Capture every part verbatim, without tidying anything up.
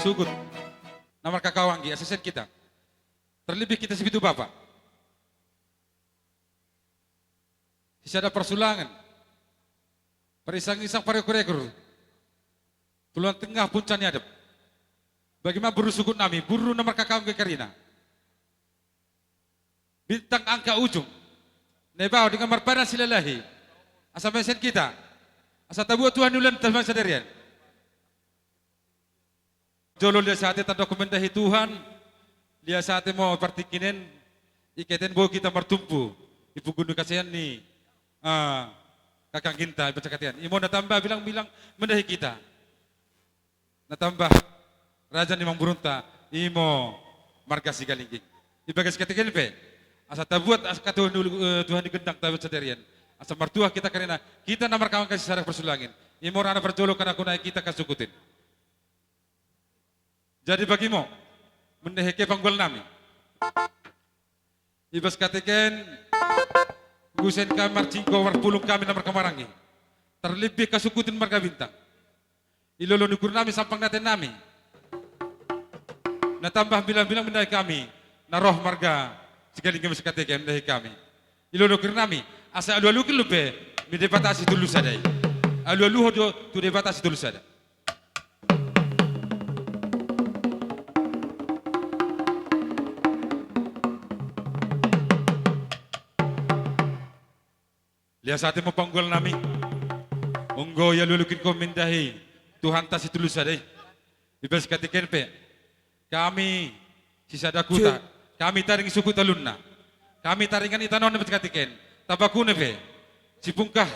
Suhut na markakao, anggi, asa sian hita, terlebih hita sipitu bapa, sisada parsiulaangan, parisangisang, parekurrekur, tulang tengah, punca ni adat. Bagi ma boru suhut nami, boru na markakao, anggi, karina bintang angka ujung, na dibahen dengan marpadan silalahi, asa masian hita, asa tabuat Tuhan ni ulaonta sadari on. Jolo lias ate tandok mendahi Tuhan, lias ate ma partingkian on, ingkon boi hita martumpu di punggung ni hasean ni, ah, kakangginta, i ma sian hita on. Imo na tamba bilang-bilang mendahi hita, na tamba raja ni amangborunta, imo marga Sigalingging. Di bagas hita on pe, asa tabuat, asa hatuaon ni ulaon, eh, Tuhan ni gendang tabuat sadari on, asa martua hita karina, hita na markakao, angka sisada parsiulaangan. Imo ra na parjolo, karena hona hita hasuhuton. Jadi bagimo, mendahi hita, panggual nami. Di bagas hita on, gusen hami marjingko, marpulung hami na marhahamaranggi, terlebih hasuhuton marga Bintang. Di lolo ni uhur nami, sampang ni ate nami, na tamba bilang-bilang mendahi hami na ro marga Sigalingging, bagas hita on mendahi hami. Di lolo ni uhur nami, asa alu-aluhon do be di Debata Sitolu Sada i. Alu-aluhon do tu Debata Sitolu Sada. Lias ate ma, panggual nami. Anggo i alu-aluhon do mendahi Tuhanta Sitolu Sada i. Di bagas hita on pe, hami sisada huta, hami taring suku Talunna, hami taringan i tano ni, bagas hita on. Tamba hona pe, sipungka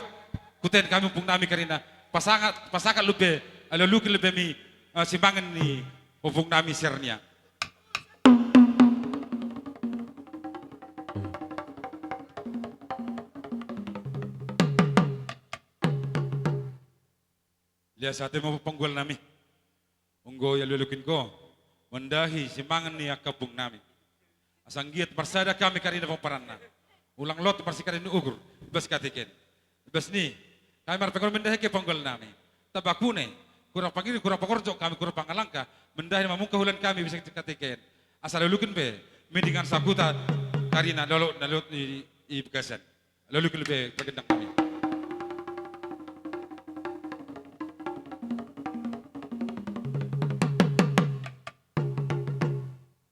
huta on hami, ompung nami karina, pasahat, pasahat do be, alu-aluhon do be mi, eh, simangan ni ompung nami si Arnia. Lias ate ma, panggual nami. Anggo i alu-aluhon do mendahi simangan ni angka ompung nami. Asa anggiat marsada hami karina pomparanna. Ulang lot marsikading ni uhur, di bagas hita on. Di bagas ni i, hami marpangido mendahi hita, panggual nami. Tamba hona i, kurang pangiring, kurang pangorjok hami, kurang pangalangka, mendahi na mamungka ulaon hami, di bagas hita on. Asa alu-aluhon do be, mi denggan sahuta karina, na lot, na lot i, i bagasan. Alu-aluhon do be, panggual nami.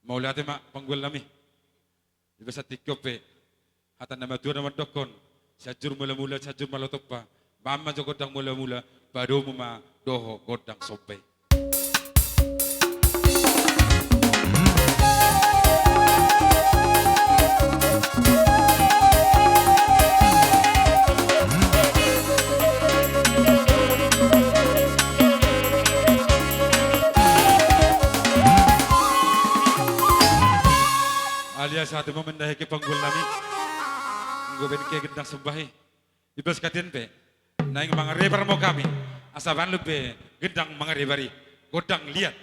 Mauliate ma, panggual nami. Di bagas tingki on pe, hata ni natuatua na mandokkon, Sianjur Mulamula, Sianjur Malotompa, bahen ma jo gondang mulamula, padomu ma dohot gondang somba i. Lias ate ma, mendahi hita, panggual nami. Anggo bahen hita gendang somba i, di bagas hita on pe, naeng mangarebar ma hami, asa bahen do be gendang mangarebar i, gondang liat.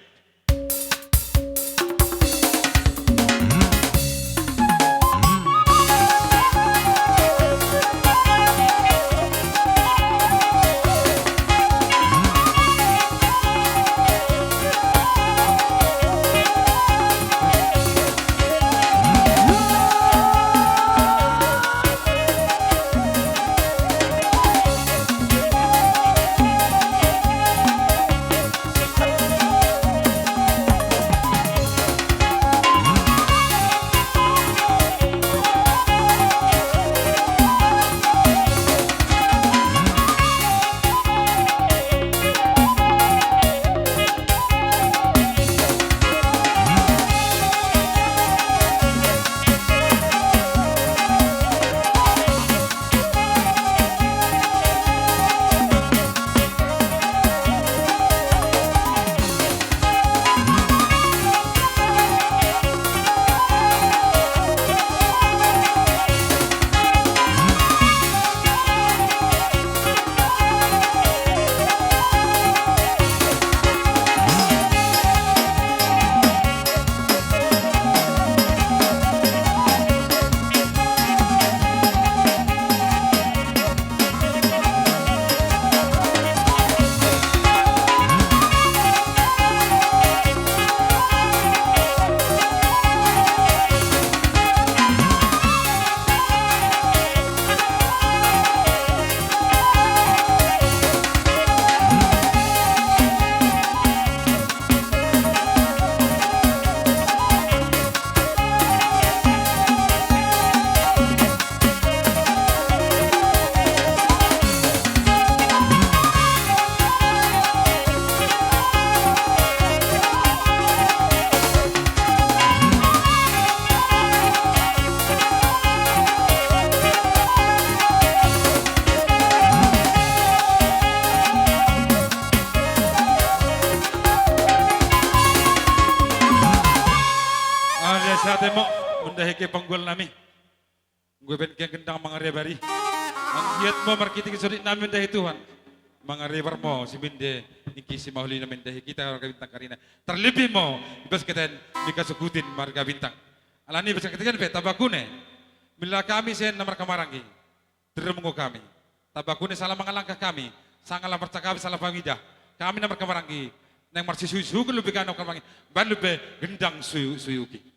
Temo, mendahi ke panggual nami. Gue ben ke gendang mangarebari. Anggiat mo markitik sodik nami mendahi Tuhan. Mangarebar mo si minde ingki si mahuli na mendahi kita marga bintang karina. Terlebih mo, ibas keten mika sukutin marga bintang. Alani ibas keten pe tabakune. Mila kami sen na markamaranggi. Terremung kami. Tabakune salah mangalangkah kami. Sangala marcakapi salah pamida. Kami na markamaranggi. Nang marsisuisuku lubi kano kamaranggi. Ban lubi gendang suyu, suyuki.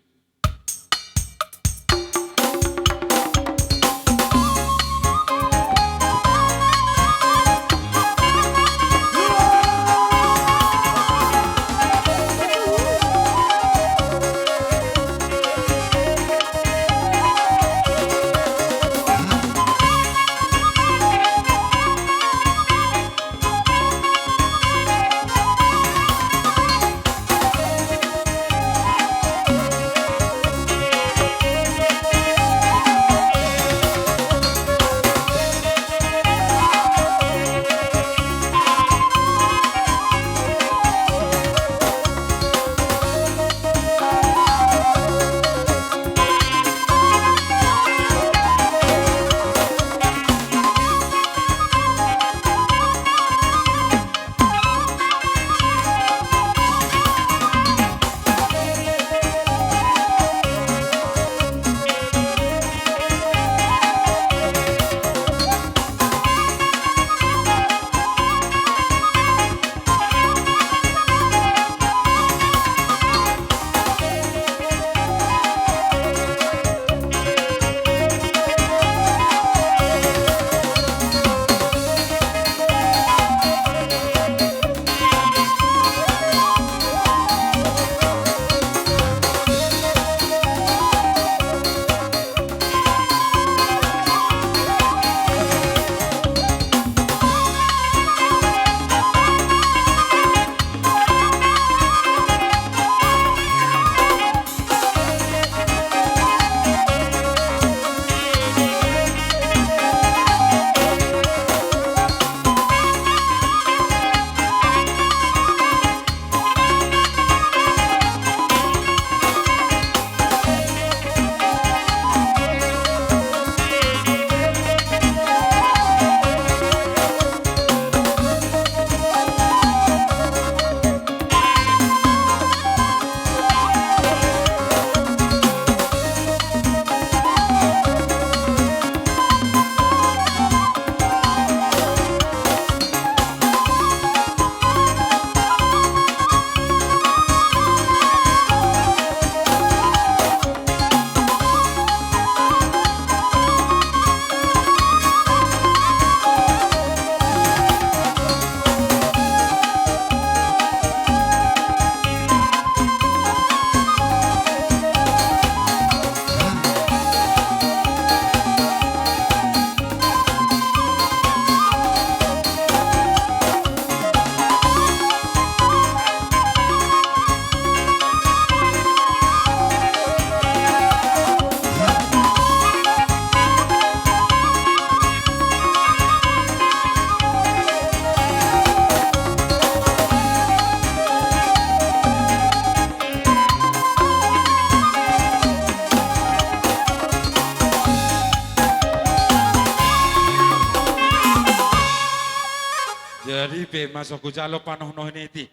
Jadi pe ma so hujalo panoh-noh ni i.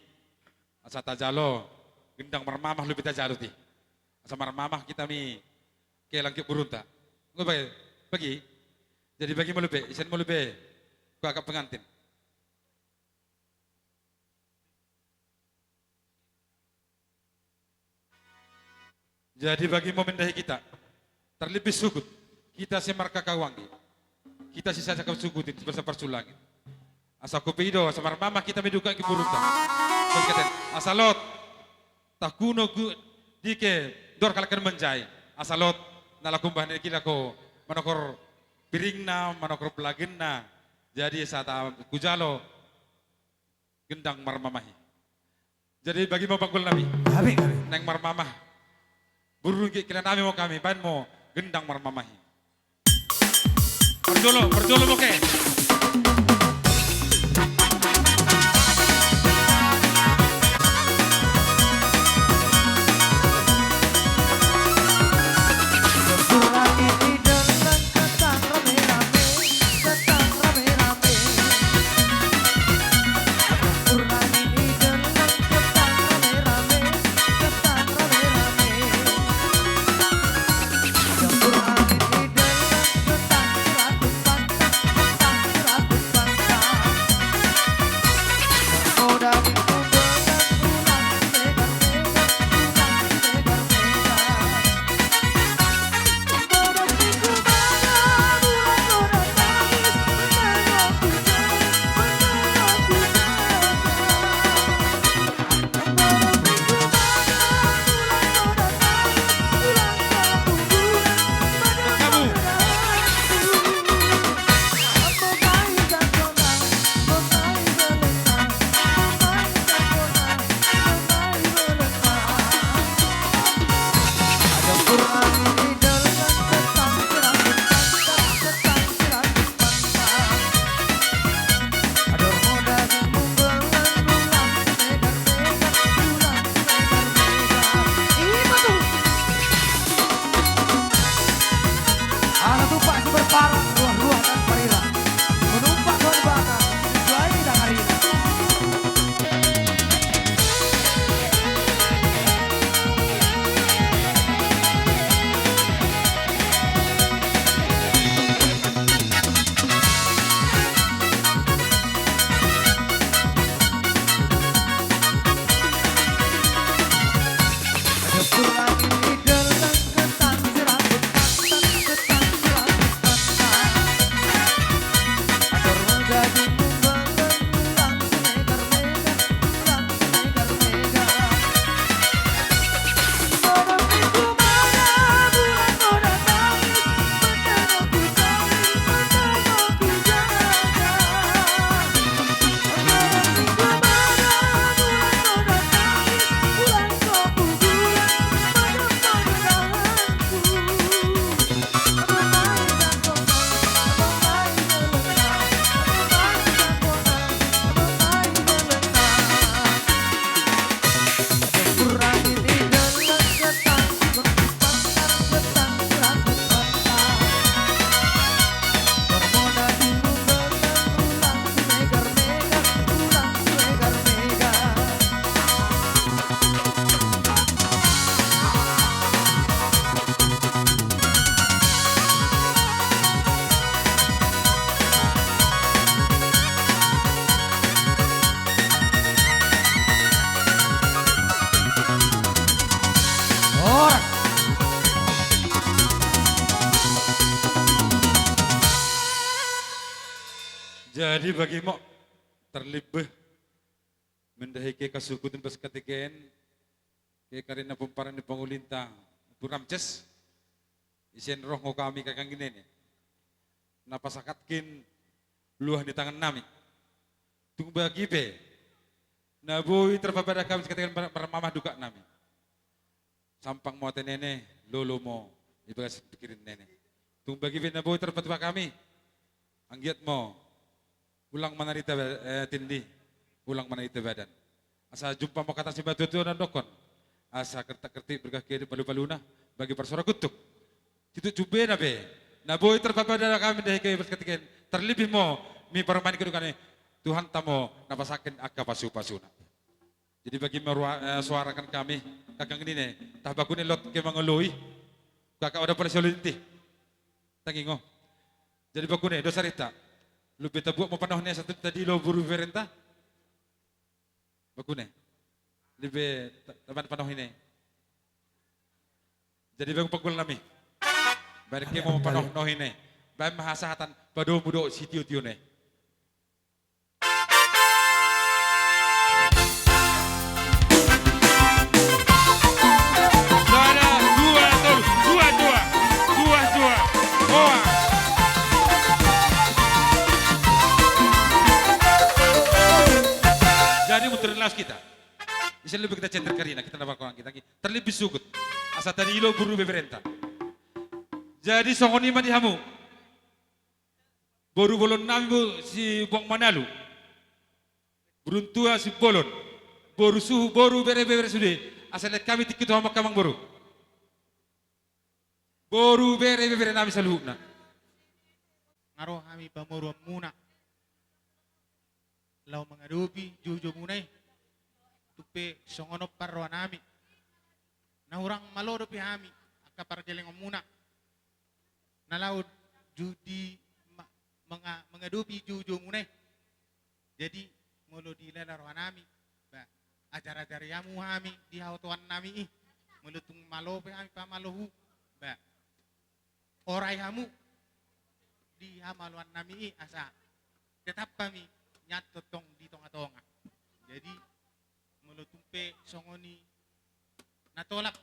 Asa tajalo gendang marmamah lubi tajalo ti. Asa marmamah hita mi ke langkit burunta. Nggak bagi, bagi. Jadi bagi molo be, isen molo be. Ku agak pengantin. Jadi bagi mo mendahi kita, terlebih suhut, kita si marka Kauanggi, kita si sasaka suhut i, basa parsulangit. Asa kupido, asa marmamah kita mi duka ki burunta. Terus keten, asa lot, takuno gu, dike, dor kalakan manjai. Asa lot, na laku mbah ni kila ko, manokor piringna, manokor belaginna. Jadi asa ta, kujalo, gendang marmamah i. Jadi bagi mo panggul nami. Gabe, gabe. Naeng marmamah. Burung ki kila nami mo kami, baen mo gendang marmamah i. Parjolo, parjolo mo ke. Jadi bagimo, terlebih mendahi ke kasukut imbas katekean, ke karina pomparan ni pangulinta Buramces, isen roh ngo kami kakang nene. Na pasakatkin luah ni tangan nami. Tung bagi pe, na boi terpabada kami sakatekean mar-, marmamah duka nami. Sampang mo ate nene, lolo mo di bagas pikirin nene. Tung bagi pe na boi terpatua kami. Anggiat mo, ulang manarita ba-, eh, tindi, ulang manarita badan. Asa jumpa mo hata simatua-tua na dokkon. Asa kertak-kertik bergah ke palu-paluna, bagi parsora kutuk. Situ jubena pe, na boi terpabada kami dahi ke berketiken. Terlebih mo, mi parumaen kedukane, Tuhanta mo, na pasangkin angka pasu-pasuna. Jadi bagi merua-, eh, suarakan kami, kakang nene, tah bakune lot ke mangoloi, kakak oda pala sioloi inti. Tangingo. Jadi bakune, dosa rita. Lupe tabuat mo panoh ne satu tadi lo buru berenta. Bakune. Libe ta-, taban panoh ne. Jadi bang pagul nami. Bang ke mo panoh ne. Bang mahasahatan padomu do sitio-tio ne. Sada, dua, tolu, dua, dua, dua, dua, hoa. Jadi muter las kita. Ise lebih kita center karina, kita dapat kurang kita. Terlebih sugut. Asa tadi lo buru beberenta. Jadi songon i ma di hamu. Boru bolon nami bo si Bok Manalu. Buruntua si bolon. Boru suhu, boru bere, bere sude. Asa lek kami tingki tu hamu angka amang boru. Boru bere, bere nami saluhutna. Nga ro hami pamoruanmuna. Laho mangadopi joujomuna i. Tung pe songon on parroha nami. Na hurang malo dope hami, angka parjalengonmuna. Na laho ju-, di ma-, manga-, mangadopi joujomuna i. Jadi, molo dilala roha nami, ba, ajar-ajari hamu hami di haotoan nami i. Molo tung malo pe hami pamalohu, ba, orai hamu di hamaloan nami i asa tetap hami nian tongtong di tonga-tonga. Jadi, molo tung pe songon i na tolap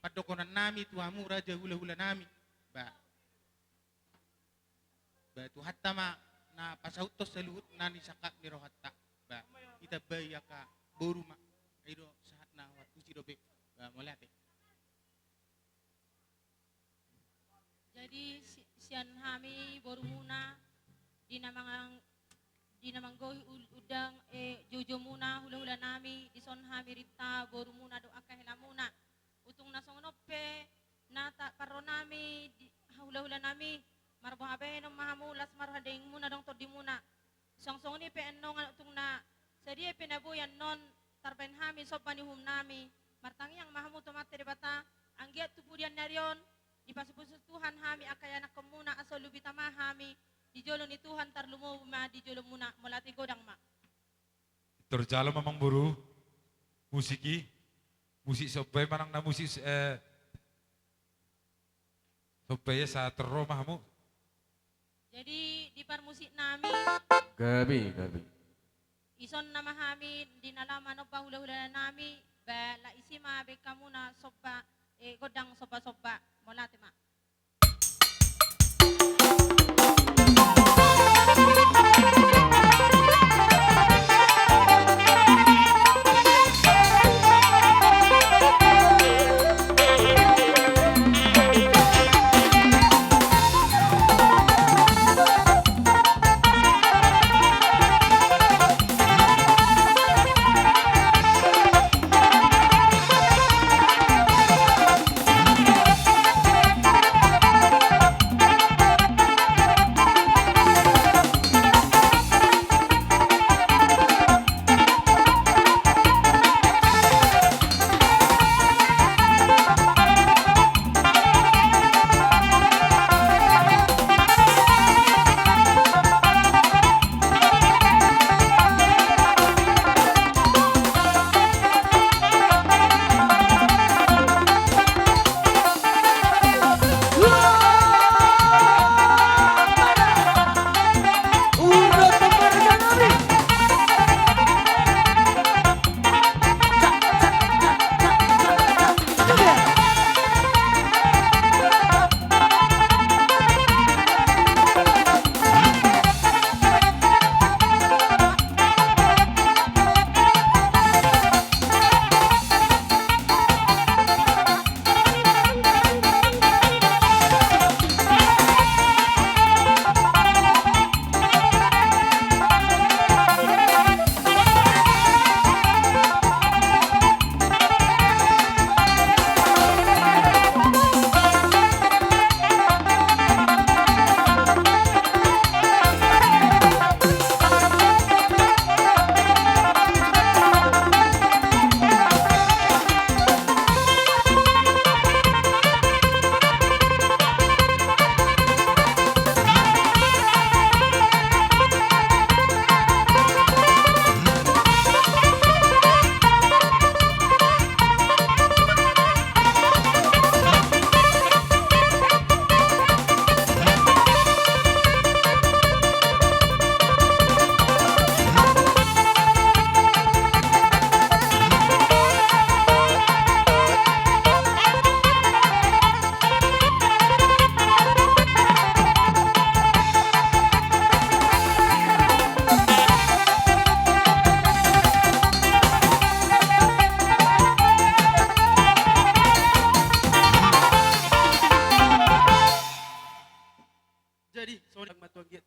pandokonan nami tu hamu raja hula-hula nami. Ba. Ba, Tuhanta ma na pasauthon saluhut na ni sangkap ni rohanta. Ba, itambai angka boru ma. I do sahat na huantusi dope. Ba, mauliate. Jadi, si-, sian hami borumuna, di na mangang-, di na manggohi ul-, undang, eh, joujomuna, hula-hula nami, dison hami ripta borumuna dohot angka helamuna. Utung na songon on pe, na ta-, parro nami, di, hula-hula nami, marboha bahenon ma hamu, las ma roha dagingmuna dohot tondimuna. Suang songon i pe annon utung na sadia pe na boi annon tarbahen hami somba ni uhum nami, martangiang ma hamu tu Amanta Debata, anggiat tu pudian ni ari on, dipasupasu Tuhan hami angka ianakkonmuna asa lobi tama hami di jolo ni Tuhan, tarlumobi ma di jolomuna, mauliate godang ma. Tor jalo ma amang boru, musik i, musik somba i manang na musik, eh, Somba i asa ro ma hamu. Jadi di parmusik nami. Gabe, gabe. Dison nama hami di na laho manomba hula-hula nami, ba laho isi ma bahen hamuna somba, eh, gondang somba-somba. Mauliate ma.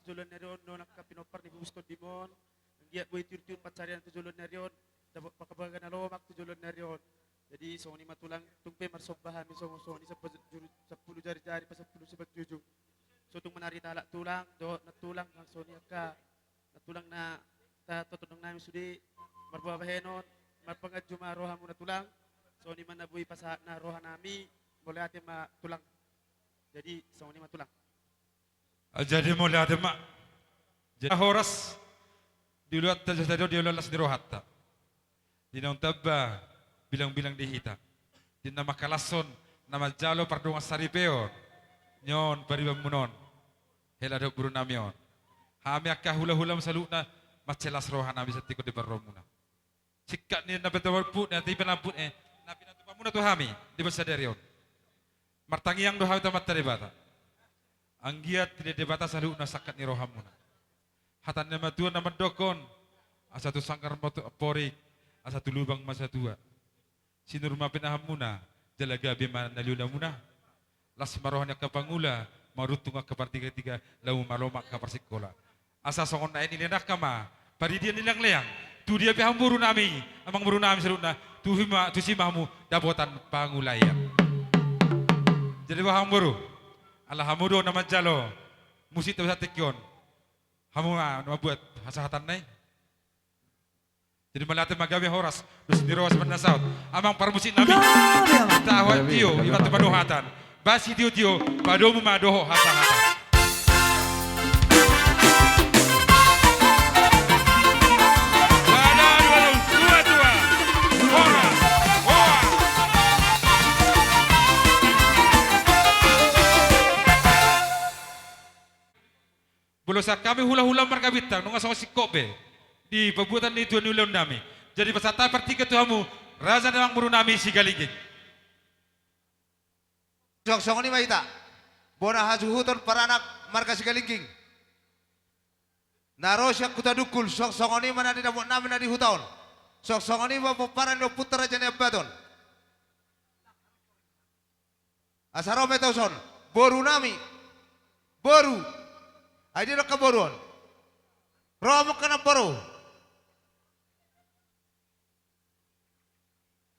joloan ni ari on, nuaeng angka pinompar ni bubuskon di mon. Anggiat boi tiur-tiur pansarian tu joloan ni ari on, dapot pangkabagan na lomak tu joloan ni ari on. Jadi songon i ma tulang, tung pe marsomba hami songon, songon i sampulu jari-jari pasampulu simanjujung. So tung manari talak tulang, dohot nantulang, songon i angka nantulang na tatondong nami sude, marboa bahenon, marpanganju ma rohamuna tulang. Songon i ma na boi pasahatna roha nami. Mauliate ma tulang. Jadi songon i ma tulang. Jadi mauliate ma. Jadi horas di ulaonta, jadi di ulaon las ni rohanta. Di naung tamba bilang-bilang di hita, di na mangkalashon na manjalo pardongan saripeon ni on paribanmuna on, hela dohot boru nami on. Hami angka hula-hula ma saluhutna, mansai las roha nami santikon di parrohamuna. Singkat ni na pinatupa, na pinatupa, eh, na pinatupamuna tu hami di bagasan sadari on. Martangiang do hami tu Amanta Debata. Anggiat dilean Debata saluhutna sangkap ni rohamuna. Hata ni natuatua na mandokkon, asa tu sanggar ma amporik, asa tu lubang ma satua. Sinur ma pinahanmuna, jala gabe ma na niluluamuna. Las ma roha ni angka pangula, maruntung angka partiga-tiga, laho ma lomak angka parsingkola. Asa songon na nilehon angka ma, paridian ni leang-leang, tu dia pe hamu boru nami, amang boru nami saluhutna, tusi ma, tusi ma hamu dapotan pangulaon. Jadi boha amang boru, ala hamu do na manjalo musik tu saonari on. Hamu ma na mambuat hasahatanna i. Jadi mauliate ma, gabe horas, dos ni roha simandasaot. Amang parmusik nami. Gabe, amang. Tahu gabe, tio, gabe, ima tu amang, gabe. Panuhatan. Basi tio-tio, padomu ma dohot hasahatan. Bala, bala, tua, tua. Horas, horas. Molo sian hami hula-hula marga Bintang, nunga songon singkop be di pambuatan ni tua ni ulaon nami. Jadi pasahat hami partingkian tu hamu, raja ni amang boru nami Sigalingging. Songon, songon i ma hita, bona hasuhuton paranak marga Sigalingging. Na ro sian Hutadungkul, songon, songon i ma na didapot nami na di huta on. Songon, songon i ma pomparan ni ompunta Raja Naiambaton. Asa ro ma hita tu son, boru nami. Boru. Ai dia do angka boru on. Ro ma angka namboru.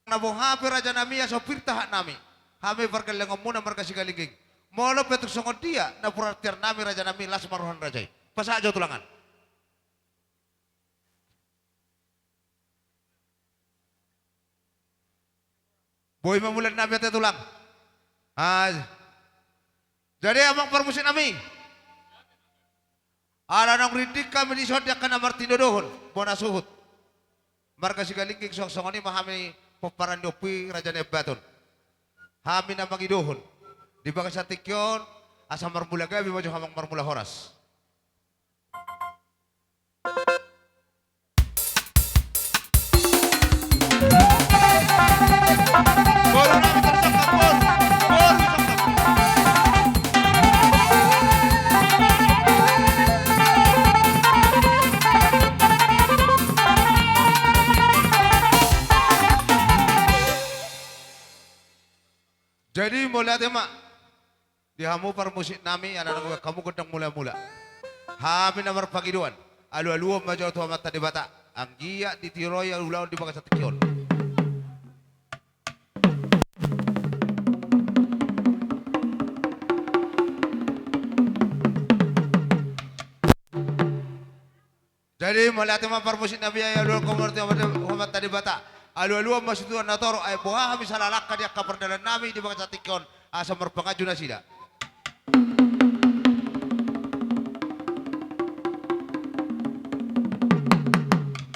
Na boha pe raja nami, asa pir tahat nami. Hami pargellengonmuna marga Sigalingging. Molo pe tung songon dia na puratiar nami raja nami, las ma roha ni raja i. Pasahat jo tulang an. Boi ma mulak nami ate tulang. Ah. Jadi amang parmusik nami. Ala naung rinding hami dison di angka na martinodohon, bona suhut. Marga Sigalingging songon, songon i ma hami pomparan ni ompu i Raja Naiambaton. Hami na mangidohon. Di bagasan tingki on, asa marmula gabe ma jo hamu amang marmula horas. Jadi mauliate ma. Di hamu parmusik nami, ala naung baen hamu gondang mula-mula. Hami na marpangidoan, alu-aluhon ma jo tu Amanta Debata, anggiat ditiroi ulaon di bagasan tingki on. Jadi mauliate ma parmusik nami, alualuhon ma tu Amanta Debata. Alualuhon ma situan na torop, ai boha hami sala langka di angka pardalan nami di bagasan tingki on, asa marpanganju nasida.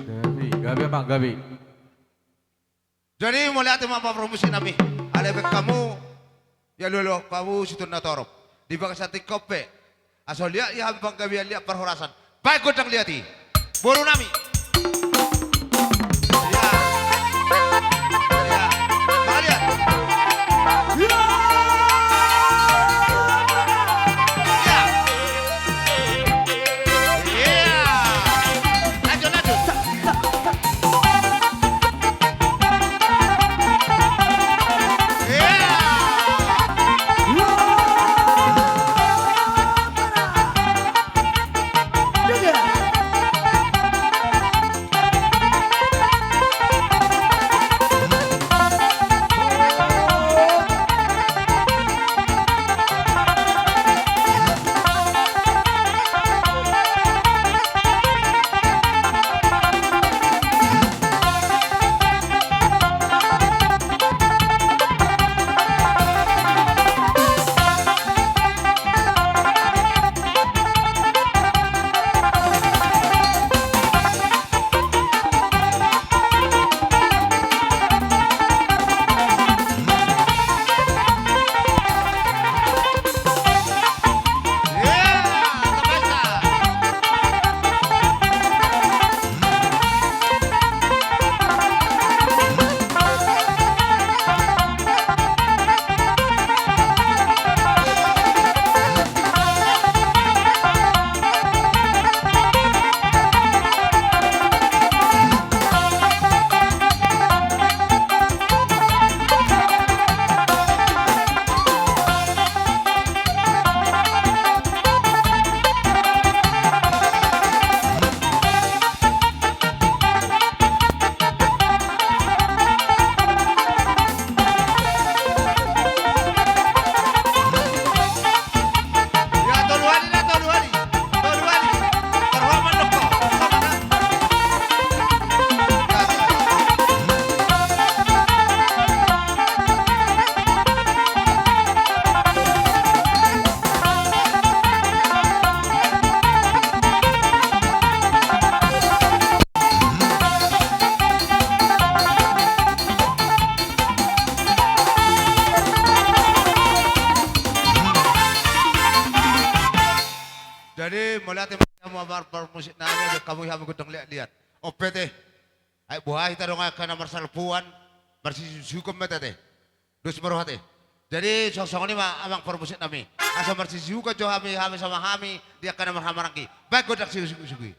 Gabe, gabe amang, gabe. Jadi mauliate ma parmusik nami, alai baen hamu, alualuhon hamu situan na torop. Di bagasan tingki on pe, asa liat ia hami panggabean, liat parhorasan. Baen gondang liat i. Boru nami. Ia. Ia. Mauliate. Ia. Ia. Ia. Lanjut, lanjut. Hamu amang parmusik nami, baen hamu i hamu gondang liat-liat. On pe ate. Ai boha hita dong angka na marsalpuan, marsisiusiuhon ma ate. Dos ma roha ate. Jadi songon i ma amang parmusik nami. Asa marsisiusiuhon jo hami, hami sama hami di angka na marhahamaranggi. Baen gondang siusiuhon i.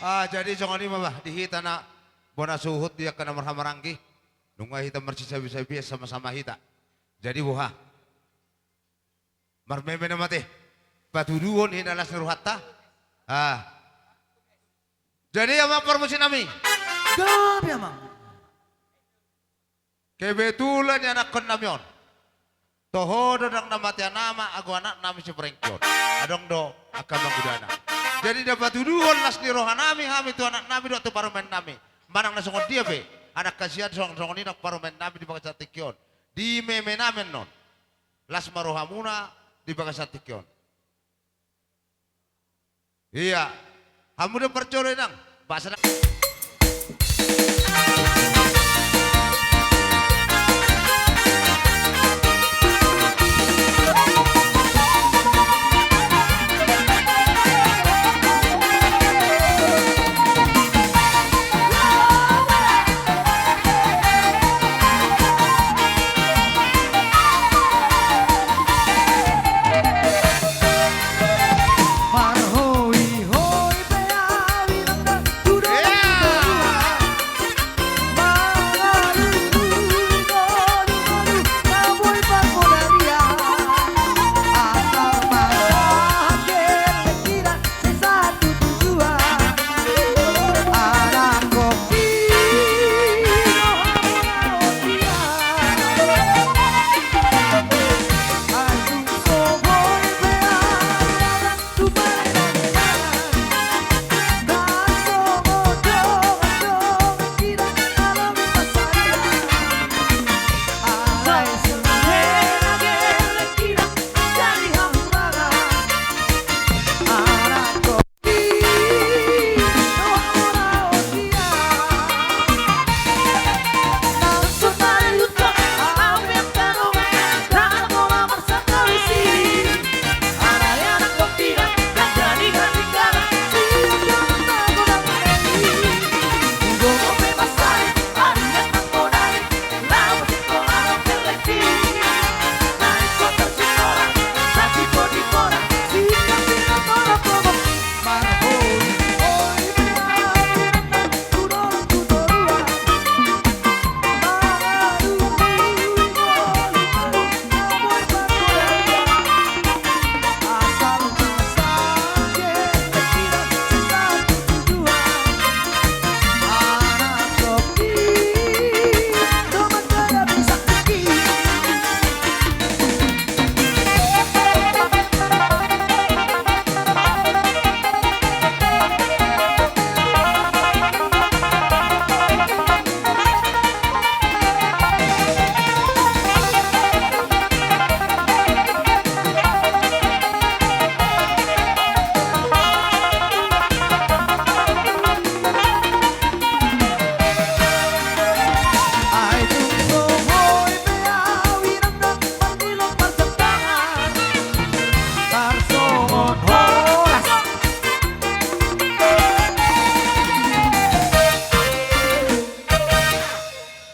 Ah, jadi songon i ma bah di hita na bona suhut di angka na marhahamaranggi. Nunga hita marsisabisabian sama-sama hita. Jadi boha? Marmeme nama ate. Patuduhon hinalas ni rohanta. Ah. Jadi amang parmusik nami. Gabe amang. Kebetulan ianakkon nami on. Toho do ndang na mate anakna, ago anak nami si Prengki on. Adong do angka mangudana. Jadi na patuduhon las ni roha nami hami tu anak nami dohot tu parumaen nami. Manang na songon dia pe, anak hasian songon, songon i nang parumaen nami di bagasan tingki on. Di meme nami annon. Las ma rohamuna di bagasan tingki on. Ia. Hamu do parjolo inang. Bahasa na-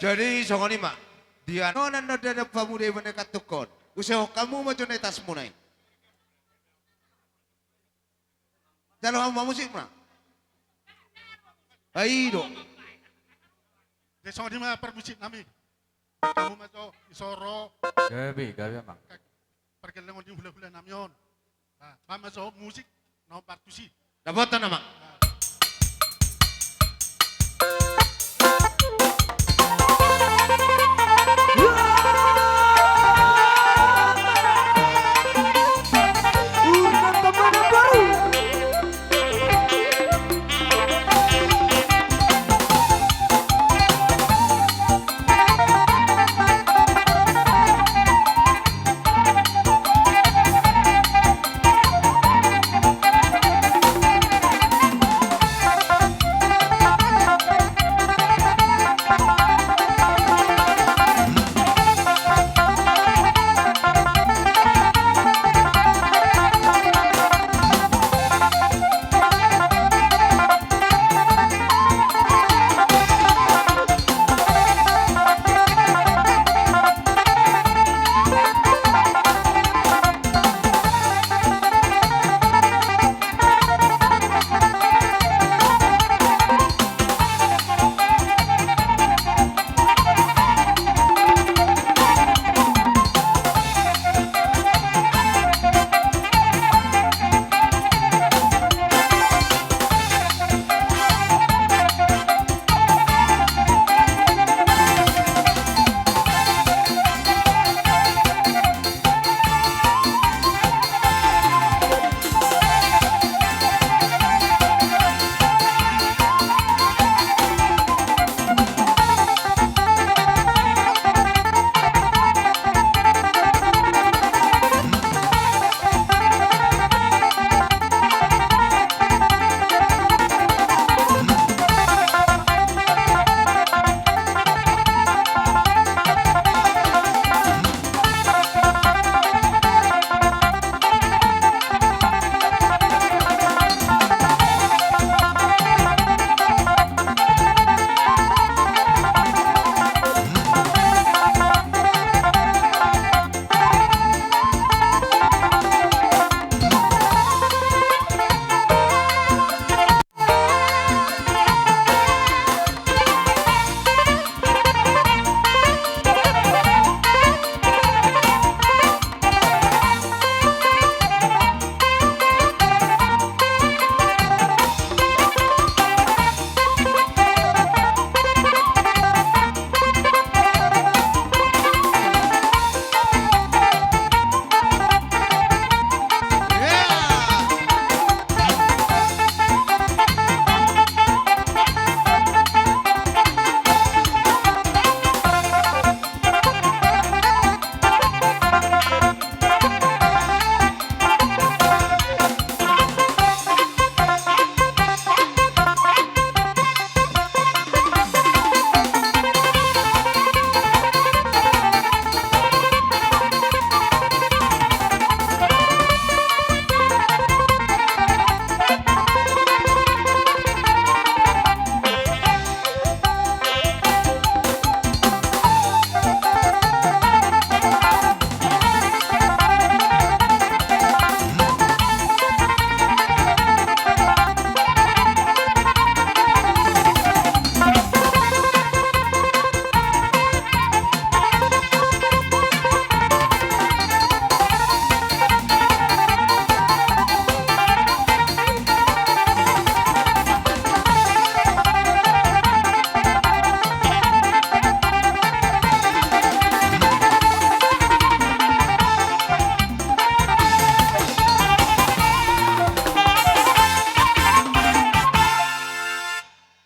Jadi songon i ma. Dia nona no dada pamuda i mane katungkon. Usehon hamu ma jo na i tasmuna i. Jalo hamu ma musikmuna. Ai do. Jadi songon i ma parmusik nami. Hamu ma jo isoro. Gabe, gabe amang. Pargellengon ni hulahula nami on. Ba, ba ma jo musik nomor tusi. Dapotan nama.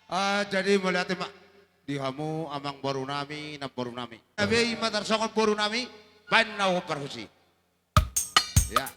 Ah, jadi mauliate ma di hamu amangboru nami, namboru nami. Gabe i ma tarsongon boru nami, baen na uhum parhus i. Ya.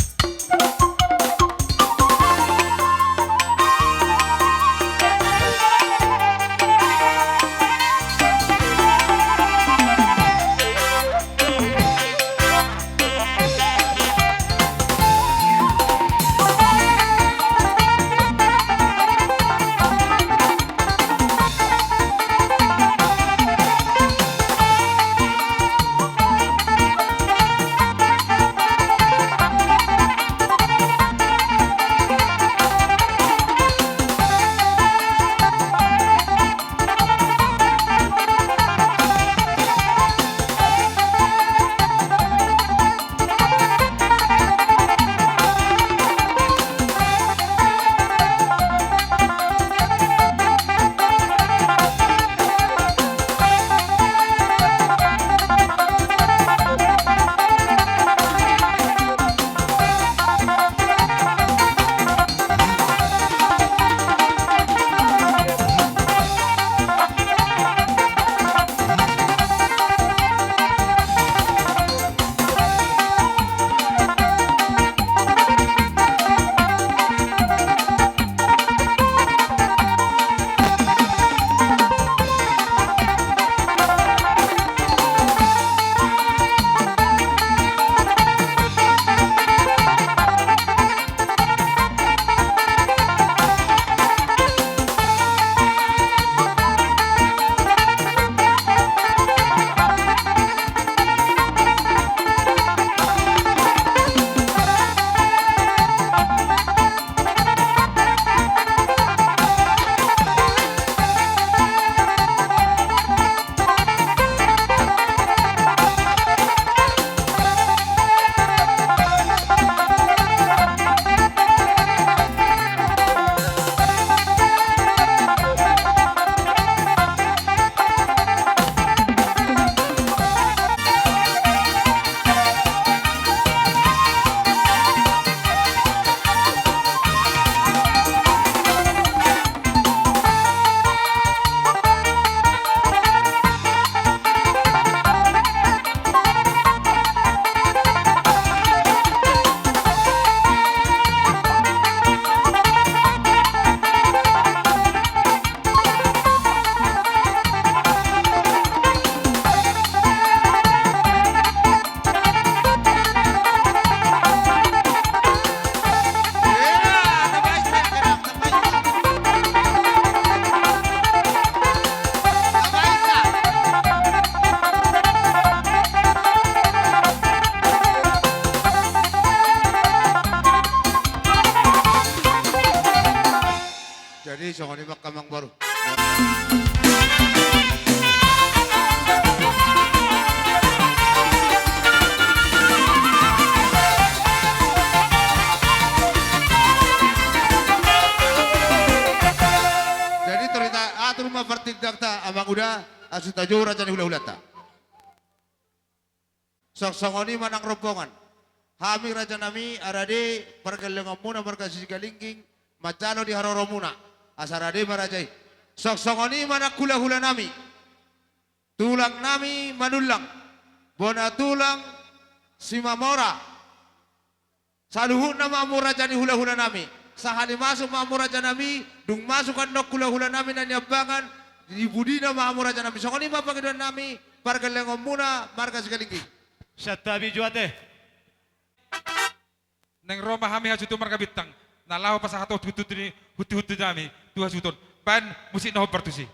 Asu tajou raja ni hulahulanta. Songon i ma nang rombongan. Hami rajanami, rade pargellengonmuna marga Sigalingging, manjalo di haroromuna. Asa rade ma raja i. Songon i ma nang hulahulanami. Tulangnami Manullang, bona tulang Simamora. Saluhutna ma hamu raja ni hulahulanami. Sahali masuk ma hamu rajanami, dung masuk annon hulahulanami na niambangan, di pudina ma hamu rajanami. Songon i ma pangidoannami, pargellengonmuna marga Sigalingging. Santabi jo ate. Naeng ro ma hami hasuhuton marga Bintang, na laho pasahathon huthuthu ni, huthuthu nami tu hasuhuton. Baen musik na hombar tusi.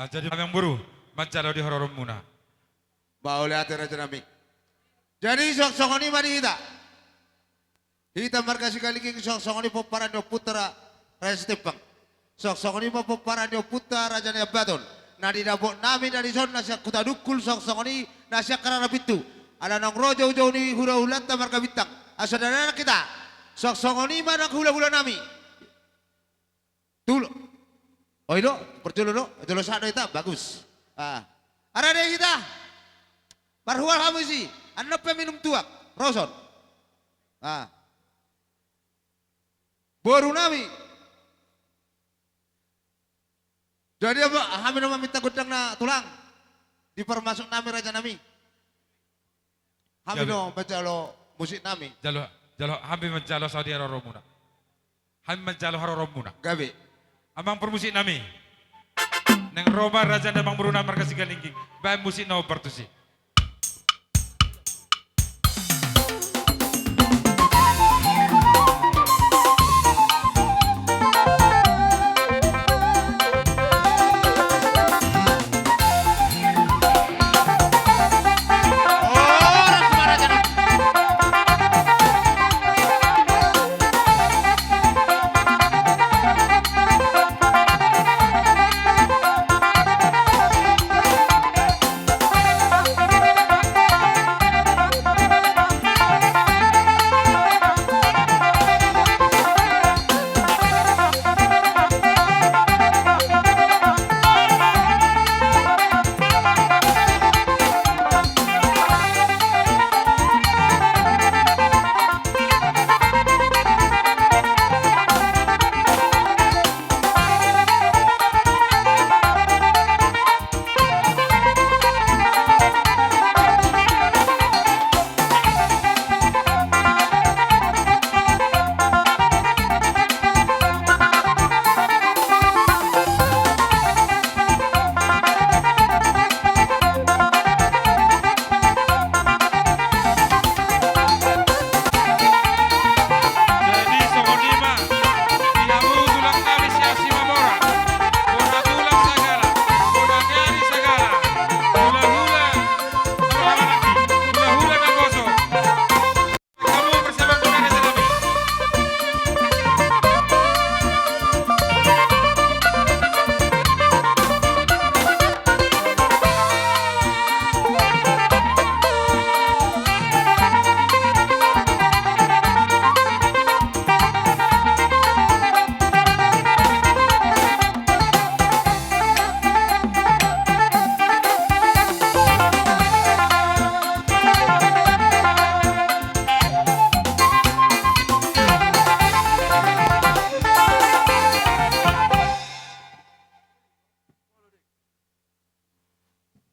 Ah, jadi amangboru, manjalo di haroromuna. Mauliate rajanami. Jadi songon i ma di hita. Hita marga Sigalingging songon i pomparan ni ompunta Ra-, Raja Sitembang. Songon i ma pomparan ni ompunta Raja Naiambaton. Na didapotnami na dison na sian Hutadungkul songon i na sian Karana Pintu. Ala naung ro joujou ni hulahulanta marga Bintang. Asa dadanak hita. Songon i ma nang hulahulanami. Tulo. Oi do, parjolo do, jolo sahat do hita, bagus. Ah. Rade hita. Marhual hamu disi, annon pe minum tuak, ro son. Ah. Borunami. Jadi apa, hami do maminta gondang na tulang. Di parmasuknami rajanami. Hami do manjalo musiknami. Jalo, jalo, hami manjalo sadia haroromuna. Hami manjalo haroromuna. Gabe. Amang parmusiknami. Naeng ro ma raja ni amangboruna marga Sigalingging. Baen musik na hombar tusi.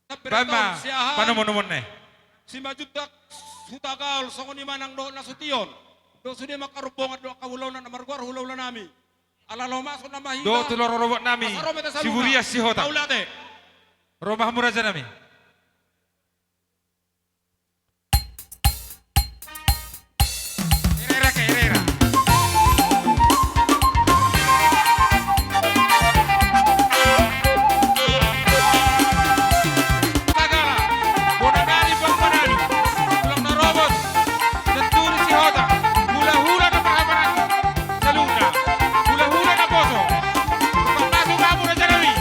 Baen ma panomunomuonna i. Simanjuntak Hutagaol, songon i ma nang dohot nasution. Dohot sude ma angka rombongan dohot angka ulaon na margoar hulahula nami. Ala laho masuk nama hita. Dohot tu rorobot nami Siburian Sihotang. Mauliate. Ro ma hamu raja nami. Sagala bona nari, bona nari, tulang na robot, senturi Sihotang, hulahula na marhahamaranggi, saluhutna hulahula na poso. Pangkasu hamu raja nami.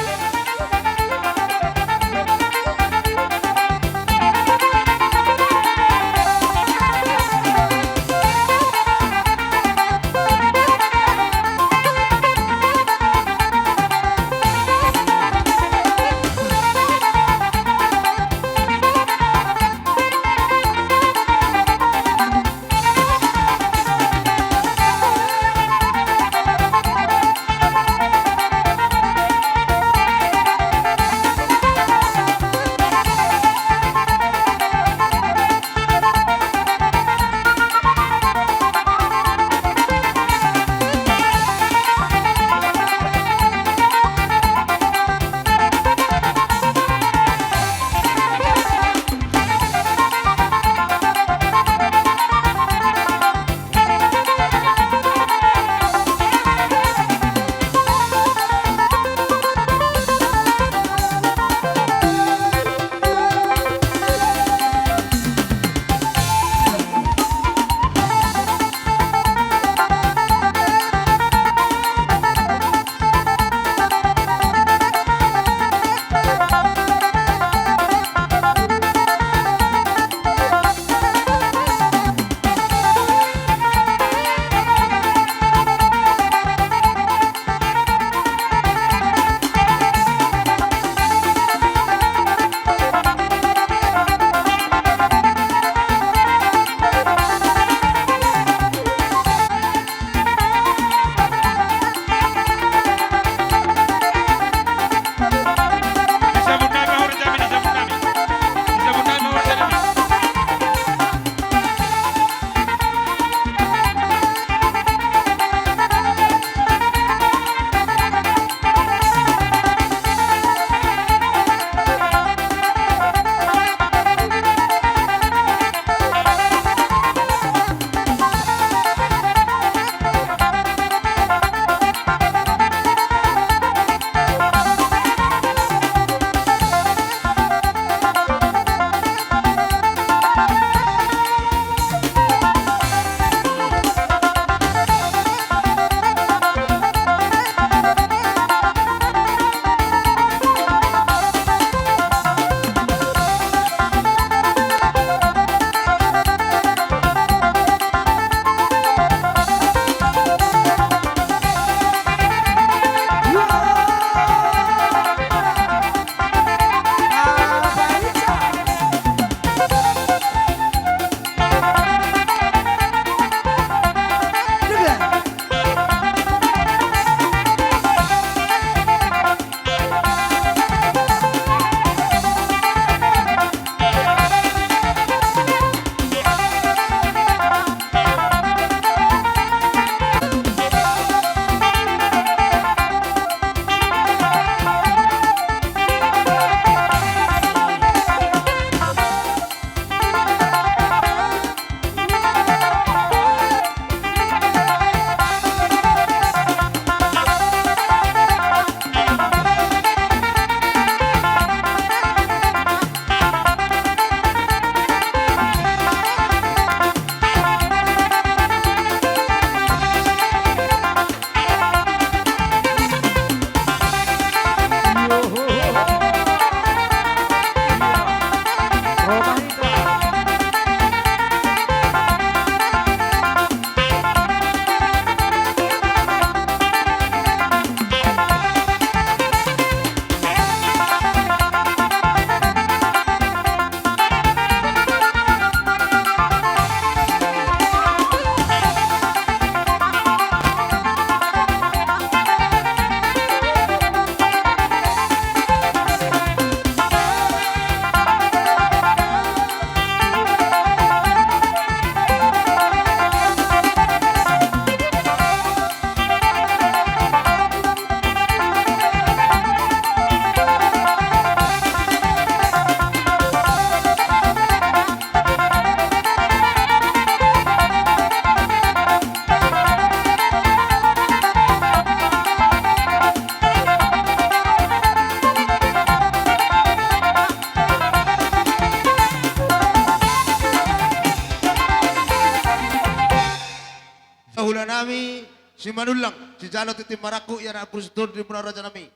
Nami Simanullang, sijalo tintin marangkup, ia anak bulu sitolu di muna raja nami.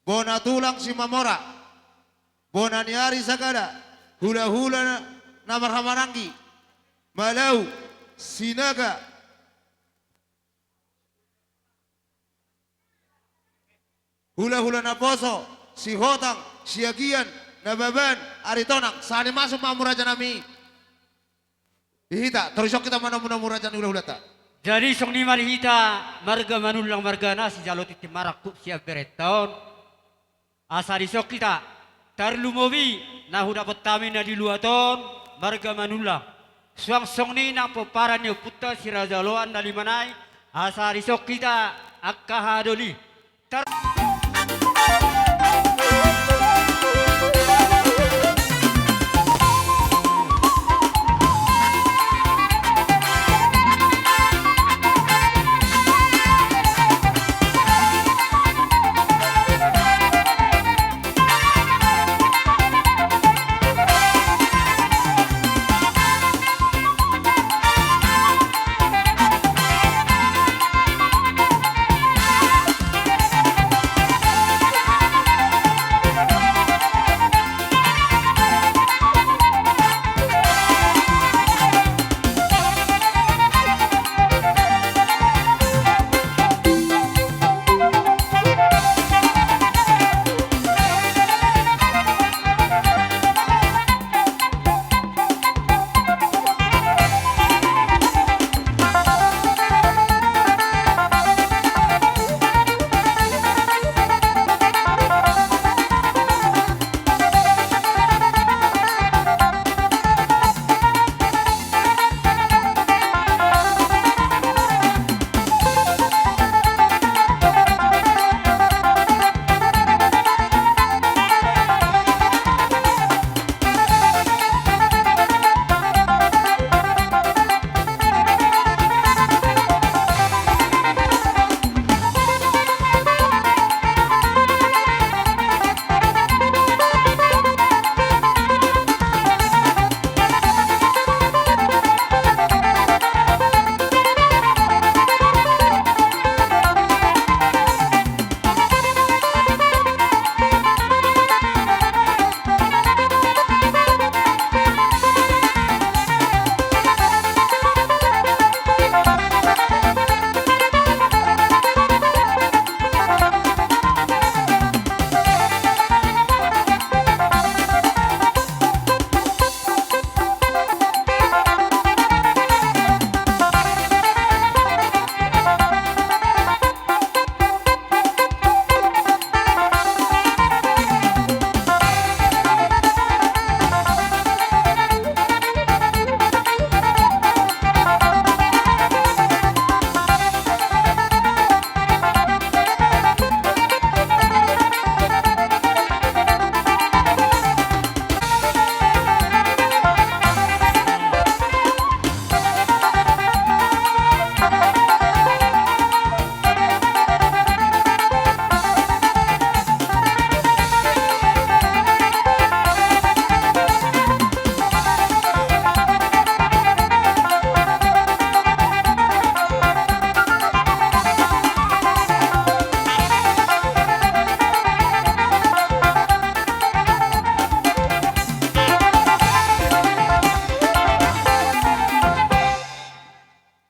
Bona tulang Simamora, bona ni ari sagala, hulahula na marhahamaranggi, Malau, Sinaga, hulahula naposo, Sihotang, Siagian, Nababan, Aritonang, sahat i masuk ma hamu raja nami. Di hita, torus hita manomu-nomu raja ni hulahulanta. Jadi songon i ma di hita marga Manullang, marga na sijalo tintin marangkup sian berenta on. Asa dison hita tarlumobi na hudapot hami na di luat on, marga Manullang. Suang songon i nang pomparan ni ompunta si Raja Oloan na lima nai, asa dison hita angka hadoli. Tar-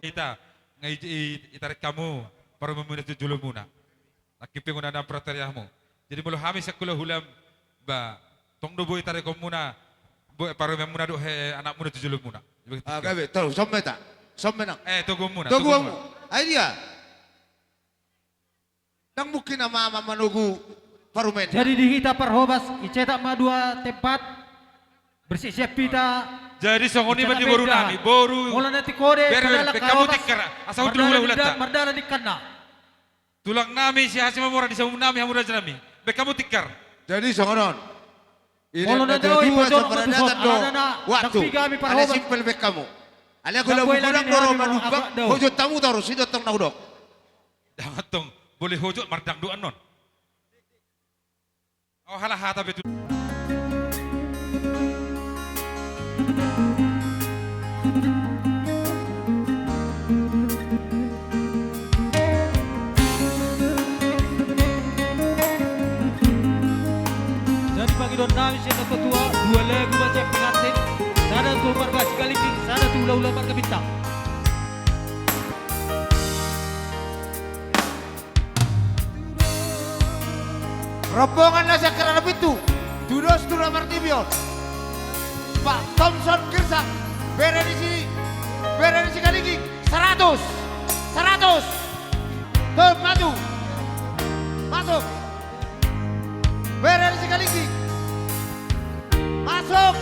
Hita, nga i, i, itarik hamu parumaenmuna tu jolomuna. Nangkin pe unang na pratariahmu. Jadi molo hami sian hulahulam, ba, tong do boi tarikonmuna, boi parumaenmuna dohot anakmuna tu jolomuna. Ah, gabe, tau, somme ta. Somme nang. Eh, toguonmuna, toguonmu. Toguonmuna. Ai dia. Ndang mungkin ama-ama manogu parumaenna. Jadi di hita parhobas, icetak ma dua tempat, bersiap-siap hita. Jadi songon i ma di boru nami, boru. Molo na tingkos, ber, ber, ber, ber, kamu tingkar, asa hundul hulahulanta. Mardalan di kanna. Tulang nami, si Hasi Mamora, di saung nami, hamu raja nami. Ber, kamu tingkar. Jadi songon on. Molo na dao i, pojor ma tu son, alana na, waktu. Ndang piga hami parhobas. Alai simpel be hamu. Alai hulahulam do ro manumbang, hojot hamu torus, i do tong na hudok. Ndang antong, boi hojot mardangdut annon. Au halaha hata be tu. Dua lagu baca pengantin, sada tu marga Sigalingging, sada tu hula-hula marga Bintang. Rombongan na sian Kerana Pintu, tudos tu na martibi on. Pak Thomson Girsang, bere ni si, bere ni Sigalingging, seratus, seratus. Tuh, maju. Masuk. Bere ni Sigalingging. Masuk.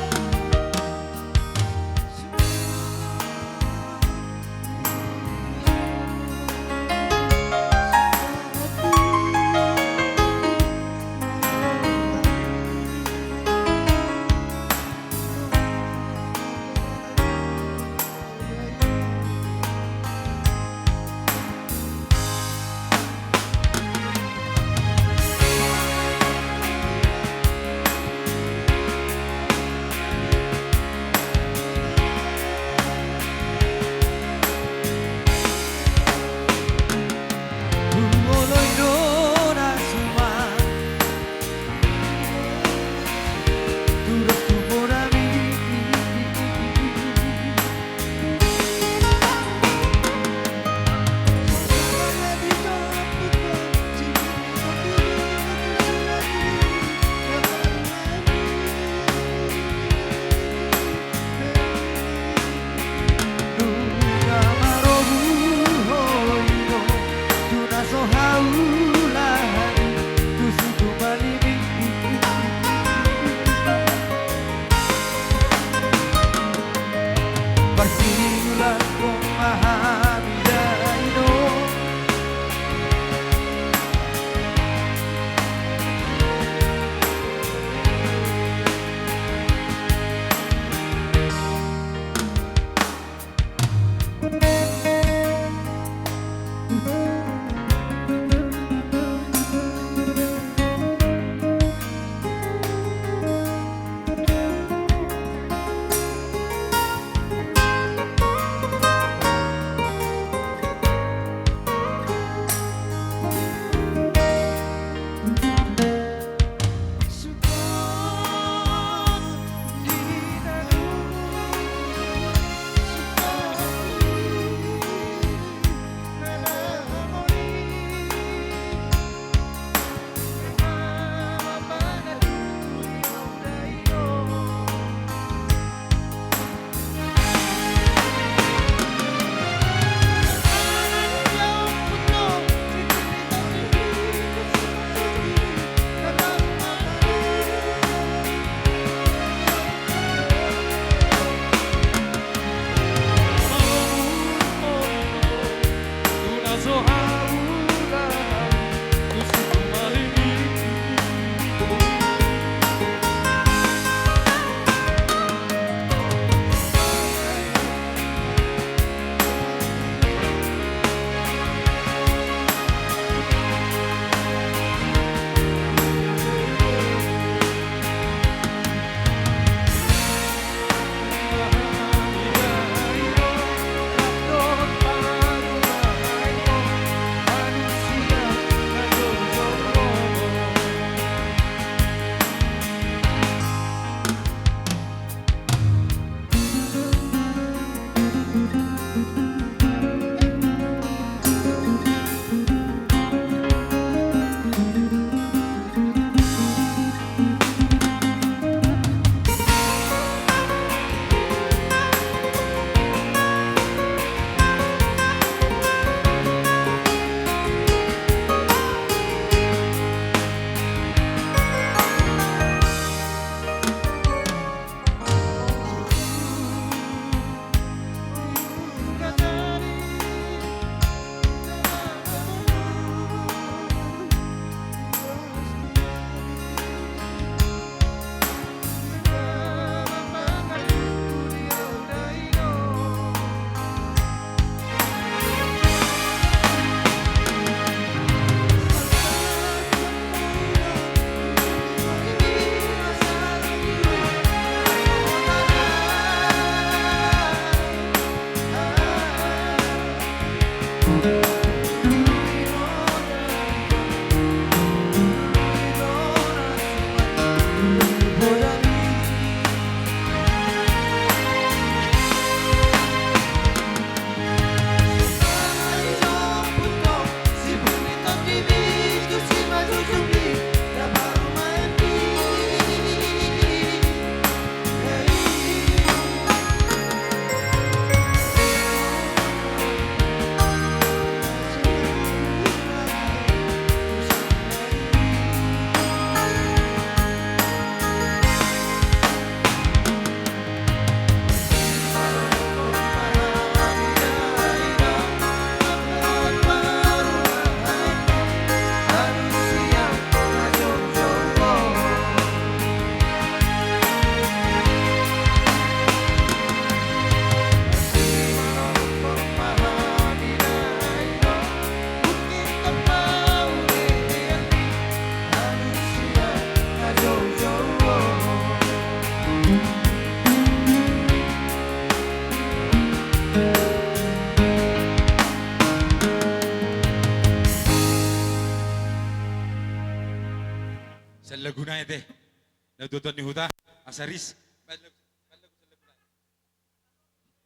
Ketua ni huta, asa ris.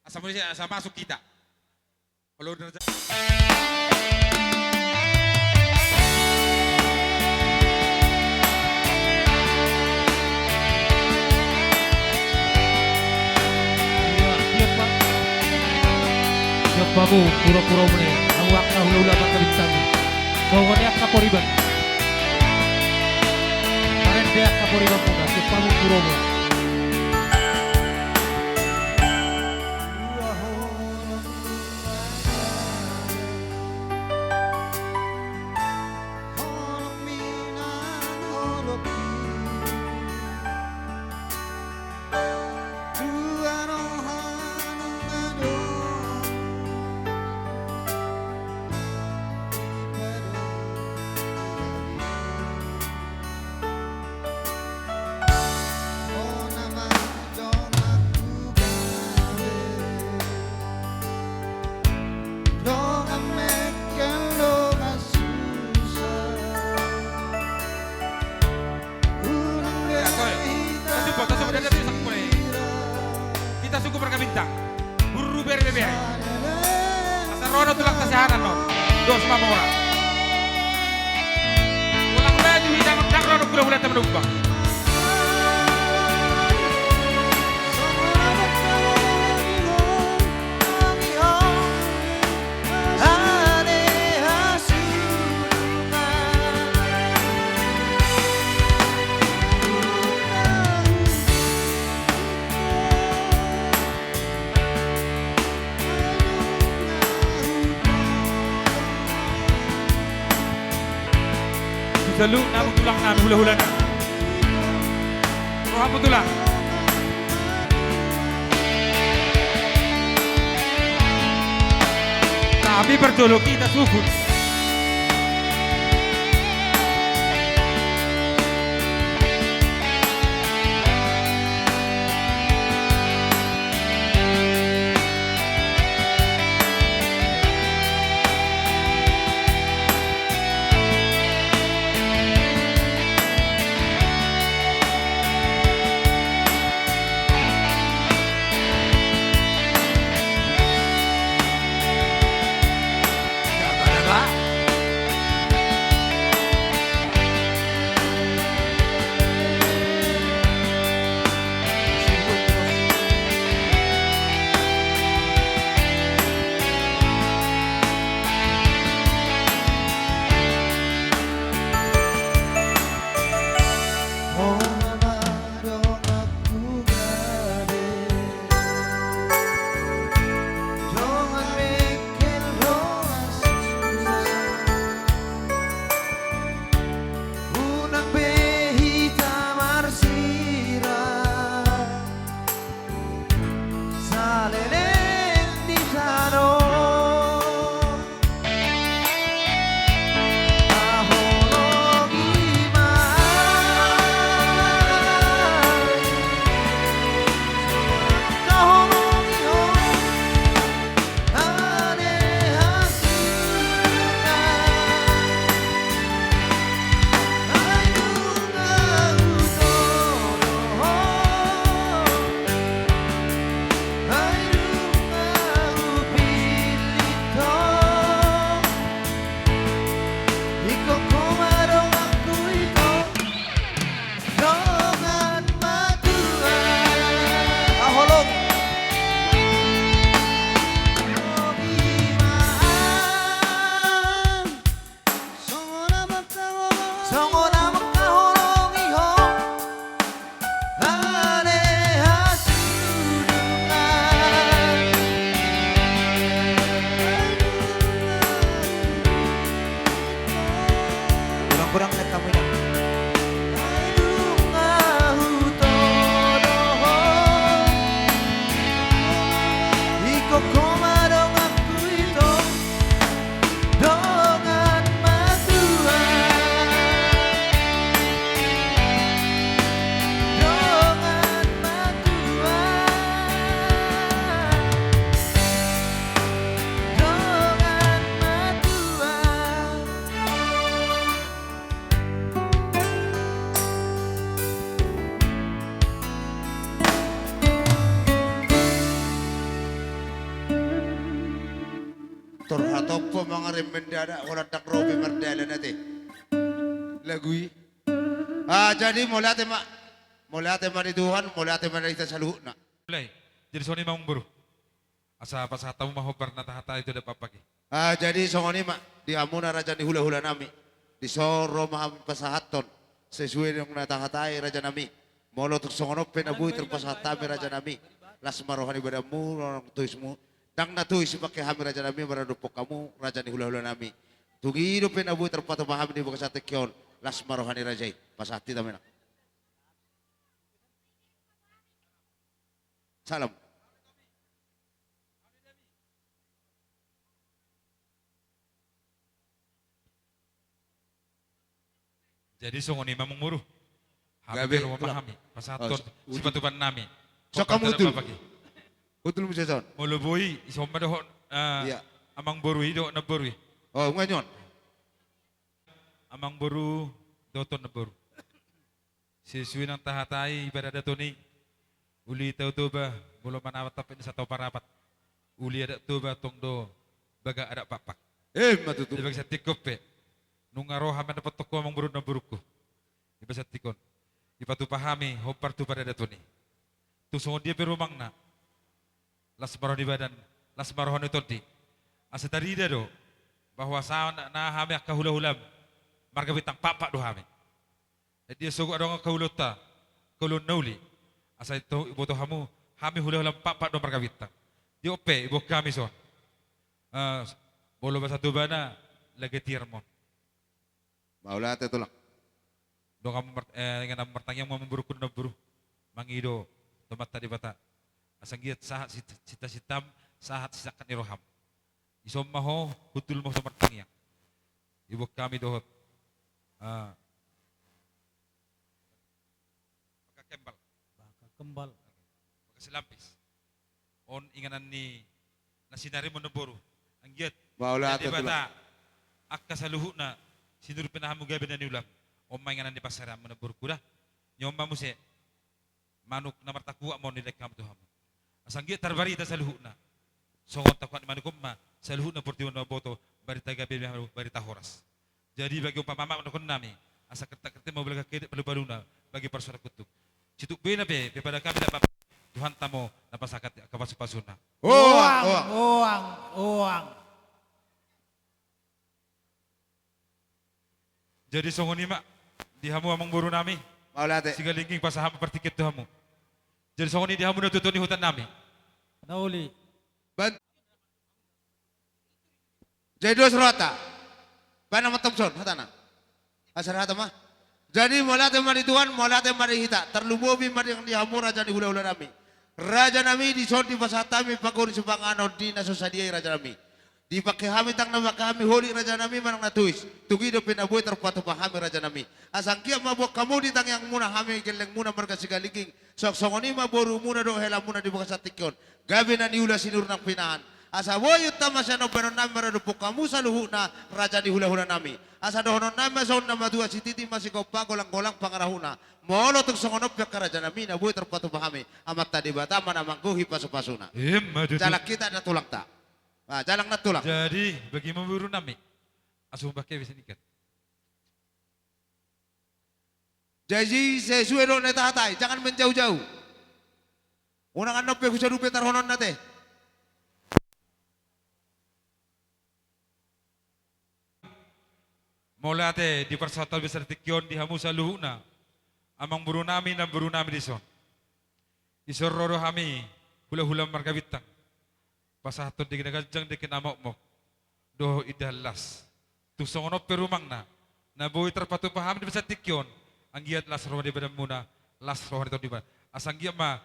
Asa mulai, asa masuk kita. Olo, siap hamu, pura-pura mune, hamu angka hula-hula marga Bintang. Songon i angka poriban. Marende angka poriban muna, siap hamu, pura-pura. Kita suku marga Bintang. Burru bere bebe ai. Asa ro do tulang tasihanan no. Dos ma mora. Ulang baju hita mendang ro do hula-hula teman umbang. Saluhutna hamu tulang nami, hula-hula nami. Rohamu tulang. Tapi parjolo hita suhut. Tor hatop pe mangarem mendadak, holan ndang ro be mardalan ate. Lagu i. Ah, jadi mauliate ma. Mauliate ma di Tuhan, mauliate ma di hita saluhutna. Mulai. Jadi songon i ma amangboru. Asa pasahat hamu ma hombar na tahatai tu adat Pakpak i. Ah, jadi songon i ma di hamuna raja ni hulahulanami. Dison ro ma hami pasahathon sesuai dengan na tahatai rajanami. Molo tung songon on pe na boi tarpasahat hami rajanami, las ma roha ni badanmu, roha ni toismu. Ndang na tois dipangke hami rajanami maradophon hamu raja ni hulahulanami. Tung i dope na boi tarpatupa hami di bagasan tingki on, las ma roha ni raja i. Pasahat hita ma inang. Salam. Jadi songon i ma amangboru. Hami gabe, pe ro ma, tulang, hami pasahathon, oh, si-, sipatupaonnami. Sok hamu utul. Utul muse son. Molo boi, dison ma dohot, eh, iya, amangboru i dohot namboru i. Oh, nunga i on. Amangboru dohot namboru. Sesuai nang tahatai paradaton i, uli Tao Toba, molo manatap pe ni Tao Parapat, uli adat Toba tong do bagak adat Pakpak. Emma tutu. Di bagasan tingki on pe, nunga ro hami mandapothon ho amangboru namborungku. Di bagasan tingki on, dipatupa hami hombar tu paradaton i. Tung songon dia pe rumangna, las ma roha ni badan, las ma roha ni tondi. Asa tarida do bahwa sahat na hami angka hulahulam marga Bintang Pakpak do hami. Jadi sogot adong angka ulaonta, angka ulaon na uli, asa iboto hamu, hami hulahulam Pakpak do marga Bintang. Di on pe diboan hami son, eh, molo bahasa Tobana, lage tiar mon. Mauliate tulang. Dongan mar-, eh, inganan martangiang ma amangborungku namboru, mangido tu Amanta Debata, asa anggiat sahat sit-, sitasintam, sahat sisangkap ni roham. Dison ma ho, hundul ma ho tu martangiang. Diboan hami dohot, ah, bangka kembal. Bangka kembal. Bangka silampis. On inganan ni na sinarim on namboru. Anggiat, mauliate tulang, Debata angka saluhutna, sinur pe na hamu gabe na niulam. On ma inganan ni pansarianmu namborungku da. Ni on ma muse. Manuk na martakuak ma on didaek hamu tu hamu. Asa anggiat tarbarita saluhutna. Songon takuak ni manuk on ma saluhutna portibi on na mamboto barita gabe, barita horas. Jadi bagi umpama ma dohonon nami, asa kertak-kertik ma balga kede palu-paluna bagi parsuara kutuk. Situtu bena pe, pe pada kami dapat Tuhanta ma na pasahat angka pasu-pasuna. Oang, oang, oang, oang. Jadi songon i ma di hamu amangboru nami. Mauliate. Sigalingging pasahat ma partingkian tu hamu. Jadi songon i di hamu natuatua ni huta nami. Na uli. Ban-, jadi dos rohanta. Baen ma Thomson hatana. Asa hata ma. Jadi mauliate ma di Tuhan, mauliate ma di hita. Tarlumobi ma di hamu raja ni hulahula nami. Raja nami, dison dipasahat hami pangoli sipanganon di na so sadia i raja nami. Dipangke hami tang na mangke hami holit raja nami manang na tois. Tung i dope na boi tarpatupa hami raja nami. Asa anggiat ma boan hamu di tangiangmuna hami gellengmuna marga Sigalingging. Songon i ma borumuna dohot helamuna di bagasan tingki on. Gabe na niula sinur nang pinahan. Asa boi unta ma sian ombaenon nami maradophon hamu saluhutna raja ni hulahula nami. Asa dohonon nami ma songon na matua, sititi ma sigompa, golang-golang pangarahutna. Molo tung songon on pe angka raja nami na boi tarpatupa hami, Amanta Debata ma na manggohi pasu-pasuna. Emma tutu. Jalang hita na tulangta. Ah, jalang na tulang. Jadi bagi ma boru nami. Asa umbah ke bisa nikan. Jadi sesuai dohot na tahatai, jangan menjauh-jauh. Unang annon pe husadupe tarhononna te. Mauliate di parsahat nami di bagasan tingki on di hamu saluhutna, amangboru nami, namboru nami dison. Dison ro do hami hulahula marga Bintang. Pasahathon dengke na ganjang, dengke na mokmok dohot indahan las. Tung songon on pe rumangna, na boi tarpatupa hami di bagasan tingki on, anggiat las roha ni badanmuna, las roha ni tondimuna. Asa anggiat ma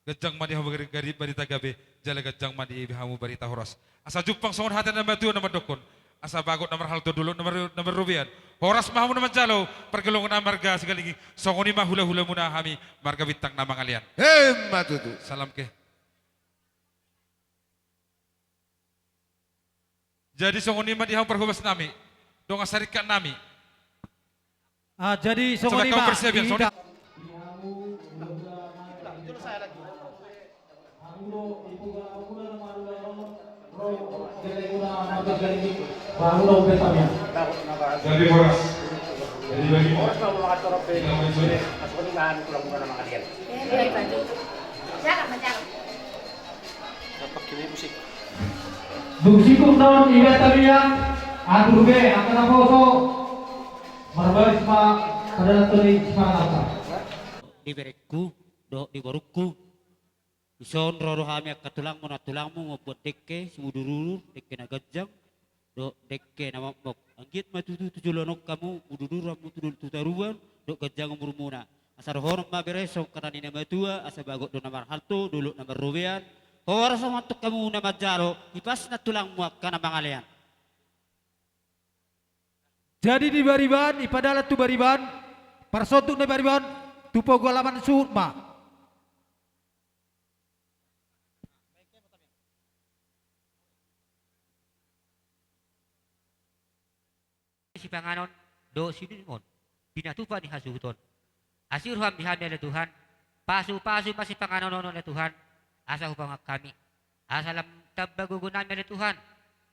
ganjang ma di hamu gari-, gari barita gabe, jala ganjang ma di hamu barita horas. Asa jumpang songon hata ni natuatua na mandokkon, asa bagot na marhalto, dolok na mar-, na marrobean, horas ma hamu na manjalo, pargelongan na marga Sigalingging, songon i ma hulahulamuna hami marga Bintang na mangalean. Emma tutu. Salam ke. Jadi songon i ma di hamu parhobas nami, dongan saringkat nami. Ah, jadi songon i ma di hita. Coba kau persiapkan, songon i. Jadi boras. Jadi bagi. Jangan, jangan. Dung singkop naon ibanta be, atur be angka naposo, marbaris ma padalan tu ni sipanganon. Di berengku dohot di borungku, dison ro do hami angka tulangmu nantulangmu mambuat dengke simudurudur, dengke na ganjang dohot dengke na mokmok. Anggiat ma tutu tu joloan on hamu mudurudur hamu tu dolok tu toruan dohot ganjang umurmuna. Asa dohonon ma bere songon hata ni na matua, asa bagot do na marhalto, dolok na marrobean. Horas ma antong hamu na manjalo, hipas nantulangmu angka na mangalean. Jadi di bariban, di padalan tu bariban, parsonduk ni bariban, tu pogu alaman suhut ma. Sipanganon dohot sidung on, pinatupa ni hasuhuton. Asi roham di hami ale Tuhan, pasupasu ma sipanganon on ale Tuhan, asa hupaongan hami. Asa lam tamba gogo nami ale Tuhan,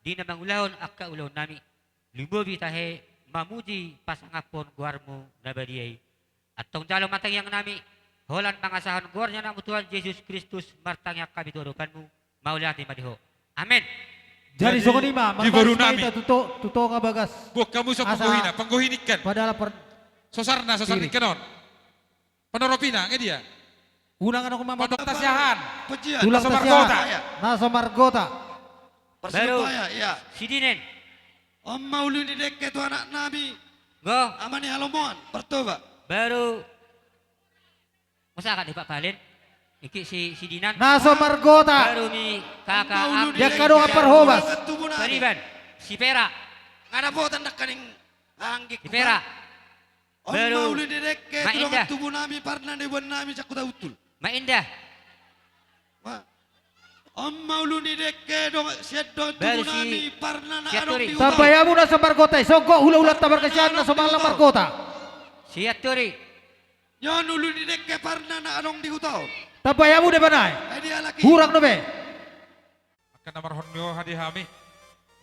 di na mangulahon angka ulaon nami. Lumobi tahe mamuji pasangaphon goarmu na badia i. Antong jalo ma tangiang nami, holan mangasahon goar ni Anakmu Tuhan Jesus Kristus martangiang hami tu adopanmu, mauliate ma di Ho. Amen. Jadi songon i ma, di boru nami. Marbaris ma hita tu to-, tu tonga bagas. Buat hamu so panggohina, panggohi ningkan. Padahal per-, sosarna, sosar ningkan on. Panoropina, nge dia? Unang adong ma. Pondok Tasiahan. Tulang Tasiahan. Na so margota. Baru. Sidinen. On ma ulu ni dengke tu anak nami. Go. Ama ni Halomoan, Partoba. Baru. Masa kan di Pak Palen? Iki si, si Dinan. Na so margota. Baru ni kakak. Di angka dongan parhobas. Pariban. Si Pera. Nga dapotan dakka ning anggik. Si Pera. On ma ulu ni dengke tu dongan tubu nami, parna ni boan nami, Sakuta Untul. Ma Indah. On ma ulu ni dengke dongan, sian dongan tubu nami, parna na adong di huta on. Tambai hamu na so margota i, songgop hulahulanta margasian na so mangallang margota. Sian Turi. Nion ulu ni dengke parna na adong di huta on. Tambai hamu da bana i. Hurang dope. Angka na marhon ni roha di hami,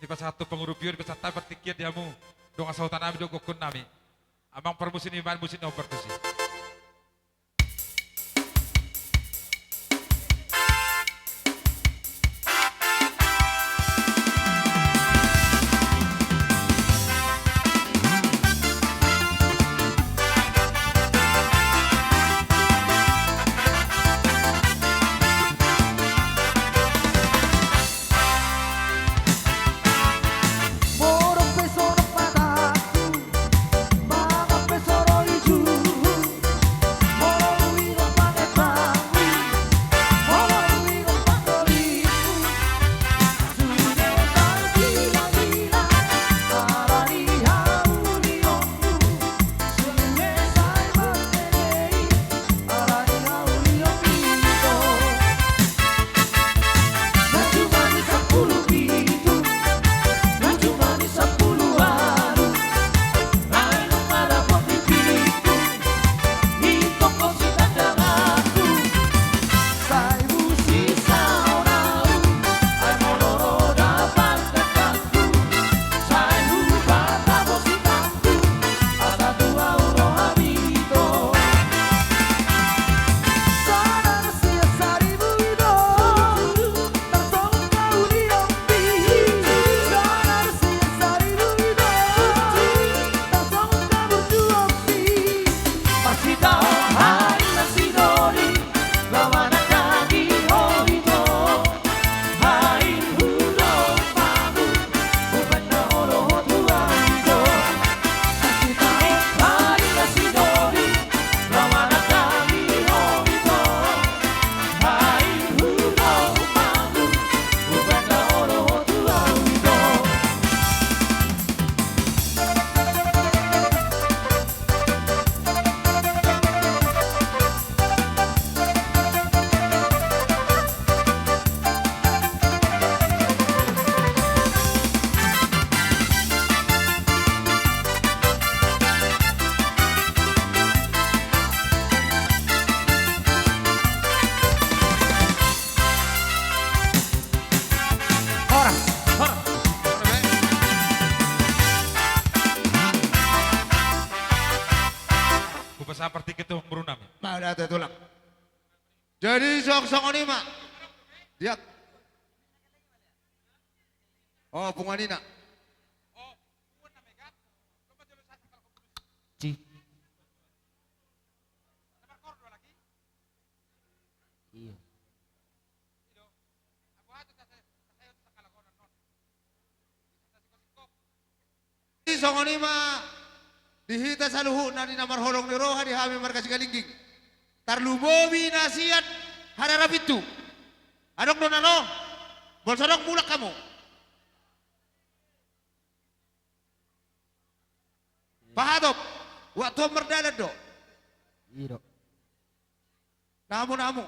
dipasahat tu pangurupion, dipasahat hami partingkian di hamu dongan sahuta nami dohot gokhon nami. Amang parmusik ni bahen musik na hombar tusi. Modom pe sonop matangku, mangan pe sonop ijungku. Jadi song songon i ma. Diak. Oh, punguan ina. Ci. Iya. Songon i ma di hita saluhutna di na marholong ni roha di hami marga Sigalingging. Tarlumobi na sian Harara Pintu. Adong do na ro? Molo so adong mulak hamu. Pahatop. Waktu on mardalan do. Iya do. Namu, namu.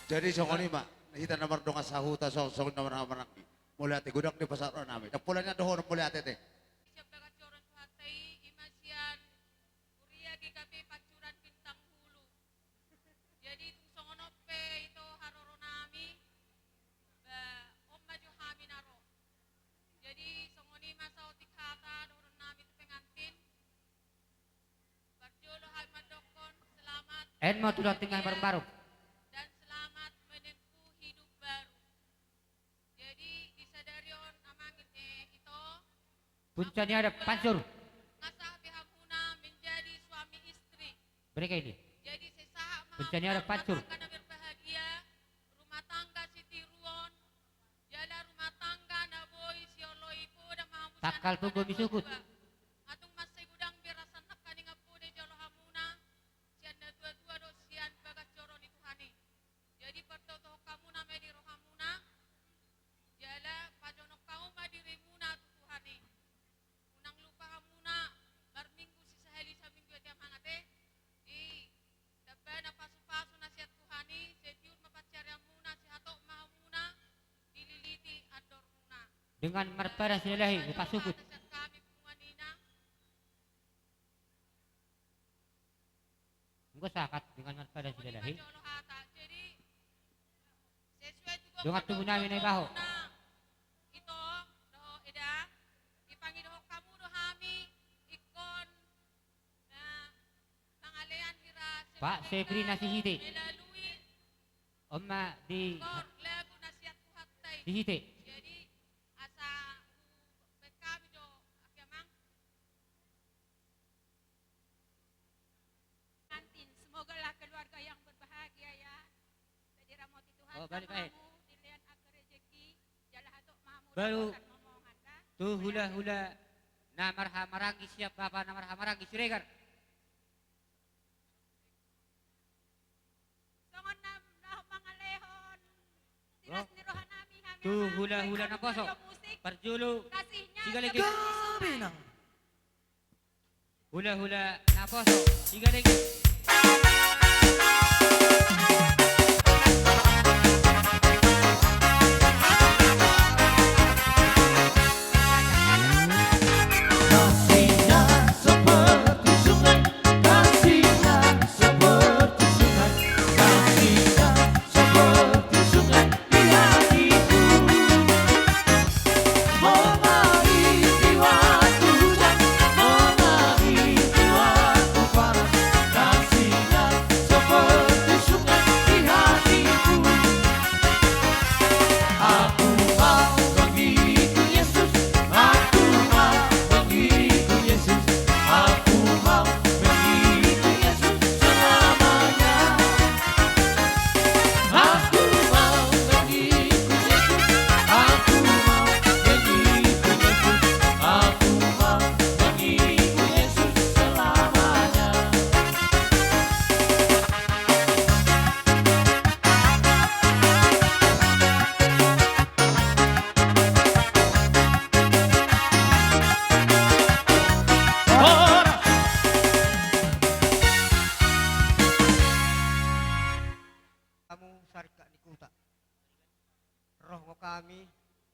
Jadi songon i ma hita na mardongan sahuta, songon i na marhahamaranggi. Mauliate, godang do pasahat roha nami. Ndang pola nian dohonon mauliate ate. Sian bagas joro ni Tuhanta i, i ma sian Huria G K P Pancuran Bintang Hulu. Jadi tung songon on pe ito haroro nami, ba on ma jo hami na ro. Jadi songon i ma saotik hata dohonon nami tu pengantin. Parjolo hami mandokkon selamat. Eno ma tu dating nami baru-baru. Dan selamat menempuh hidup baru. Jadi di sadari on amang, eh, ito, punca ni adat Pansur. Nga sah be hamuna menjadi suami istri. Mereka ini. Jadi sai sahat ma hamuna punca ni adat Pansur. Rumah tangga na berbahagia, rumah tangga sitiruon, jala rumah tangga na boi sioloi poda ma hamu sian tangkal punggung misukut. Nga tung mansai godang be rasa nangkaningan poda jolo hamuna sian natuatua dohot sian bagas joro ni Tuhan i. Jadi partotohon hamuna ma i di rohamuna, jala pajonok hamu ma dirimuna tu Tuhan i. Unang lupa hamuna marminggu sisahali saminggu ate amang ate, di dambana pasupasu na sian Tuhan i, sai tiur ma pansarianmuna, sai hatop ma hamuna dililiti andormuna. Dengan marpada silalahi, hupasuput. Sian hami punguan ina. Enggo sahat dengan marpada silalahi. Dongan tubu nami na i baho. Ito dohot eda, dipangidohon hamu do hami ingkon na mangalean hira Pak Sebrina Sihite. On ma di Sihite. Jadi, Asa Baru tu hulahula na marhahamaranggi sian bapa na marhahamaranggi Siregar. Songon na laho mangalehon silas ni roha nami, hami tu hulahula naposo. Parjolo Sigalenggeng. Gabe nang. Hulahula naposo Sigalenggeng. Kasihnya seperti sungai, kasihnya seperti sungai, kasihnya seperti sungai di hatiku. Mengalir di waktu hujan, mengalir di waktu panas, kasihnya seperti sungai di hatiku. Aku mau mengikut Yesus, aku mau mengikut Yesus, aku mau mengikut Yesus selamanya. Aku mau mengikut Yesus, aku mau mengikut Yesus, aku mau mengikut Yesus selamanya. Horas. Hamu saringkak ni huta. Ro ma hami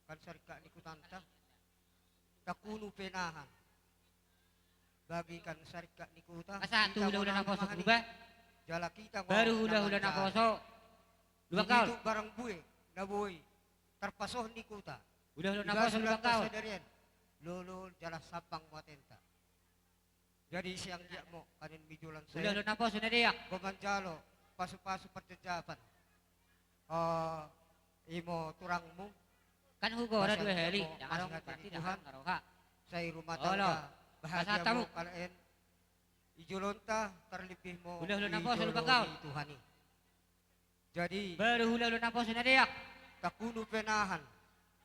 kan saringkak ni hutanta. Tangkunu pe nahan. Bagi kan saringkak ni huta. Asa tu hulahula naposo Purba. Jala hita ma baru hulahula naposo Lumban Gaol. Barang bue na boi tarpasohot ni huta. Hulahula naposo Lumban Gaol. Sadarian lolo jala sambang ma atenta. Jadi sian dia mo kanen mi joloan sae. Hulahula naposo na deak. Bo manjalo pasupasu parjajapan. Oh, imo turangmu. Kan hugora dua hali. Jangan dong, berarti dah Tuhan. Sai rumah tangga bahagia mo kalaen. I jolonta tarlebih mo hulahula naposo Lumban Gaol. Tuhan i. Jadi baru hulahula naposo na deak. Tangkunu pe nahan.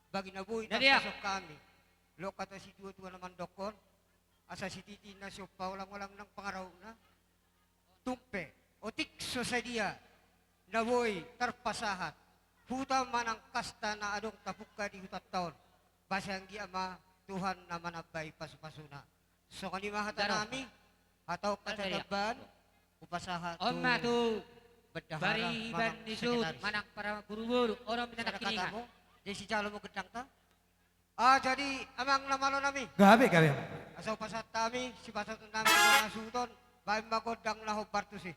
Bagi na boi tarpasohot hami. Loas hata situatua na mandokkon. Asa sititi na so paolangolang nang pangarahutna. Tung pe otik so sadia na boi tarpasahat huta manang kasta na adong tapungka di hutanta on. Basa anggiat ma Tuhan na manambai pasupasuna. Songon i ma hata nami. Hata on hata tambahan. Hupasahat on ma tu bendahara manang sekretaris. Manang para boruboru on ma hata nangkiningan. Jadi sijalo ma gendangta. Ah, jadi amang na malo nami. Gabe, gabe. Asa hupasahat hami sipasahaton nami tu na suhut on. Baen ma gondang na hombar tusi.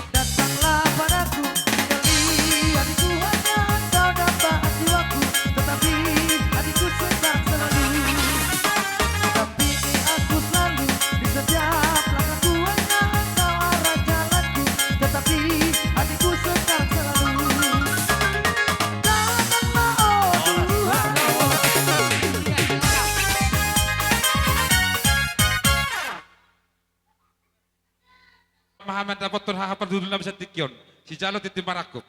Datanglah padaku, kali hatiku hanya Kau dapat jiwaku, tetapi hatiku sesak selalu. Dampingi aku selalu, di setiap langkahku hanya Engkau arah jalanku, tetapi hatiku sesak selalu. Datanglah, oh Tuhan. Maha mandapothon haha parhundul nami sian tingki on. Sijalo tintin marangkup.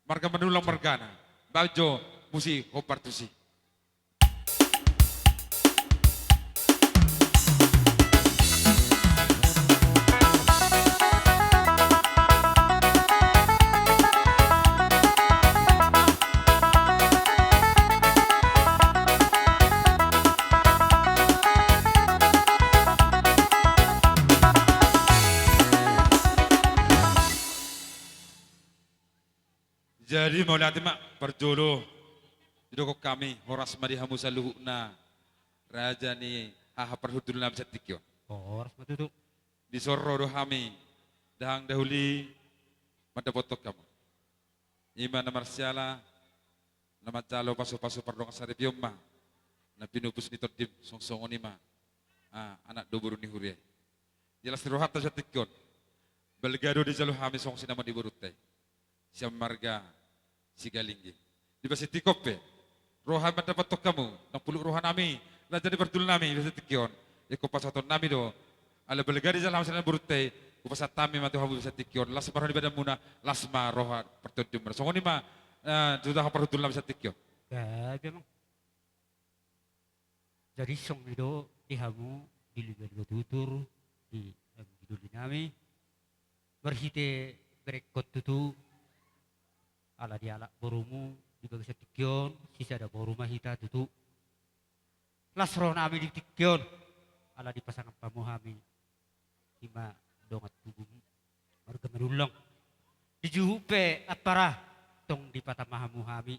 Marga Manulang margana. Baen jo musik hombar tusi. Jadi mauliate ma parjolo didokkon hami, horas ma di hamu saluhutna raja ni haha parhundul nami sian tingki on. Oh, horas ma tutu. Dison ro do hami dahahang dahuli mandapothon hamu. Ima na marsiala na manjalo pasupasu pardongansaripeon ma na pinupus ni tondim, songon i ma, ah, anak dohot boru ni huria i. Di las ni rohanta sian tingki on balga do dijalo hami songon sinamot ni borunta i sian marga Sigalingging. Di bagasan tingki on pe ro hami mandapothon hamu, ndang pulut roha nami Raja ni parhundul nami, di bagasan tingki on. Ingkon pasahaton nami do. Ala balga di jala hami sian borunta i, hupasahat hami ma tu hamu di bagasan tingki on. Las ma roha ni badanmuna, las ma roha partondion muna. Songon i ma, eh, tu hamu parhundul nami di bagasan tingki on. Gabe, Amang. Jadi songon i do di hamu, di liga-liga tutur, di, em, di doli nami. Marhite berengkon tutu, ala dialap borumu di bagasan tingki on, sisada boru ma hita tutu. Las roha nami di tingki on, ala dipasangap hamu hami, i ma dongan tubu marga Manullang. Di juhut pe ampara, tong dipatama hamu hami.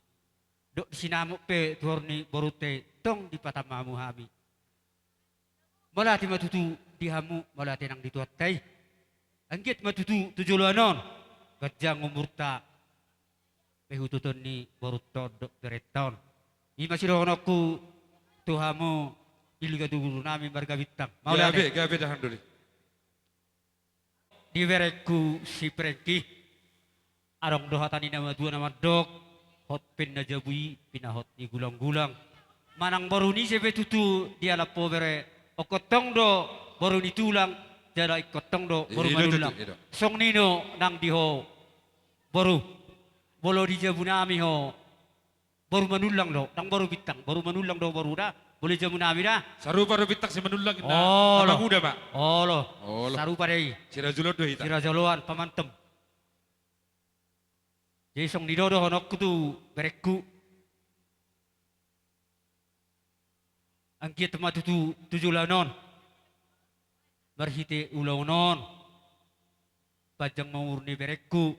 Dohot di sinamot pe tuhor ni borunta i, tong dipatama hamu hami. Mauliate ma tutu di hamu, mauliate nang di Tuhanta i. Anggiat ma tutu tu joloan on ganjang umurta, paihuthon ni borunta on dohot berenta on. I ma sidohononku tu hamu di liga tutur nami marga Bintang. Mauliate. Gabe, gabe da hami doli. Di berengku si Prengki. Adong do hata ni na matua na mandok, hot pinna jabu i pinahot ni gulang-gulang. Manang boru ni ise pe tutu dialap ho bere, ingkon tong do boru ni tulang, jala ingkon tong do boru Manullang. Songon i do nang di ho boru. Molo di jabu nami ho boru Manullang do, ndang boru Bintang, boru Manullang do boru da, molo di jabu nami da. Sarupa do Bintang si Manullang inna. Olo. Anak muda ma. Olo. Olo. Sarupa do i. Sirajoloan do hita. Sirajoloan, pamantem. Jadi songon i do dohononku tu berengku. Anggiat ma tutu tu joloan on. Marhite ulaon on. Panjang ma umur ni berengku.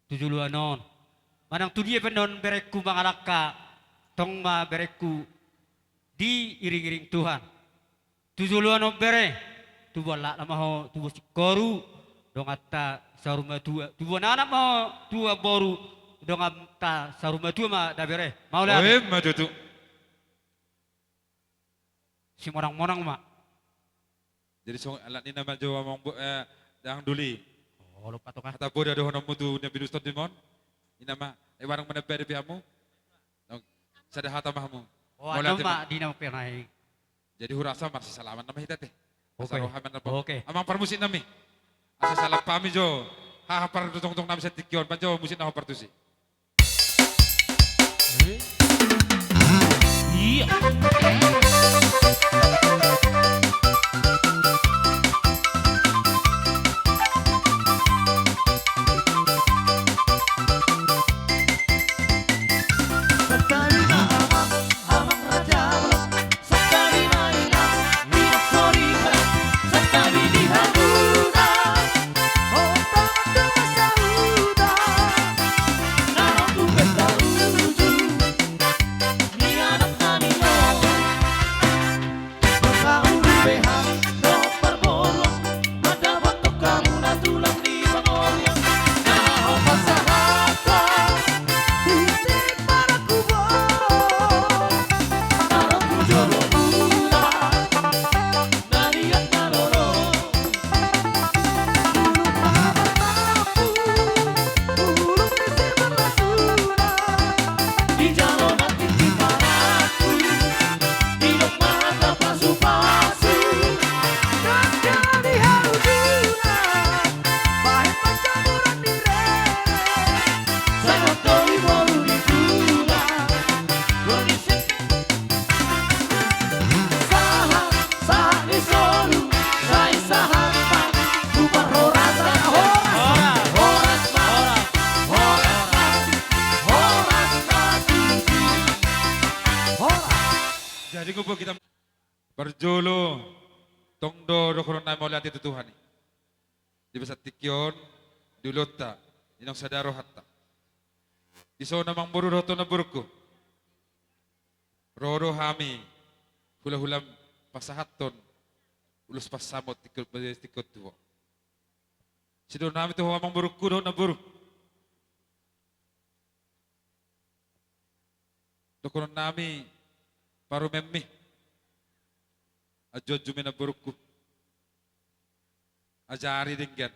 Tu joloan on. Manang tu dia pe annon berengku mangalangka, tong ma berengku diiring-iring Tuhan. Tu joloan on bere, tubuan lakna ma ho, tubuan singkoru, donganta saur matua, tubuan anak ma ho, tubuan boru, donganta saur matua ma da bere. Mauliate. Oi, ma tutu. Simonang-monang ma. Jadi songon i, ala ni i ma jo amang bo-, eh, dang doli. Oh, lupa tuh, Kak. Hata poda dohononmu tu na binusta di mon. I ma, eh, barang mana beda pe hamu. Sada hata ma hamu. Oh, mauliate ma. Di nama penai. Jadi hurasa marsisalaman nama hita te. Oke. Asa roha mana. Oke. Amang parmusik nami. Asa salam pami jo. Haha, partongtong nami satingki on. Panjo musik nama partusi. Jadi, ngumpul hita. Parjolo, tong do dohonon nami mauliate tu Tuhan i. Di bagasan tingki on, di ulaonta, i naung sada rohanta. Dison amang boru dohot namborungku. Ro do hami, hula-hula pasahathon, ulos pansamot tingki on, tingki on tu ho. Sidohonon nami tu ho amang borungku dohot namboru. Dohonon nami parumaenmi. Anju-anjumi namborungku. Ajari denggan.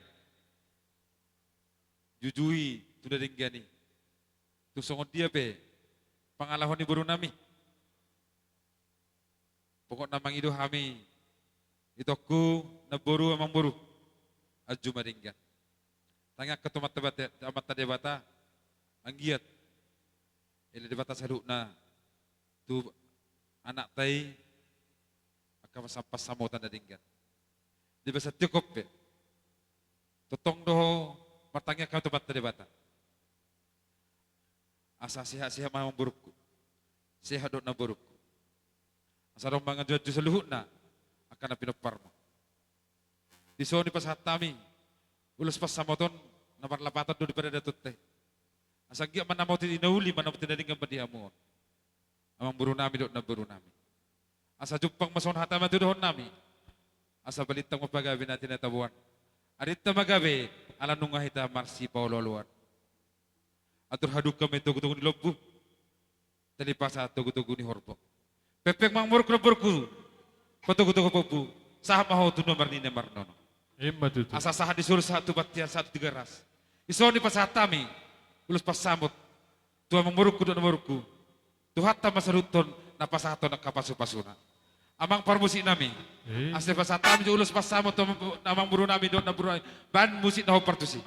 Jujui tu na denggan i. Tung songon dia pe pangalaho ni boru nami. Pokokna mangido hami, itongku, namboru, amangboru, anju ma denggan. Tangiangkon tu Amanta Debata, Amanta Debata, anggiat dielek Debata saluhutna tu anakta i angka pansamotan na denggan. Di bagasan tingki on pe, tongtong do martangiang hami tu Amanta Debata. Asa sehat-sehat ma amangborungku, sehat dohot namborungku. Asa adong manganju-anju saluhutna angka na pinomparmu. Dison dipasahat hami ulos pansamotan na marlapatan do di paradatonta i. Asa anggiat manamoti na uli, manamoti na denggan ma di hamu on, amangborunami dohot namborunami. Asa jumpang ma songon hata na tudohonnami. Asa balintang ma pagabe na tinataboan, arinta ma gabe, ala nunga hita marsipaolo-oloan. Atur hadungka ma i togu-togu ni lombu, tali pasa togu-togu ni horbo. Pengpeng ma amangborungku, namborungku, patogu-togu pongbu, sahat ma ho tu na marnini marnono. Ima tutu. Asa sahat di solu, sahat tu bontean, sahat tu Tigaras. Dison dipasahat hami ulos pansamot tu amangborungku dohot namborungku. Tuhanta ma saluhut na pasahathon angka pasu-pasuna. Amang parmusiknami, eh, asa pasahat hami jo ulos pansamot tu amang, amangborunami dohot namborunami. Bahen musik na hombar tusi.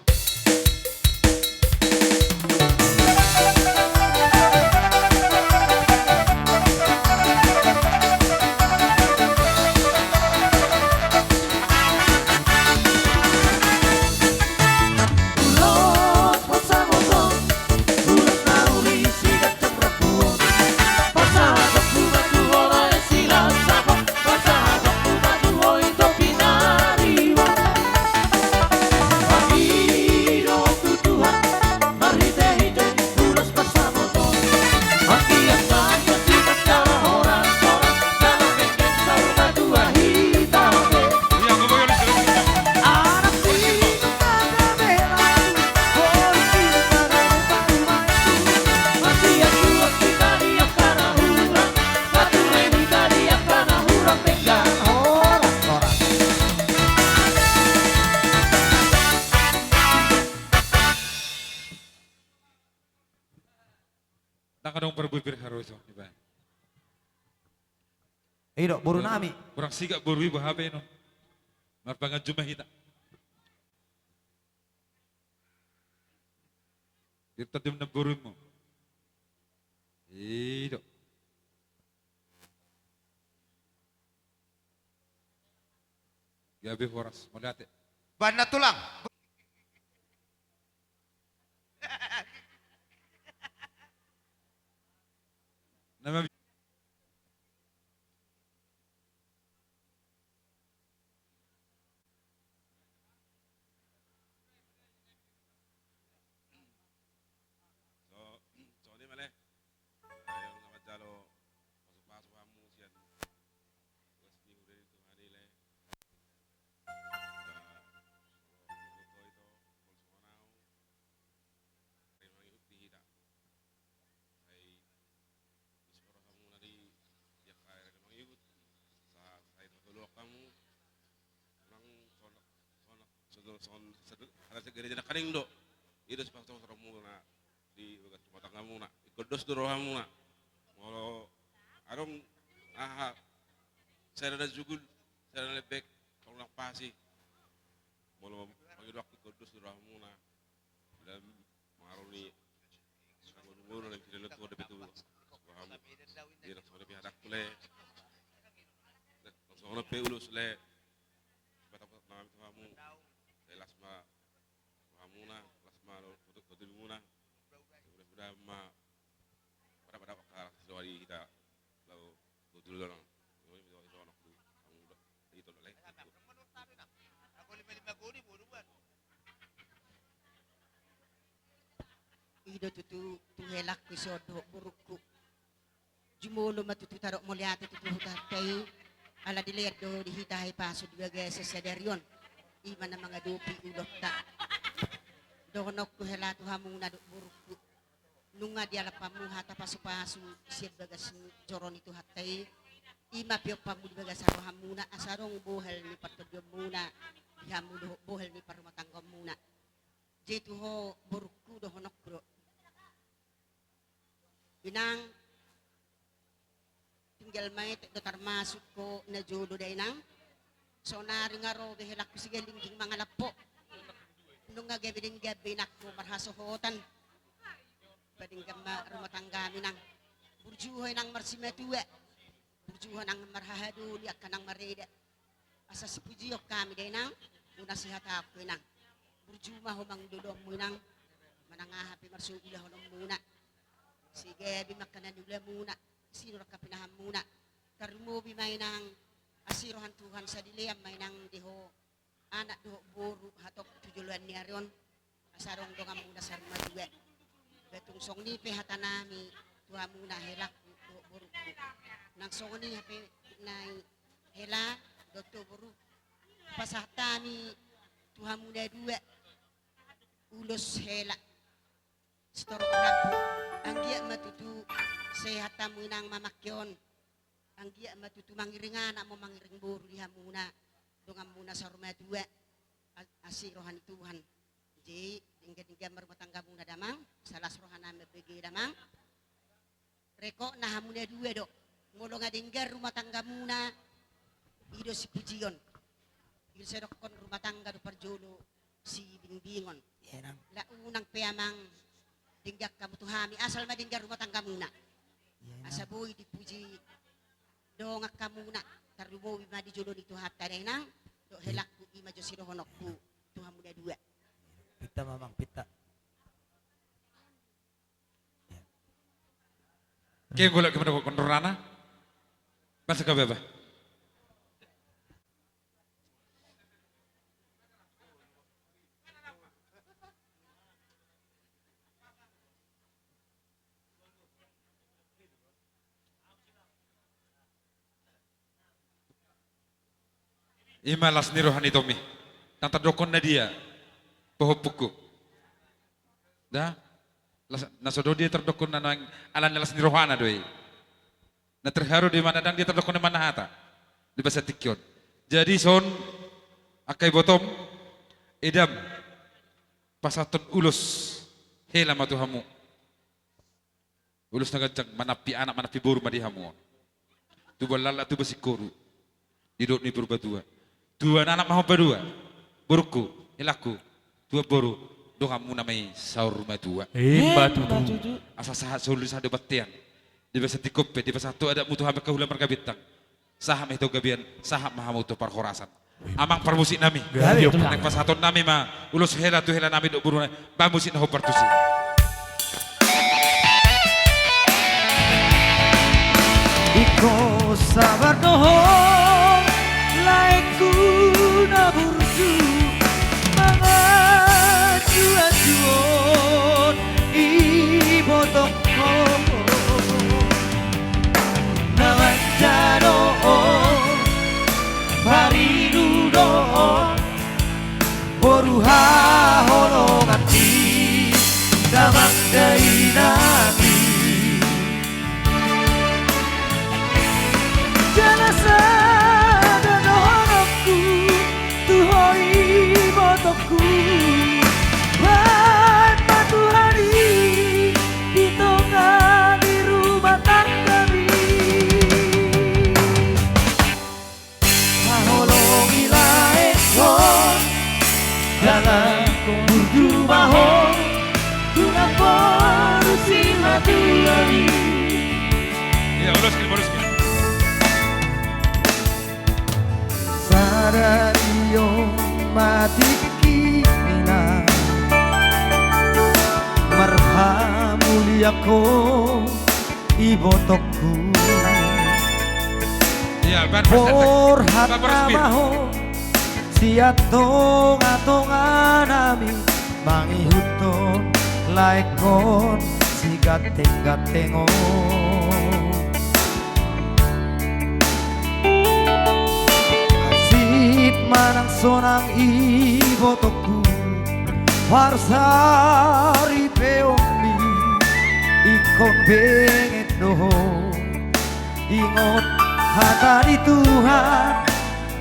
Ndang adong parbue pir haro i songon i baen. I do, boru nami. Kurang sigak boru i, boha baenon. Marpanganju ma hita. Birta tim na boru i mo. I do. Gabe horas, mauliate. Baen na tulang. Nama bi-, so, songon i ma le. Ayo, nga manjalo pasu-pasu hamu sian tugas ni huria ni Tuhan i le. Ba, olo, olo, ito, ito, olo, songon au. Ari mangihut di hita. Sai, bisa ro hamuna di, di angka ari mangihut. Sa, sai, tatoluan hamu. Nang songon, songon, songon, songon, songon, ala se gereja na kaning do. I do sipastormuna di bagas rumah tanggamuna. Ingkon dos do rohamuna. Molo adong aha, sada na jugul, sada na lembek, tong na pasi. Molo mangido ahu, ingkon dos do rohamuna. Dalam mangaroni, mangaroni molo na ingkon dos do rohamuna. Di nang songon i pe hatangku le. Nang songon i pe ulos le. Batak-batak nami tu hamu. Las ma rohamuna, las ma ro-, ro-, rohamuna. Mudah-mudahan ma pada-pada bakal sesuai kita lalu betul dalam. Ini bisa, bisa anak tu. Kamu udah itu lah. I do tutu tu helangku i songon dohot borungku. Jumolo ma tutu tadok mauliate tutu tu Tuhanta i, ala dilean do di hita hahipason di bagasan sadari on. I ma na mangadopi ulaonta. Dohononku hela tu hamuna dohot borungku. Nunga dialap hamu hata pasu-pasu sian bagas ni joro ni Tuhanta i. I ma pinomparmu di bagasan rohamuna asa adong bohal ni partondionmuna di hamu dohot bohal ni parrumatanggaonmuna. Jadi tu ho borungku dohononku do. Inang, Tinggal maetek do tarmasuk ho na jolo da inang. Sonari nga ro be helangku Sigalingging mangalap ho. Nunga gabe denggan be inangku marhasohotan. Padenggan ma rumah tanggam inang. Burju ho inang marsimatua. Burju ho nang marhahadoli angka nang mareda. Asa sipujion hami da inang. Muna sihatahon ho inang. Burju ma ho mangido domu inang. Manang aha pe marsogot ulahononmuna. Sai gabe ma angka na niulamuna. Sinur angka pinahanmuna. Tarlumobi ma inang. Asi roha ni Tuhan sadilean ma inang di ho. Anak dohot boru hatop tu joloan ni ari on. Asa adong donganmuna saurmatua. Ba tung songon i pe hatanami tu hamuna helangku dohot borungku. Nang songon i hape nai hela dohot boru. Pasahat hami tu hamuna dua. Ulos hela. Sitorop rambu. Anggiat ma tutu sehat hamu inang mamangke on. Anggiat ma tutu mangiring anak mo mangiring boru di hamuna. Donganmuna saurmatua. A-, asi roha ni Tuhan. Jadi, denggan-denggan ma rumah tanggamuna damang. Salas rohanami mambege damang. Reko na hamuna dua do. Molo nga denggan rumah tanggamuna. I do sipujion. I do sai dokkon rumah tangga do parjolo. Sibingbingon. Iya, inang. Laos unang pe amang denggan hamu tu hami, asal ma denggan rumah tanggamuna. Iya, inang. Asa boi dipuji dongan hamuna, tarlumobi ma di jolo ni Tuhanta da inang, dohot helangku i ma jo sidohononku tu hamuna dua. Pinta ma amang, pinta. Iya. Oke, golok gimana kok kontrolana? Masa gak apa-apa? I ma las ni roha ni Tommy. Nang tardokkon na dia? Pahompuku. Da? Las, na so do dia tardokkon na nang alani las ni rohana do i. Na terharu di mana dang dia tardokkon di mana hata. Di basa tingki on. Jadi son, angka ibotom, edam, pasahathon ulos hela ma tu hamu. Ulos na ganjang, manampi anak, manampi boru ma di hamu on. Tubuan laklak, tubuan singkoru. Didok ni Purbatua. Tubuan anak ma hamu paduahon. Borungku, helangku, tubuan boru, donganmuna ma i saurmatua. Ima tutu. Asa sahat solu sahat do bontean. Di basa tingki on pe, di basa tu adatmu tu hami angka hula marga Bintang. Sahat ma hita tu gabean, sahat ma hamu tu parhorasan. Amang parmusiknami. Gabe, Tulang. Naeng pasahatonnami ma ulos hela tu helanami dohot borunami. Ba musik na hombar tusi. Ingkon sabar do ho, laengku na burju, manganju-anjuhon ibotongku. Na manjalo on, parinuhon do on, boru haholongan ni damang dainang i. Jala sada dohononku tu ho ibotongku, bahen ma Tuhan i di tonga ni rumah tanggami. Haholongi laengkon, jala burju ma ho, tu na pola simatua i. Iya, ulos kiri, ulos kiri. Sadari on ma tingki i na marhamuliakhon ibotongku. Iya, bar-, bar-, borhat nama ho sian tonga-tonganami, mangihuthon laengkon siganteng-ganteng on. Hansit manang sonang ibotongku, parsaripeonmi ingkon benget do ho. Ingot hata ni Tuhan,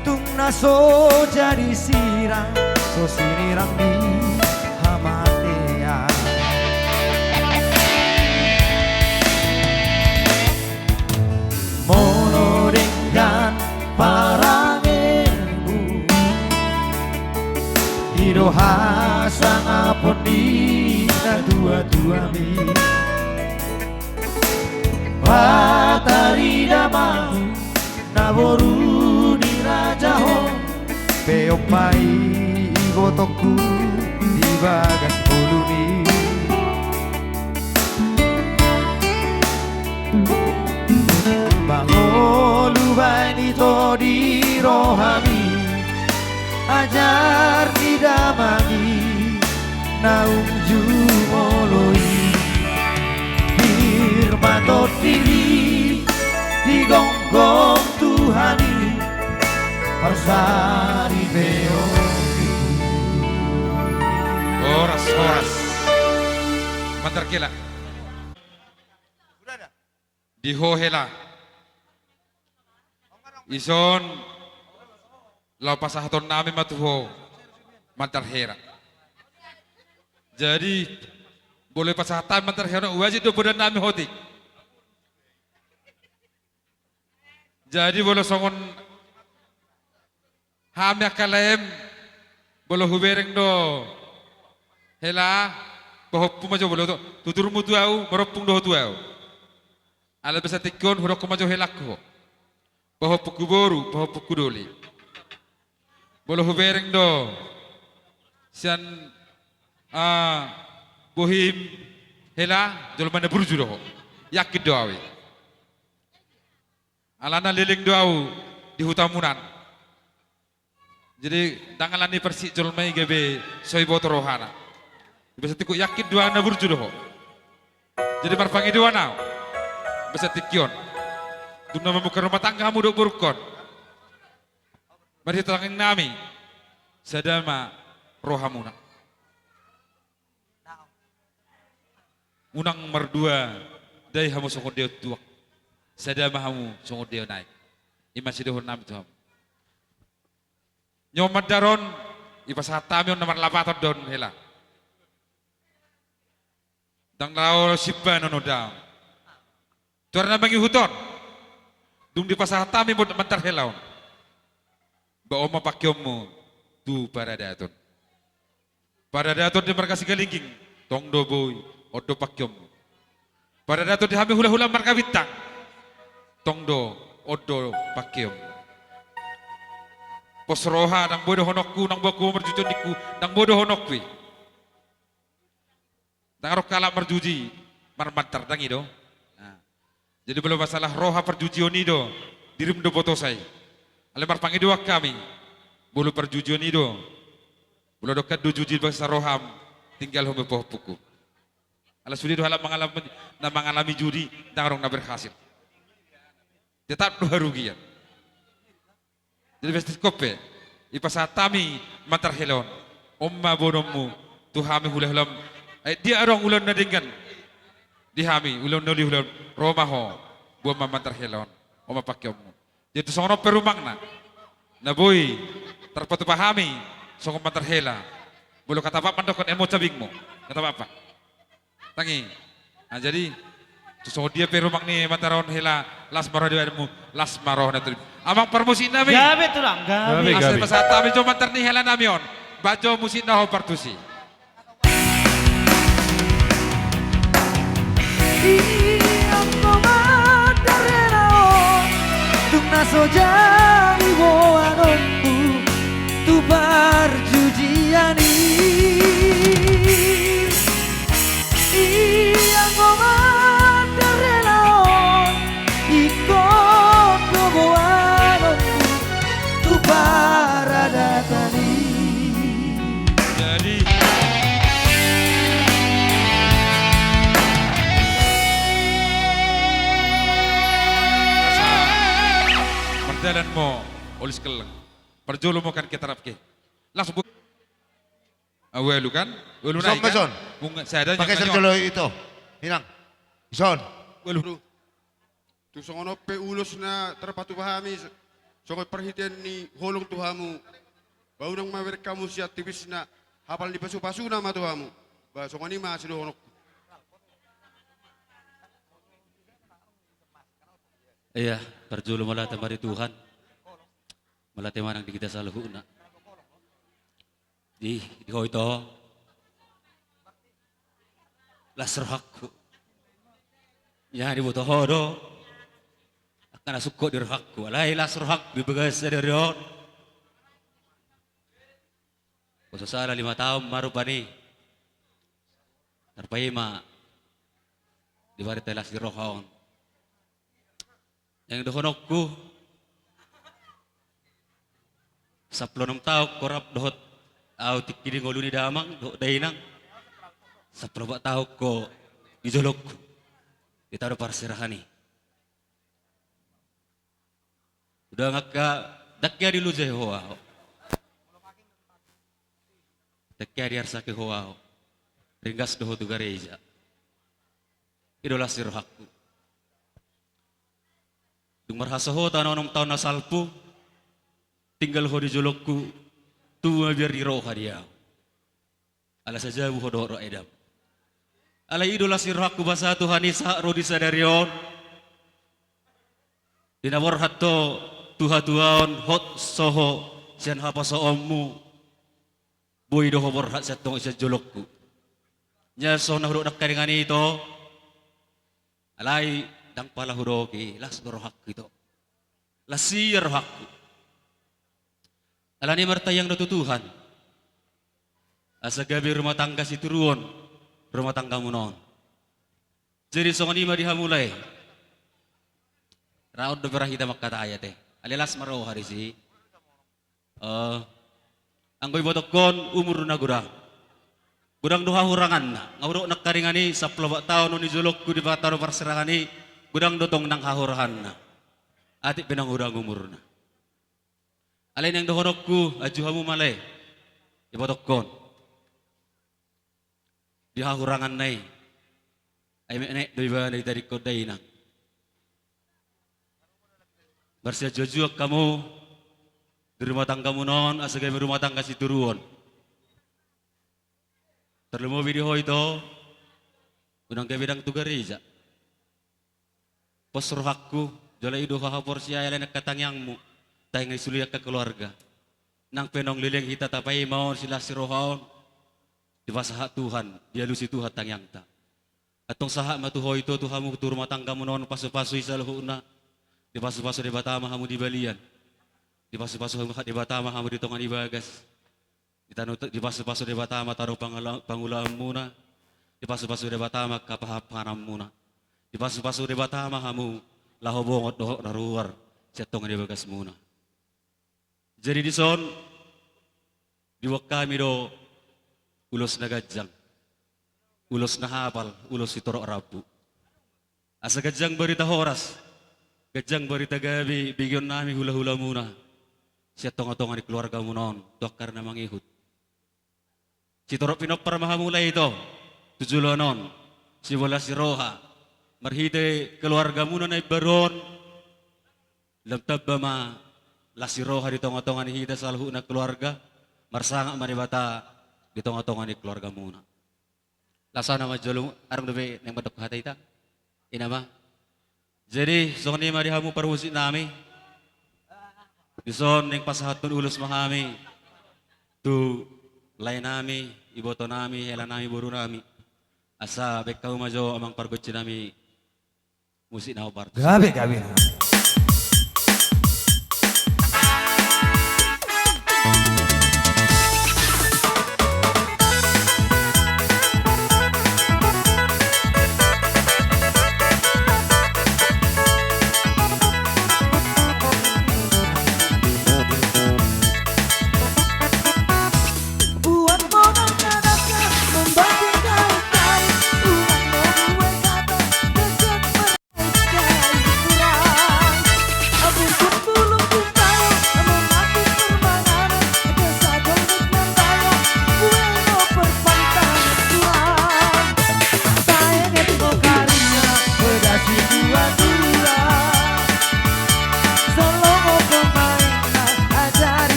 tung na so jadi sirang, so sinirang ni hamatean. Molo Hasangapon ni natuatuami. Patarida ma naboru ni raja ho, peop ma i ibotongku di bagas ngolumi. Mangolu baen ito di rohami, ajar ni damang i naung jumolo i. Pir ma tondimi, digonggom Tuhan i, parsaripeon. Horas, horas. Mantar hela. Di ho hela. Dison laho pasahatonnami ma tu ho mantar hela. Jadi, molo pasahat hami mantar hela, wajib do podanami hotik. Jadi, molo songon hami angka laem, molo hubereng do hela, pahompu ma jo molo tu, tuturmu tu ahu, marompung do ho tu ahu. Alai biasa tingki on, hudokkon ma jo helangku ho. Pahompungku boru, pahompungku doli. Molo hubereng do sian, ah, bohim hela, jolma na burju do ho. Yakin do ahu i. Alana leleng do ahu di hutamuna an. Jadi, ndang alani parsik jolma i gabe so iboto rohana. Biasa tingki on yakin do ahu na burju do ho. Jadi, marpangidoan ahu. Biasa tingki on. Dung na mamungka rumah tangga hamu dohot borungkon. Marhite tangiangnami. Sada ma rohamuna. Unang mardua dai hamu songon daion tuak. Sada ma hamu songon daion aek. I ma sidohononnami tu hamu. Nyo mandar on, ipasahat hami on na marlapaton do on hela. Ndang laho sibanon on da. Tu ari na mangihut on. Dung dipasahat hami ma mantar hela on. Ba on ma pangkeonmu tu paradaton. Paradaton di marga Sigalingging, tong do boi, on do pangkeonmu. Paradaton di hami hulahula marga Bintang, tong do, on do pangkeonmu. Pos roha, ndang boi dohononku, ndang boi marjujion ningku, ndang boi dohononku i. Ndang adong halak marjuji, marmantar, ndang i do. Nah. Jadi molo masalah roha parjujion i do, dirim do botosa i. Alai marpangidoan hami, molo parjujion i do, molo adong hamu do juji bangsa roham, tinggalhon ma pahompungku. Alai sude do halak mangalami, na mangalami judi, ndang adong na berhasil. Tetap do harugian. Jadi biasa tingki on pe, ipasahat hami mantar hela on. On ma boanonmu tu hami hulahulam. Ai dia adong ulaon na denggan di hami, ulaon na uli, ulaon, ro ma ho, boan ma mantar hela on. On ma pangkeonmu. Jadi tu songon on pe rumangna na boi tarpatupa hami songon mantar hela. Molo hata Batak mandokkon, emo cabingmu. Hata Batak. Tangi. Nah, jadi tu songon dia pe rumang ni mantar on hela, las ma roha di badanmu, las ma roha na tulang. Amang parmusiknami. Gabe tulang, gabe. Gabe, gabe. Asa pasahat hami jo mantar ni helanami on. Bahen jo musikna, ho partusi. Ia anggo mantar hela on, tung na so jadi boanonku tu parjujian i. Ia anggo mantar hela on, ingkon do boanonku tu paradatan i. Jadi, mardalan ma olis kelleng. Parjolo ma kan ketarap ke. Langsung bu-, ah, ualu kan? Ualu nai kan? Ison, ison. Bunga sada. Pakai nyangan serdolo ito. Hinang. Ison. Ualu. Tu songon on pe ulos na tarpatupa hami, songon parhitean ni holong tu hamu. Ba unang ma bereng hamu sian tipisna, hapal ni pasupasuna ma tu hamu. Ba songon i ma sidohononku. Ia, parjolo mauliate ma di Tuhan. Mauliate ma nang di hita saluhutna. Di, di ho ito. Las rohangku. Ia diboto ho do angka na sungkot di rohangku. Alai las rohangku di bagasan sadari on. Hosa sala lima taon ma rupani tarpaima di barita las ni roha on. Naeng dohononku, sampulu onom taon ho rap dohot au tingki di ngolu ni damang dohot dainang. Sampulu opat taon ho di jolongku di tano parserahan i. Ndang angka, ndang hea dilojai ho ahu. Ndang hea diarsaki ho ahu. Ringgas do ho tu gareja. I do las ni rohangku. Dung marhasohotan onom taon na salpu, tinggal ho di jolongku, tubu ma biar ni roha di ahu. Ala sajabu ho dohot roha edam. Alai i do las ni rohangku, basa Tuhan i sahat ro di sadari on. Di na borhat ho tu hatuaon, hot so ho sian haposoonmu. Boi do ho borhat sian tonga sian jolongku. Ia songon na hudok nangkaningan i ito. Alai ndang pala hudok i, las do rohangku ito. Las ia rohangku. Alani i martangiang do tu Tuhan asa gabe rumah tangga sitiruon rumah tanggamuna on. Jadi songon i ma di hamu lae. Raon dope ra hita mangkatai ate. Alai las ma roha disi. Eh, anggo ibotongkon umur na godang, godang do hahuranganna. Nga hudok nangkaningan i sampulu opat taon on di jolongku di tano parserahan i, godang do tong nang hahuranganna. Atik pe nang godang umurna. Alai naeng dohononku, anju hamu ma lae ibotongkon. Di hahuranganna i, ai menek do ibana ditadingkon dainang. Marsianjuanjuan hamu di rumah tanggamuna on asa gabe rumah tangga sitiruon. Tarlumobi di ho ito, unang gabe ndang tu gareja. Pos rohangku, jala i do haporseaon, alai angka tangiangmu, tahi nga isuli angka keluarga. Nang pe naung leleng hita tapaima on silas ni roha on, dipasahat Tuhan, dialusi Tuhan tangiangta. Antong sahat ma tu ho ito, tu hamu, tu rumah tanggamuna on, pasupasu i saluhutna. Dipasupasu Debata ma hamu di balian. Dipasupasu hamu, Debata ma hamu di tonga ni bagas. Di tano, dipasupasu Debata ma tano pangula-, pangulaonmuna. Dipasupasu Debata ma angka pahanpahananmuna. Dipasupasu Debata ma hamu laho bongot dohot na ruar sian tonga ni bagasmuna. Jadi dison diboan hami do ulos na ganjang, ulos na hapal, ulos sitorop rambu. Asa ganjang barita horas, ganjang barita gabe begeonnami hulahulamuna sian tongatonga ni keluargamuna on tu angka ari na mangihut. Sitorop pinompar ma hamu lae ito tu joloan on, siboan las ni roha marhite keluargamuna na imbaru on. Lam tamba ma las ni roha di tongatonga ni hita saluhutna keluarga. Marsangap ma Debata di tongatonga ni keluargamuna. Laos ahu na manjalo, adong dope naeng mandok hata hita? I ma. Jadi songon i ma di hamu parmusiknami. Dison naeng pasahathon ulos ma hami tu laenami, ibotonami, helanami, borunami. Asa baen hamu ma jo amang pargonsinami. Musik na hombar. Gabe, gabe.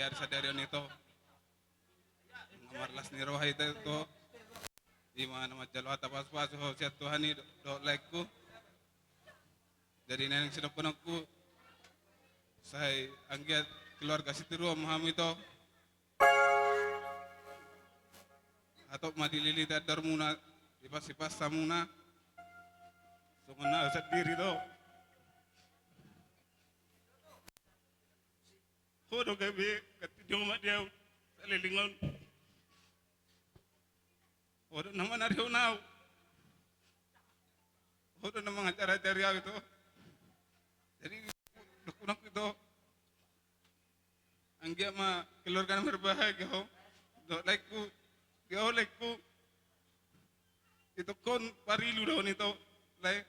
Sadari on, ito, marlas ni roha hita, ito. Ima na manjalo hata pasupasu ho sian Tuhan i do-, dohot laengku. Jadi naeng sidohononku, sai anggiat keluarga sitiruon ma hamu, ito. Hatop ma dililiti andormuna, dipasipas hamuna. Songon na au sandiri do. Ho do gabe, ganti ni omak di au saleleng on. Ho do na manarihon au. Ho do na mangajarajari au, ito. Jadi dohononku, ito, anggiat ma keluarga na berbahagia ho. Dohot laengku, dia ho laengku. Ito, hon parilu do ho, ito, lae.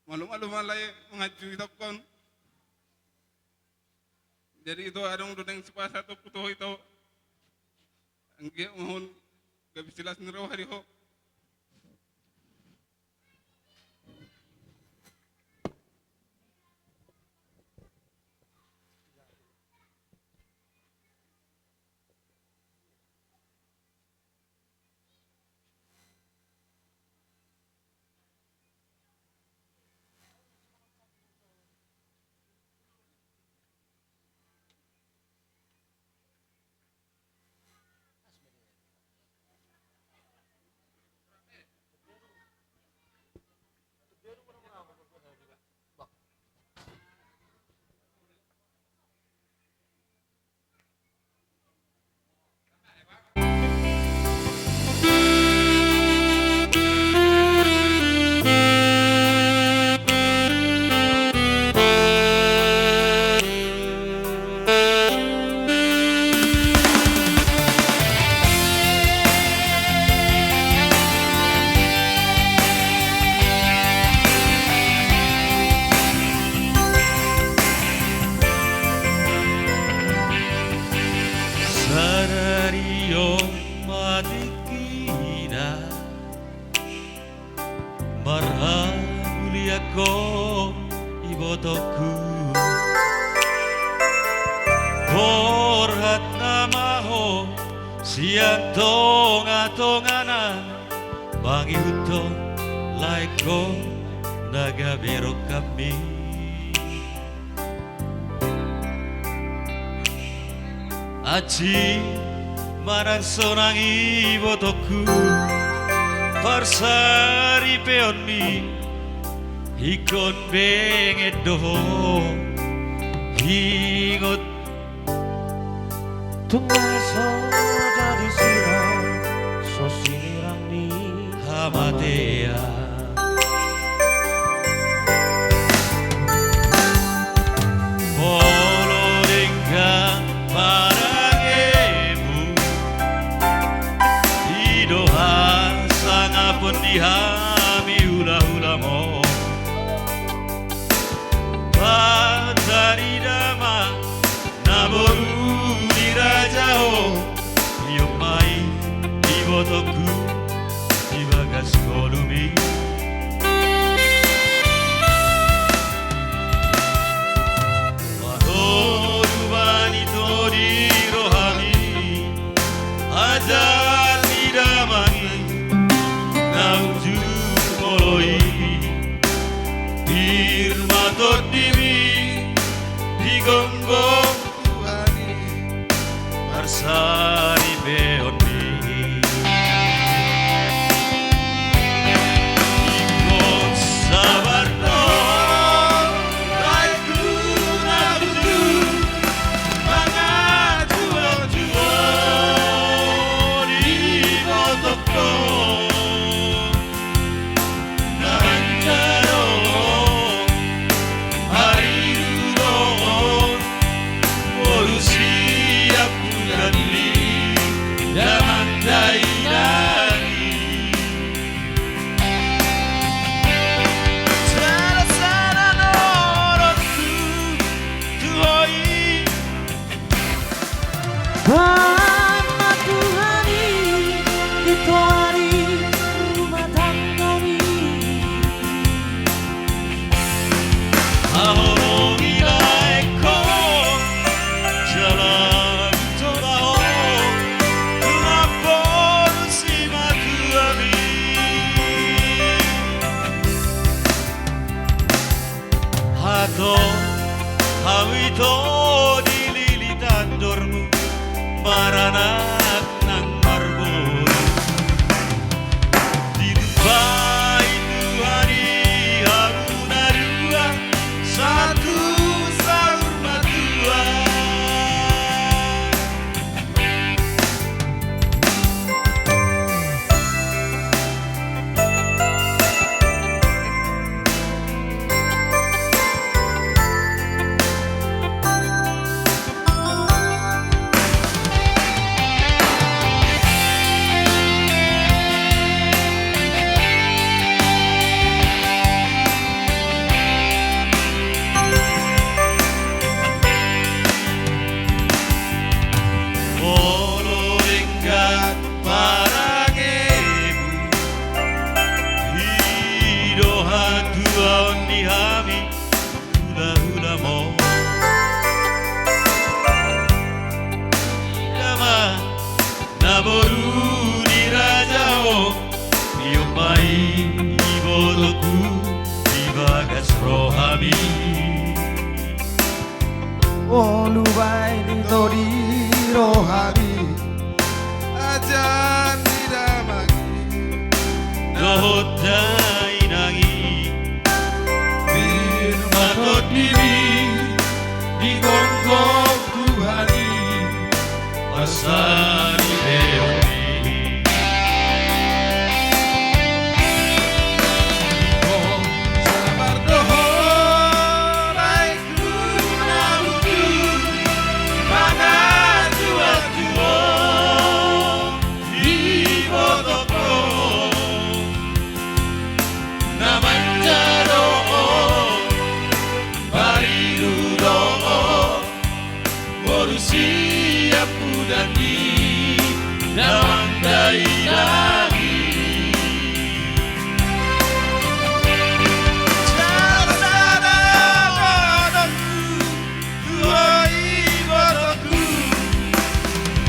Malu-malu ma lae manganju, ito, hon. Jadi, ito, adong do naeng sipasahatku tu ho, ito. Anggiat ma hon gabe silas ni roha di ho. Sadari on ma tingkina marhamuliangkon ibotongku. Borhat nama ho sian tonga-tongana, mangihuthon laengkon na gabe rongkapmi. Ansi manang sonang ibotongku parsaripeonmi, ingkon benget do ho. Ingot tung na so jadi sinang, so sinirang ni hamatean. Molo denggan padangimu, i do hasangapon ni hami hula-hulamu. Patarida ma na boru ni raja ho, ion ma i ibotongku di bagas ngolumi. Manodu bani todi rohami, ajal ni damang i na unjur molo i. Pir ma tondimi di gonggom Tuhan i, parsaripeonmi. Ingkon sabar do laengku na tutu, mangajual-jual ibotongkon. Nangkin do on, parilu do on, molo siap hudandi damang dainang i. Sada-sada do dohononku tu ho i. Bahen ma Tuhan i di toari rumah tanggami. Haholongi laengkon, Antong hamu ito dilili tandormu, maranak nang marboru. Ditumpahi Tuhan i hamu na dua, sahat tu saur matua. Olo denggan parangebu, i do hatuaon ni hami hulahulamon. Ida ma na boru ni raja on, iop ma i ibotongku di bagas rohami. Olo baen ito di rohami, ajar ni damang i dohot dainang i. Pinangido ma tondimi di gonggong Tuhan i, marsari pe on i. Sabar do ho, baenku na bujur, pangatua-tua ibotongku, na manja do ho, paridu do ho, boru siampudan ni damang dainang i. Sada-sada do dohononku tu ho ibotongku,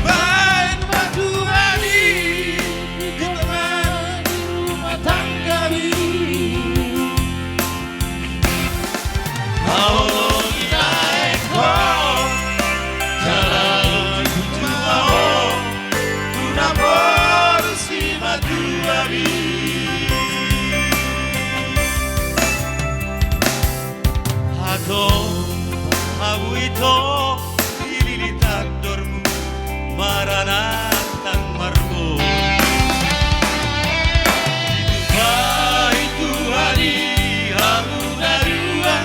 baen ma Tuhan i di tonga ni rumah tanggami. Haholongi naeng ho, jala jujur ma ho tu namboru simatuami. Antong hamu ito dilili tandormu, maranak nang marboru. Ditumpahi Tuhan i hamu na dua,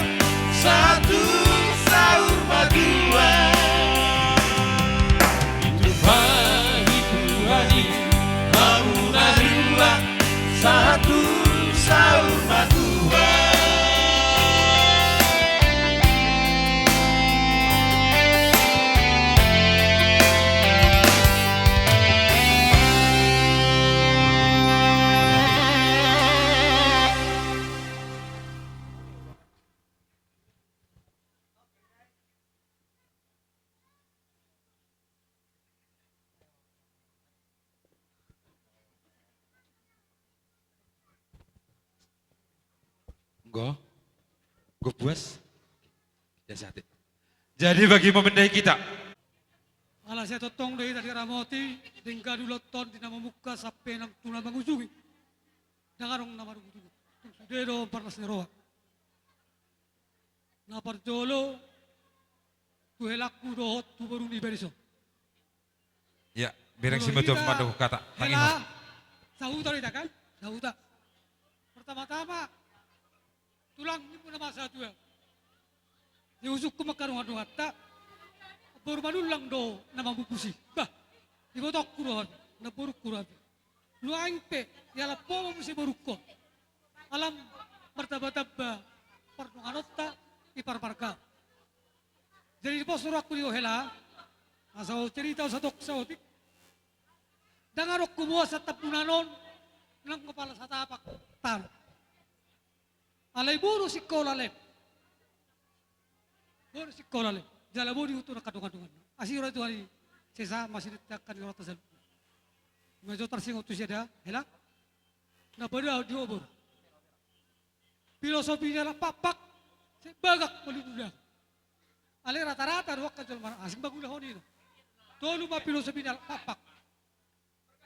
sahat tu saur matua. Ditumpahi Tuhan i hamu na dua, sahat tu saur matua. Go. Go puas. Ya, sate. Jadi bagi memendai kita. Ala sai tongtong do hita diramoti, denggan ulaonta on di na mamungka sampe nang tu na mangujungi. Ndang adong na marujung. Tung sude do parnas ni roha. Na parjolo tu helangku dohot tu boru ni Bariso. Ya, bereng si maju hita mandok kata. Tangi hela, ho. Sahuta do hita kan? Sahuta. Pertama-tama, tulang ni muna masa tua. Di usungku mangkadongadonganta. Boru Manullang do na mambubusi. Bah, ibotongku do hami, na borungku do hami. Nuaeng pe, ialap ho ma muse borungkon. Ala martambatamba pardonganonta di parmarga. Jadi di pos rohangku di ho hela, asa hucerita ho satongkin saotik. Ndang adong huboan sian Tambunan on nang kepala satapak tano. Alai boru Singkola lem. Boru Singkola lem. Jala boru ni hutu nang kadongan-dongan. Asi roha Tuhan i sesa masih ditekan di rota salu. Majo tarsingot tu sada hela. Na pada di obor. Filosofi ni halak Pakpak, Sai bagak molo diulahon. Alai rata-rata do angka jolma na asing mangulahon i do. Tolu ma pilosopi ni halak Pakpak.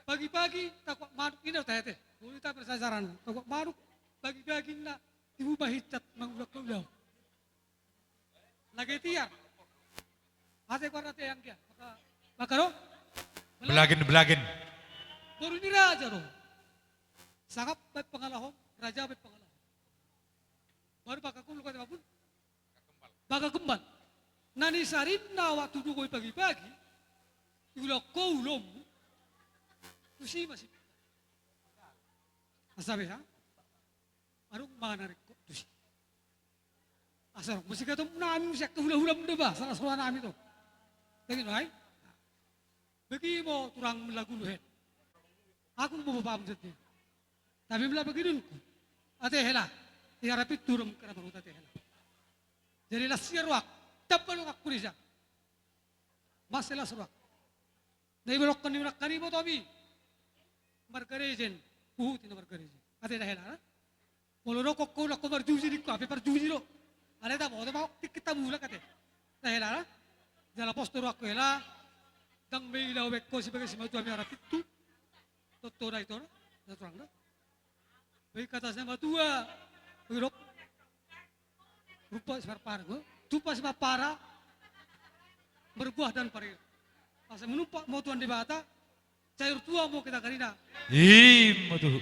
Pagi-pagi takuak manuk, i na do tahe ate. Molo hita parsasaran takuak manuk, pagi-pagi ninna tibu ma hinsat mangulahon. Lage tiar. Ate goarna ate anggia. Maka, maka do? Belagin, belagin. Boru ni raja do. Sangap baen pangalahon, raja baen pangalahon. Baru baka kulu kata babun. Baka kembal. Na nisarinna waktu tudu ho i pagi-pagi, diulahon ho ulaonmu. Tusi ma si. Asa beha. Adong ma na ringkot tusi. Asa adong muse gatom nami muse angka hula-hula muna ba, salah salah nami to. Daging ai. Bagi mo turang melagulu hen. Aku mo bapam jati. Tapi mela bagi dun. Ate hela. Ia rapi turun kena baru ate hela. Jadi las ia ruak. Dapat lo aku disa. Mas las ruak. Na ibalokkan ni unang kani botomi. Margarejen. Huhuti na margarejen. Ate da hela. Molo dokkon ho ulang ho marjuji ningku, ape parjuji do. Alai tabo, tabo, tikki tabulak ate. Na hela na. Jala pos do ruangku hela. Ndang be ila ho baen ho sibagas simatua mi ara pitu. Totona i tona. Na turang do. Baen hata simatua. Baen dok. Rupa siparpara go. Tupa siparpara. Berbuah dan parir. Asa menumpak mo Tuhan Debata. Cair tua mo kita karina. Ima tutu.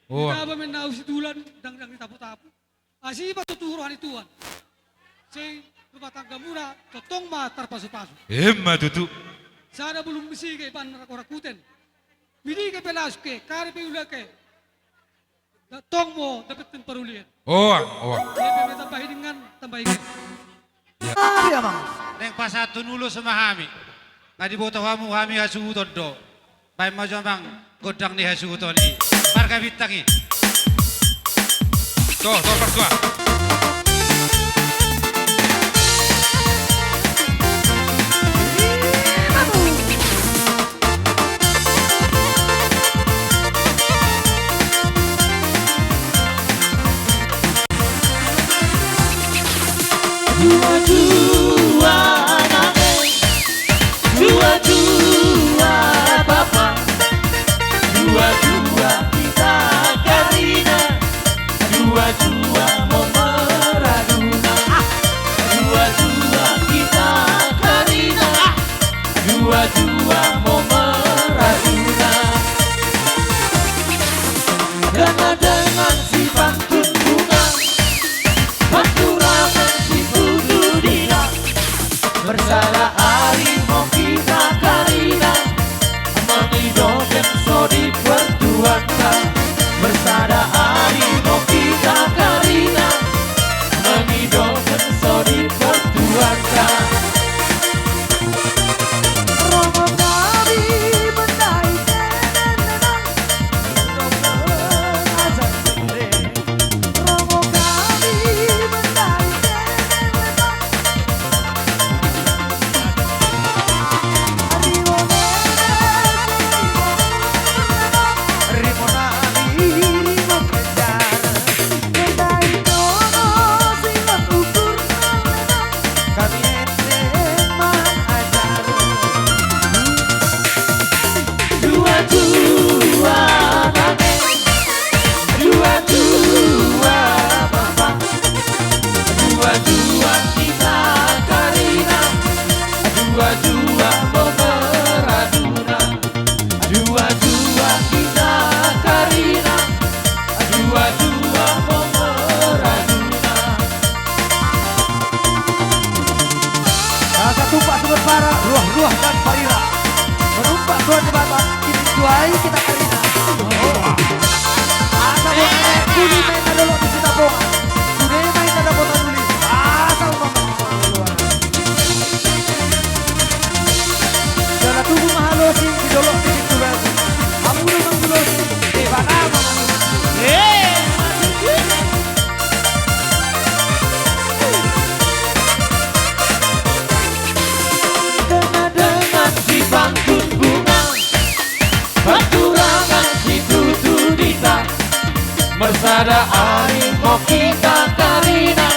Kita ba menau situlan dangdang di tapu-tapu. Asi ma tutu roha ni Tuhan. Sing rumah tangga muna tongtong ma tarpasu-pasu. Ima tutu. Sada bulung misi ke ban rakuten. Midi ke pelas ke kare pe ula ke. Tong mo dapet parulian. Oa oa. Dia pe tambahi dengan tambahi. Ari amang. Naeng pasahathon ulos ma hami. Nga diboto hamu hami hasuhuton do. Baen ma jo amang gondang ni hasuhuton i. Marga Bintang i. Tuh tuh partua. Dua-dua name, dua-dua bapa, dua-dua kita karina, dua-dua mo maraduna, dua-dua kita karina. Dua-dua mo maraduna. Dana dengan si pantun bunga, panturangan si tutu dina. Bersada ari mo kita karina, mangidoken so di pertuanta. Bersada ari mo kita karina, mangidoken so di pertuanta. Kami ente mangajar. Dua-dua name, dua-dua bapa, dua-dua kita karina, dua-dua mo maraduna. Dua-dua kita karina, dua-dua mo maraduna. Asa tupa sumber para, ruah-ruah dan parira. Menumpak Tuhan Debata, kini tuai kita karina. Asa buat kuli main na dolok di Sitapongan. Sude main na dapotan uli. Asa umam. Jala tubu ma halosi di dolok di Sintubatu. Hamu do manggulosi, Debata ma manggulosi. Dena dengan si pantun bunga, panturangan si tutu dita. Bersada ari mo kita karina.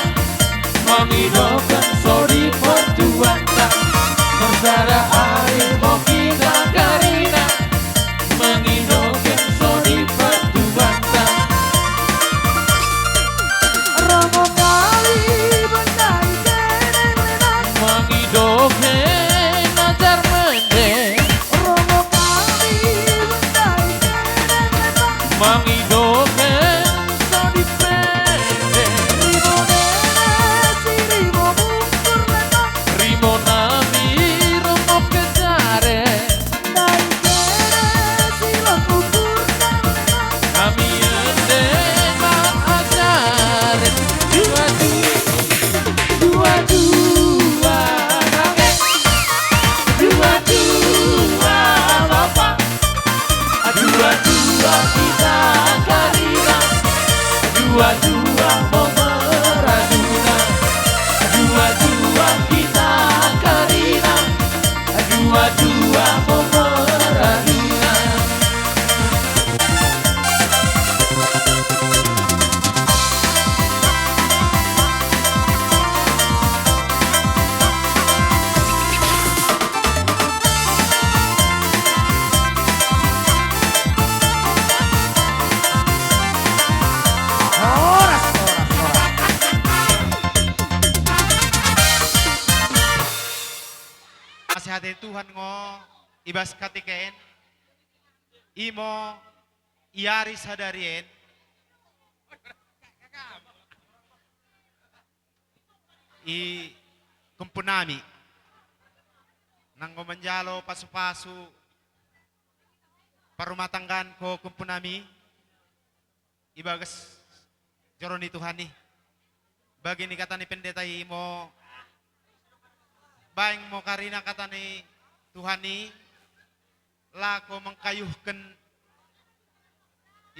Ate Tuhan ngo ibas katika en, imo i ari sadari en, i kompunami nanggo manjalo pasu-pasu parumatanggaan ho kompunami ibagas joro ni Tuhan i. Bagi ni kata ni pendeta i mo baeng mo karina kata ni Tuhan i, lako mangkayuhken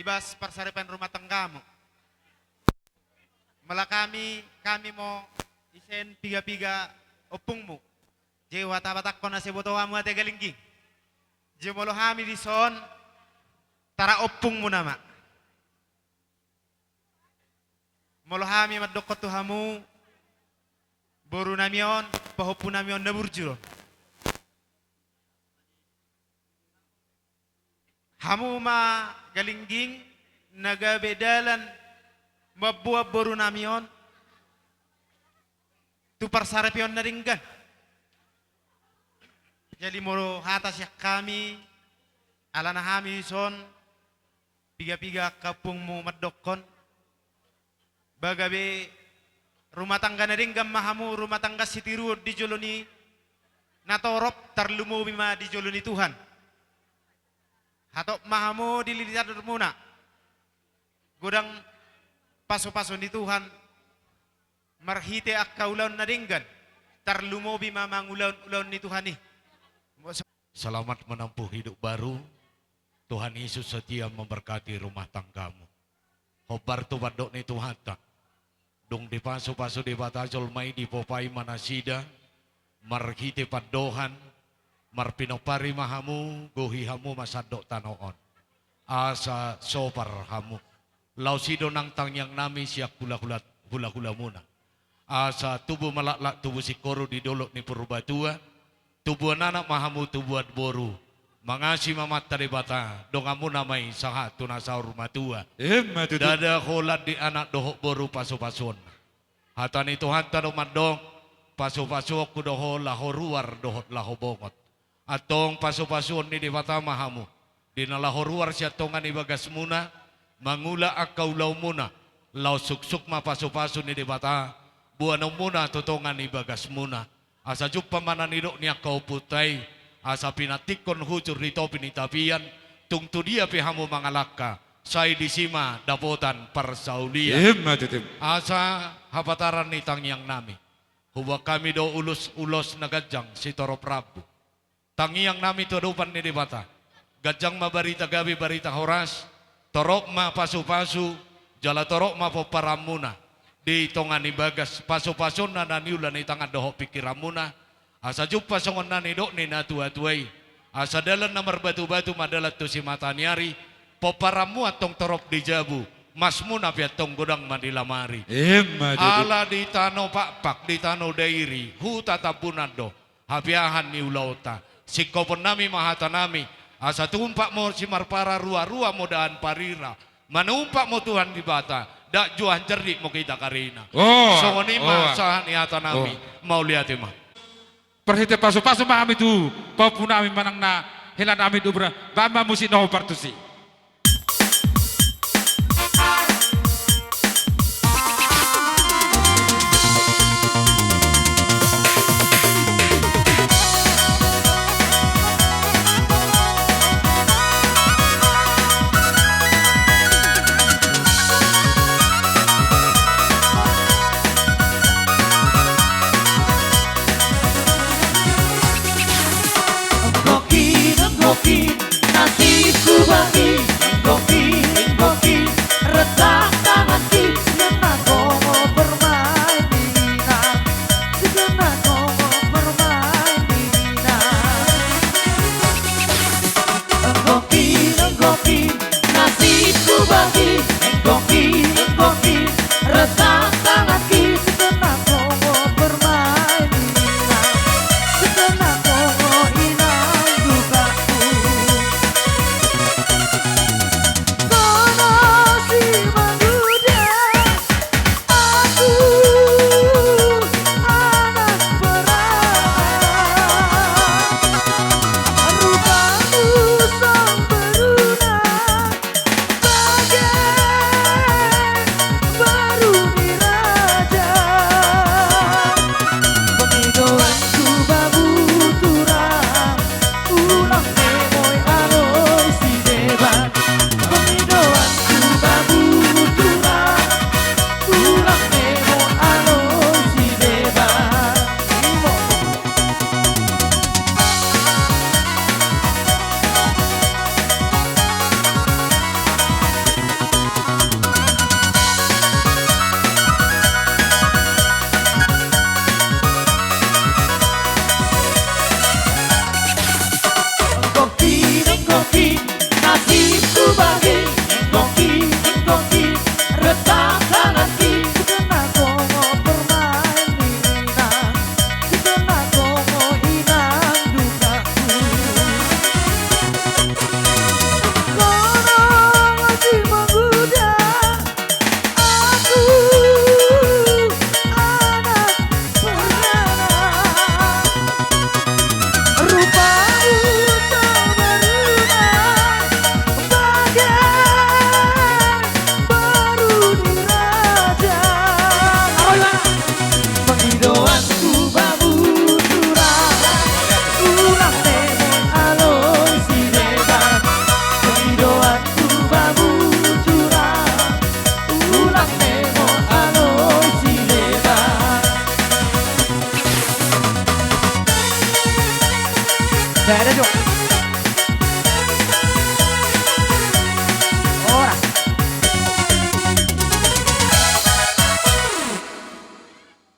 ibas parsaripeon rumah tanggamu. Molo hami, hami mo isen piga-piga ompungmu. Jadi huhatabatakhon asa diboto hamu ate Galingging. Jadi molo hami dison tara ompungmu nama. Molo hami mandokkon tu hamu, borunami on, pahompunami on na burju do. Hamu ma Galingging na gabe dalan mamboan borunami on tu parsaripeon na denggan. Jadi molo hata sian hami, alana hami dison piga-piga angka ompungmu mandokkon, ba gabe rumah tangga na denggan ma hamu, rumah tangga sitiruon di jolo ni na torop, tarlumobi ma di jolo ni Tuhan. Hatop ma hamu di lilitanmuna godang pasu-pasu ni Tuhan marhite angka ulaon na denggan, tarlumobi ma mangulahon ulaon ni Tuhan i. Selamat menempuh hidup baru. Tuhan Yesus setia memberkati rumah tanggamu. Hombar tu pandok ni Tuhanta. Dung dipasu-pasu Debata jolma i, dipompahi ma nasida marhite pandohan, marpinompari ma hamu, gohi hamu ma sandok tano on. Asa sopar hamu. Laos i do nang tangiangnami sian hula-hula, hula-hulamuna. Asa tubu ma laklak, tubu singkoru di dolok ni Purbatua, tubuan anak ma hamu, tubuan boru. Mangasi ma Amanta Debata, donganmuna ma i sahat tu na saur matua. Emma tutu. Ndada holan di anak dohot boru pasu-pasuonna. Hata ni Tuhanta do mandok, pasu-pasuonku do ho laho ruar dohot laho bongot. Antong pasu-pasuon ni Debata ma hamu di na laho ruar sian tonga ni bagasmuna, mangula angka ulaonmuna, laos suksuk ma pasu-pasu ni Debata boanonmuna tu tonga ni bagasmuna. Asa jumpang ma na nidok ni angka ompunta i, asa pinantikhon hujur di topi ni tapian, tung tu dia pe hamu mangalangka, sai disi ma dapotan parsaulian. Emma tutu. Asa hapataran ni tangiangnami, huboan hami do ulos, ulos na ganjang sitorop rambu. Tangiangnami tu adopan ni Debata. Ganjang ma barita gabe, barita horas, torop ma pasu-pasu, jala torop ma pomparanmuna di tonga ni bagas, pasu-pasuonna na niula ni tangan dohot pingkiranmuna, asa jumpang songon na nidok ni natua-tua i, asa dalan na marbatu-batu ma dalan tu simata ni ari, pomparanmu antong torop di jabu, masmuna pe antong godang ma di lamari. Emma tutu. Ala di tano Pakpak, di tano Dairi, huta Tambunan do hapeahan ni ulaonta. Singkoponnami ma hatanami, asa tumpak mo simarpara, rua-rua mo daan parira, manumpak mo Tuhan Debata, dak juahan jardit mo hita karina. Oh, songon i ma, oh, sahat ni hatanami. Oh. Mauliate ma. Marhite pasu-pasu ma hami tu pahompunami manang na helanami di umur, bahen ma musik na hombar tusi. Gokil, gokil, nasibku bagi.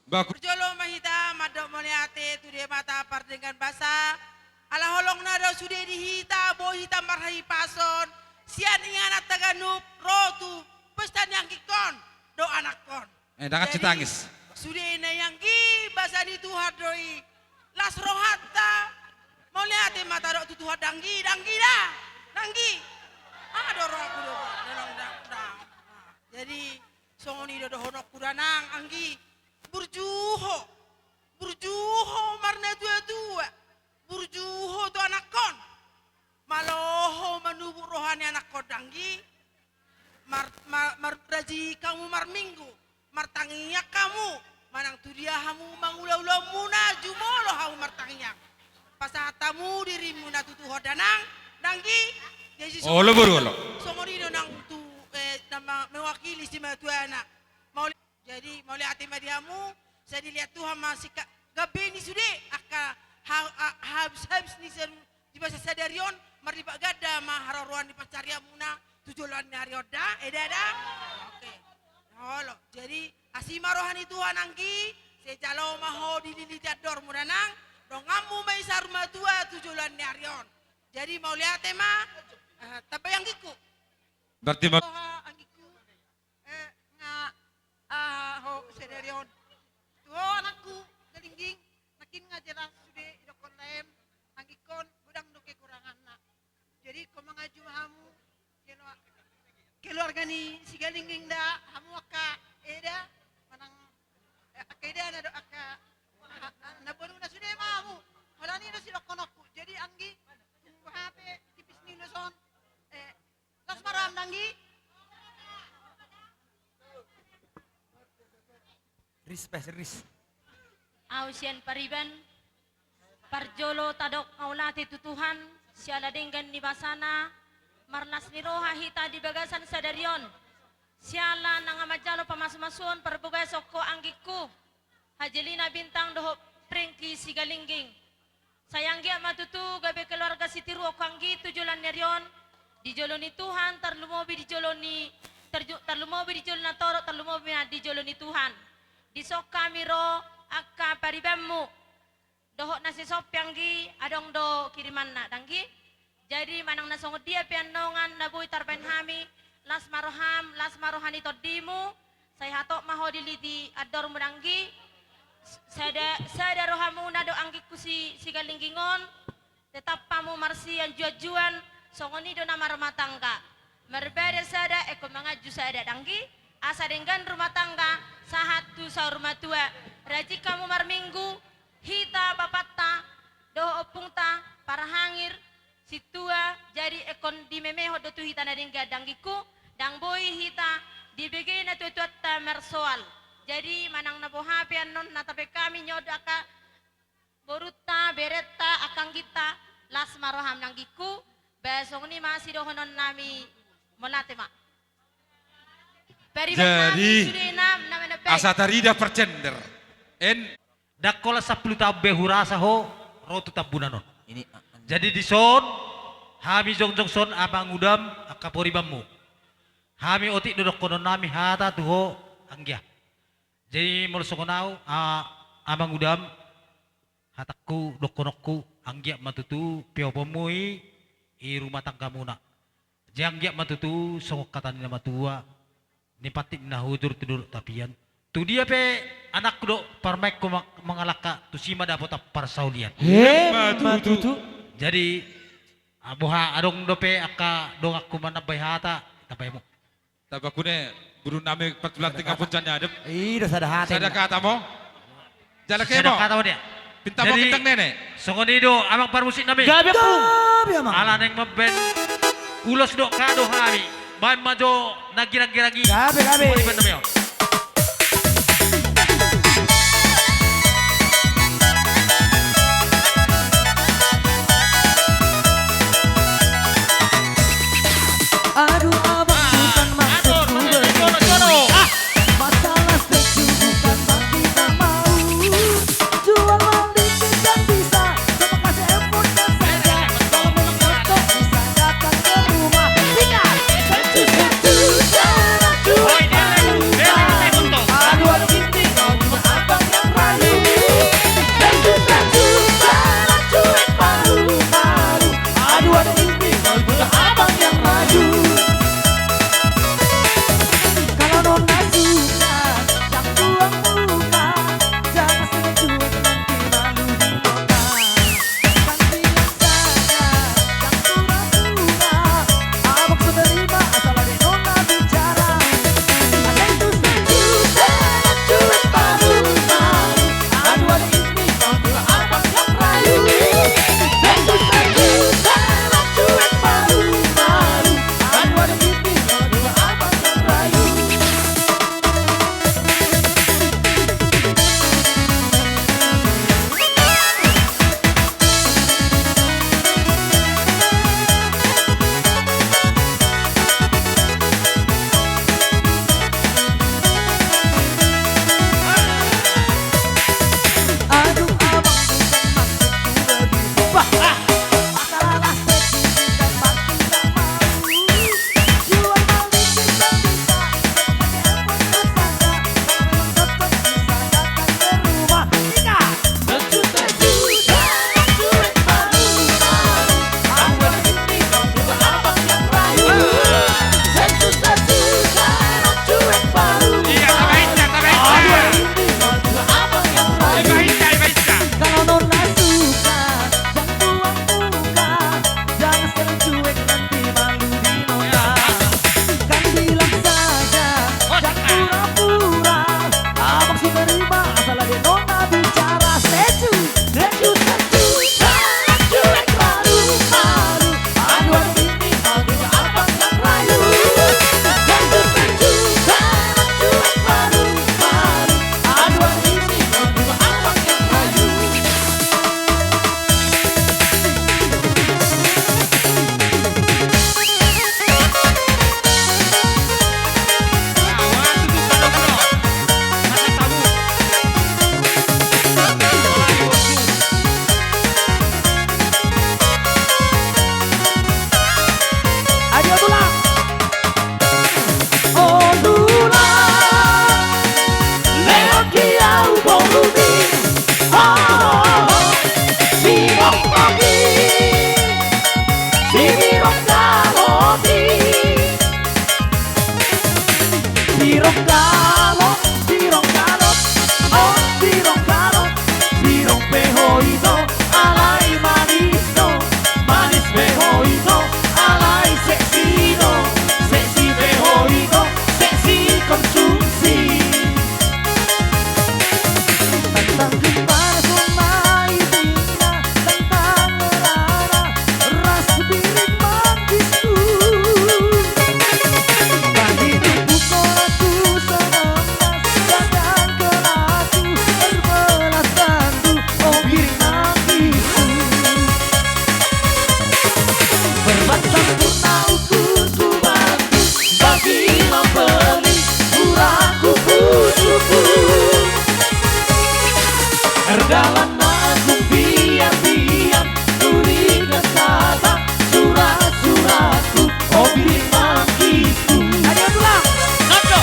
Bagus. Parjolo ma hita mandok mauliate tu Debata pardenggan basa. Ala holongna do sude di hita, boi hita marhahipason sian ingananta ganup ro tu pesta ni anggingkon dohot anakkon. Eh, ndang sitangis. Jadi, sude na i anggi, basa ni Tuhan do i. Las rohanta. Mauliate ma tadok tu Tuhan, danggi, danggi da. Danggi. Aha do rohangku do, ndang, ndang, ndang. Jadi, songon i do dohononku da nang, anggi. Burju ho. Burju ho marnatuatua. Burju ho tu anakkon. Malo ho manubuk roha ni anakkon, danggi. Mar-, mar-, mar-, rajin hamu marminggu, martangiang hamu, manang tu dia hamu mangula ulaonmuna, jumolo hamu martangiang. Pasahat hamu dirimuna tu Tuhan da nang, danggi. Jadi, olo, songon i, boru, olo. Songon i do nang tu, eh, na ma-, mewakili simatuana. Mauli-, jadi, mauliate ma di hamu, sai dilehon Tuhan ma sika-, gabe ni sude, angka ha-, ha-, habis-habis ni seru-, di bagasan sadari on, marlipat ganda ma haroroan ni pansarianmuna tu joloan ni ari on da, eda da? Oke. Olo, jadi asi ma roha ni Tuhan anggi, sai jalo ma ho dililiti andormu da nang, donganmu ma i saur matua tu joloan ni ari on. Jadi mauliate ma, eh, tambai anggingku. Berarti ma- Roha anggingku. Eh, nga, ah, ho, sadari on. Tu ho anakku, Galingging, nangkin nga jelas sude didokkon laem, anggingkon, godang do kekuranganna. Jadi, ingkon mangaju ma hamu, kelua-, keluarga ni si Galingging da, hamu angka eda, manang, eh, angka edana do, angka, ah, ah, na bonuna sude ma hamu, holan i do sidokkononku. Jadi, anggi, tung boha pe tipis ni ulos on, eh, Las ma roham, danggi. Ris, pes, ris. Ahu sian pariban, parjolo tadok mauliate tu Tuhan, siala denggan ni basana, marlas ni roha hita di bagasan sadari on. Siala nang manjalo pamasumasuon parbagason ho anggingku. Hajelina Bintang dohot Prengki Sigalingging. Sai anggiat ma tutu gabe keluarga sitiruon ho anggi tu joloan ni ari on, di jolo ni Tuhan, tarlumobi di jolo ni, terju-, tarlumobi di jolo na torop, tarlumobi ma di jolo ni Tuhan. Dison hami ro angka paribanmu. Dohot na sisompi anggi, adong do kirimanna, danggi. Jadi, manang na songon dia pe annon na boi tarbaen hami, las ma roham, las ma roha ni tondimu, sai hatop ma ho dililiti andormu, danggi. Sada, sada rohamuna do anggingku si, Sigalingging on, tetap hamu marsianjuanjuan, songon i do na marrumah tangga. Marbadan sada, ingkon manganju sada, danggi, asa denggan rumah tangga, sahat tu saur matua, rajin hamu marminggu, hita bapanta, dohot ompungta, parhangir, sintua, jadi ingkon dimemehon do tu hita na denggan, anggingku, ndang boi hita dibege natuatuanta marsoal. Jadi manang na boha pe annon na tabaen hami, nyodo angka borunta, berenta, angka angginta, las ma roham, anggingku, ba songon i ma sidohononnami, mauliate ma. Pariban nami. Jadi, sude na, na, na, asa tarida parcender. En. Ndang holan sampulu taon be hurasa ho ro tu Tambunan on. Ini, a-, an- Jadi dison, hami jongjong son, amang udam, angka paribanmu. Hami otik do dohononnami hata tu ho, anggia. Jadi molo songon ahu, a, amang udam, hatangku, dohononku, anggiat ma tutu peoponmu i, i rumah tanggamuna. Jadi anggiat ma tutu songon hata ni na matua, ni pantik ni na hujur tu dolok tapian. Tu dia pe anakku dohot parumaenku ma-, mangalangka, tusi ma dapotan parsaulian. Emma tutu. Jadi, a, boha adong dope angka donganku manambai hata, tambai hamu. Tamba kune, boru nami, patulan tinggal punca ni adep. I do sada hata. Sada hata mo. Jala sada hata mo dia. Pinta mo. Jadi, bintang nene. Songon i do, amang parmusik nami. Gabe, amang. Gabe, amang. Ala naeng mambaen ulos dohot kado hami. Baen ma jo na girang-girang i. Gabe, gabe. Songon i, baen nami on. Aduh, abang, bukan maksudku begitu. Ah, masalah setuju bukan berarti tak mau. Jual beli tidak bisa, sama kasih effortnya saja. Kalau memang cocok, bisa datang ke rumah. Ingat, satu-satu syarat jual beli. Dalan na agung biar-biar, turingan hata surat-suratku, o biring mangkisku. Ayo, tulang. Nando.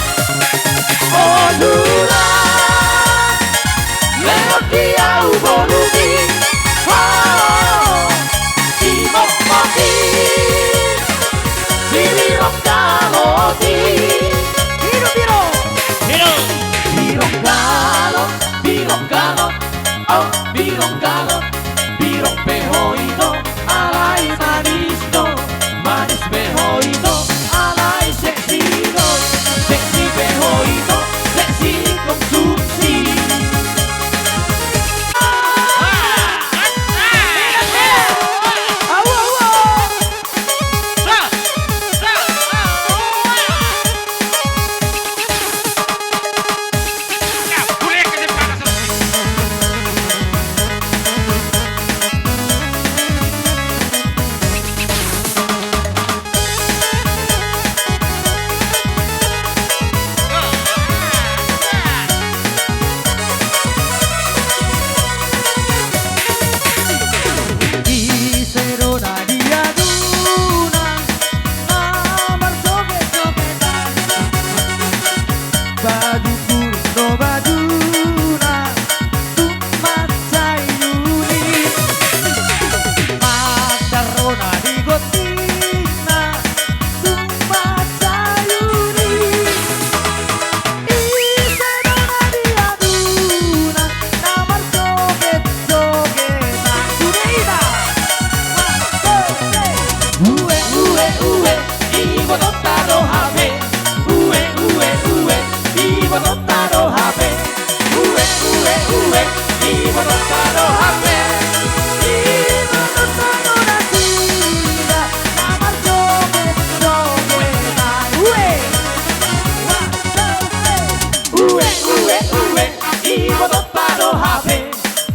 O tulang, lehon di au borumi, ho, simokmoki, sibirong galoti. Hidup, hidup. Hidup. Birong galot, birong galot, o birong galot, birong pe ho ito, alai manis do, manis pe ho ito, alai seksi do, seksi pe ho ito, seksi konsumsi. Ise do na diaduna, na marjogetjogetan, batu burung do batuna, tung mansai uli. Mandar do na di gondingna, tung mansai uli. Ise do na diaduna, na marjogetjogetan. Sude ita. One, two, three. Ue, ue, ue, ibotonta do hape. Ue, ue, ue, ibotonta do hape. Ue, ue, ue, ibotonta do hape. Ibotonta do nasida, na marjogetjogetan. Ue. One, two, three. Ue, ue, ue, ibotonta do hape.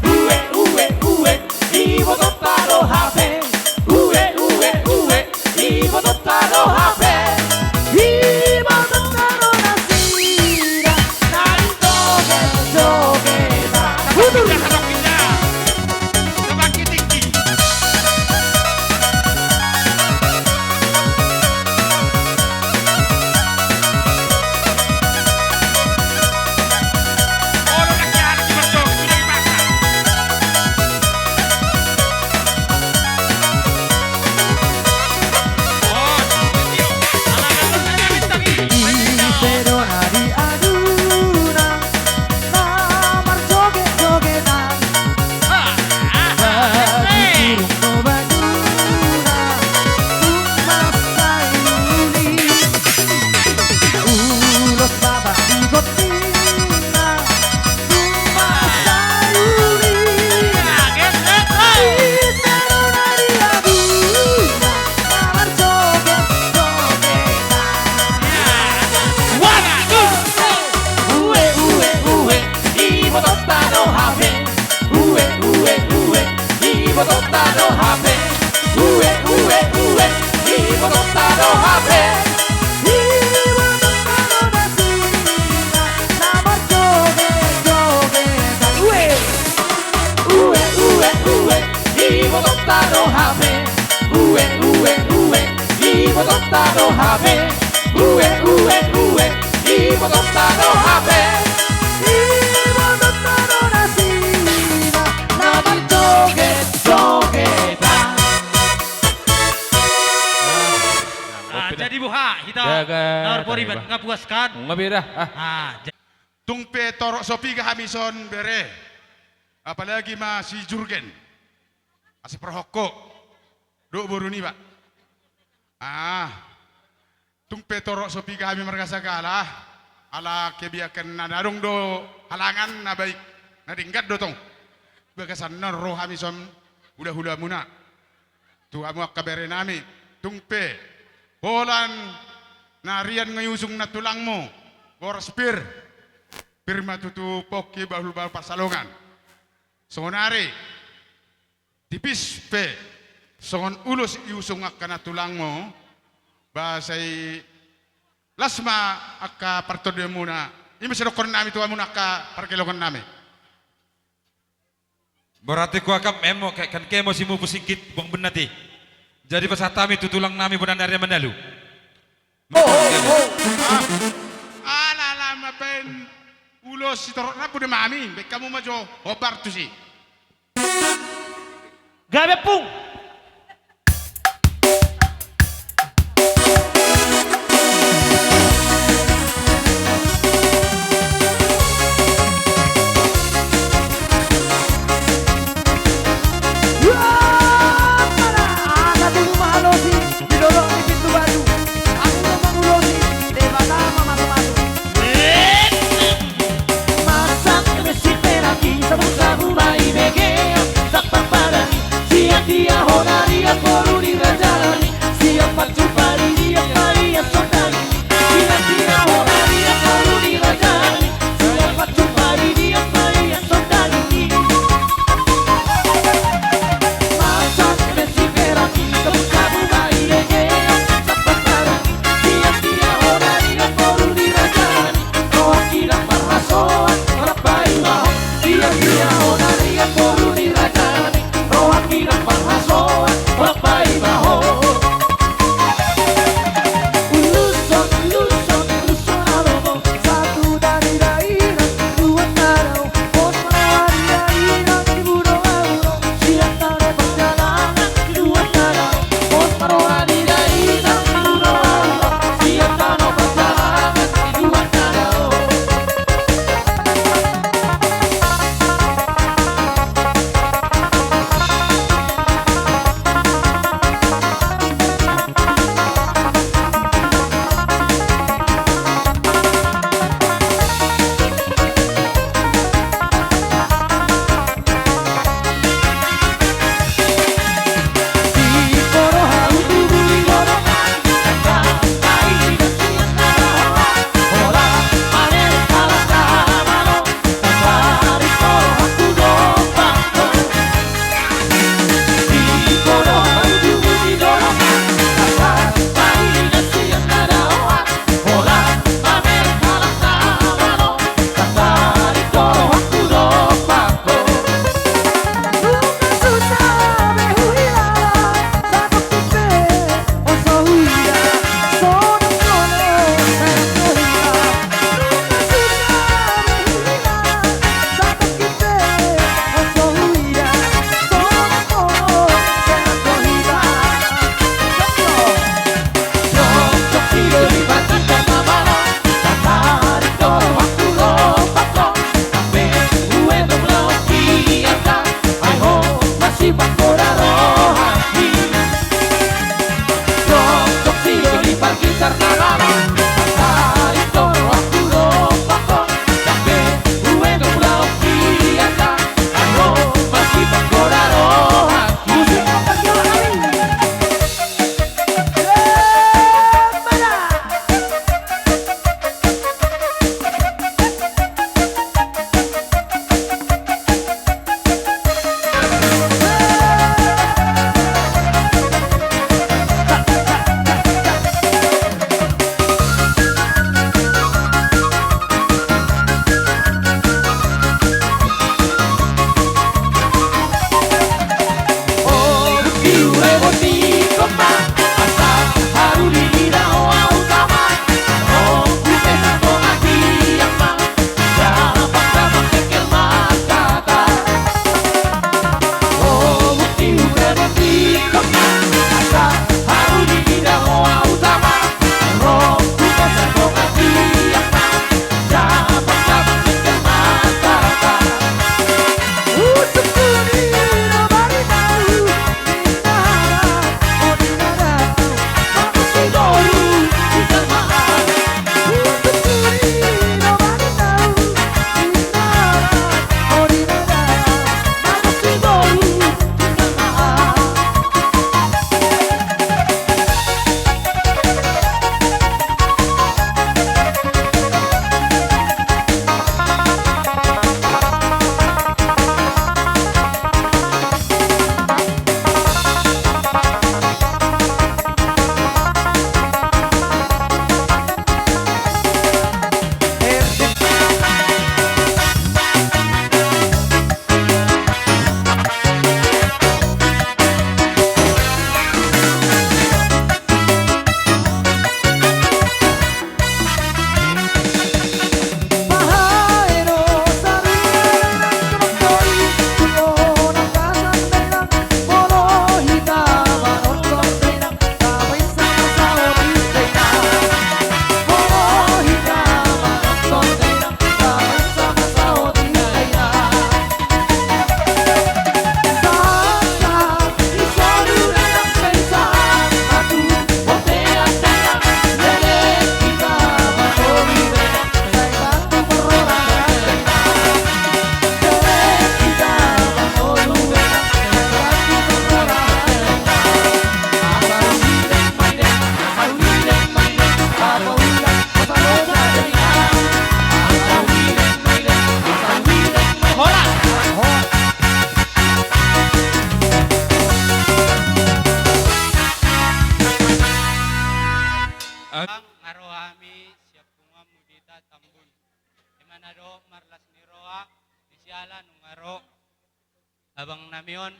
Ue, ue, ue, ibotonta do hape. Ue, ue, ue, ibotonta do hape. Ibotonta do nasida, na marjogetjogetan. Udur. Ise do na diaduna, na marjogetjogetan. Batu burung do batuna, tung mansai uli. Ulos baba di gondingna, tung mansai uli. Ise do na diaduna, na marjogetjogetan. One, two, three. Ue, ue, ue, ibotonta do hape. Ue, ue, ue, ibotonta do hape. Ue, ue, ue, ibotonta do hape. Ibotonta do nasida, na marjogetjogetan. Ue. Ue, ue, ue, ibotonta do hape. Ue, ue, ue, ibotonta do hape. Ue, ue, ue, ibotonta do hape. Ibotonta do nasida, na marjogetjogetan. Ah, jadi boha hita na marporiban, nga puas kan? Nga beda. Ah. Ah, ja- Tung pe torop so piga hami son bere. Apalagi ma si Jurgen. Asi parhongko. Dohot boru niba. Ah. Tung pe torop so piga hami marga Sagala. Ala kebiasaan na adong do halangan na baik. Na denggan do tong. Bagasan na ro hami son hulahulamuna. Tu hamu angka berenami, tung pe holan na rian nga iusung nantulangmu, boras pir, pir ma tutu pongki bahulbahul pansalongan. Songon ari, tipis pe songon ulos iusung angka nantulangmu, ba sai las ma angka partondionmuna, i ma sidokkonnami tu hamuna angka pargelongannami. Berarti kuakap memang kan kemo si mupu singkit buang benati. Jadi pasahat hami tu tulang nami bona nari manalu. Oh, oh, oh. Ala lama pen ulos si torok rambu de mami, baik hamu ma jo hobar tusi. Gabe pung. Di dolok ni pintu batu, ahu do mangulosi, Debata ma masumasu. Masak nasi peraki, sabu-sabu ma i begeon, sapat padani, sia-sia hona riak boru ni raja nami, sia pacu pari dia paia sondani, sia-sia hona riak boru ni raja nami, sia pacu pari dia paia sondani. nunga ro abang nami on.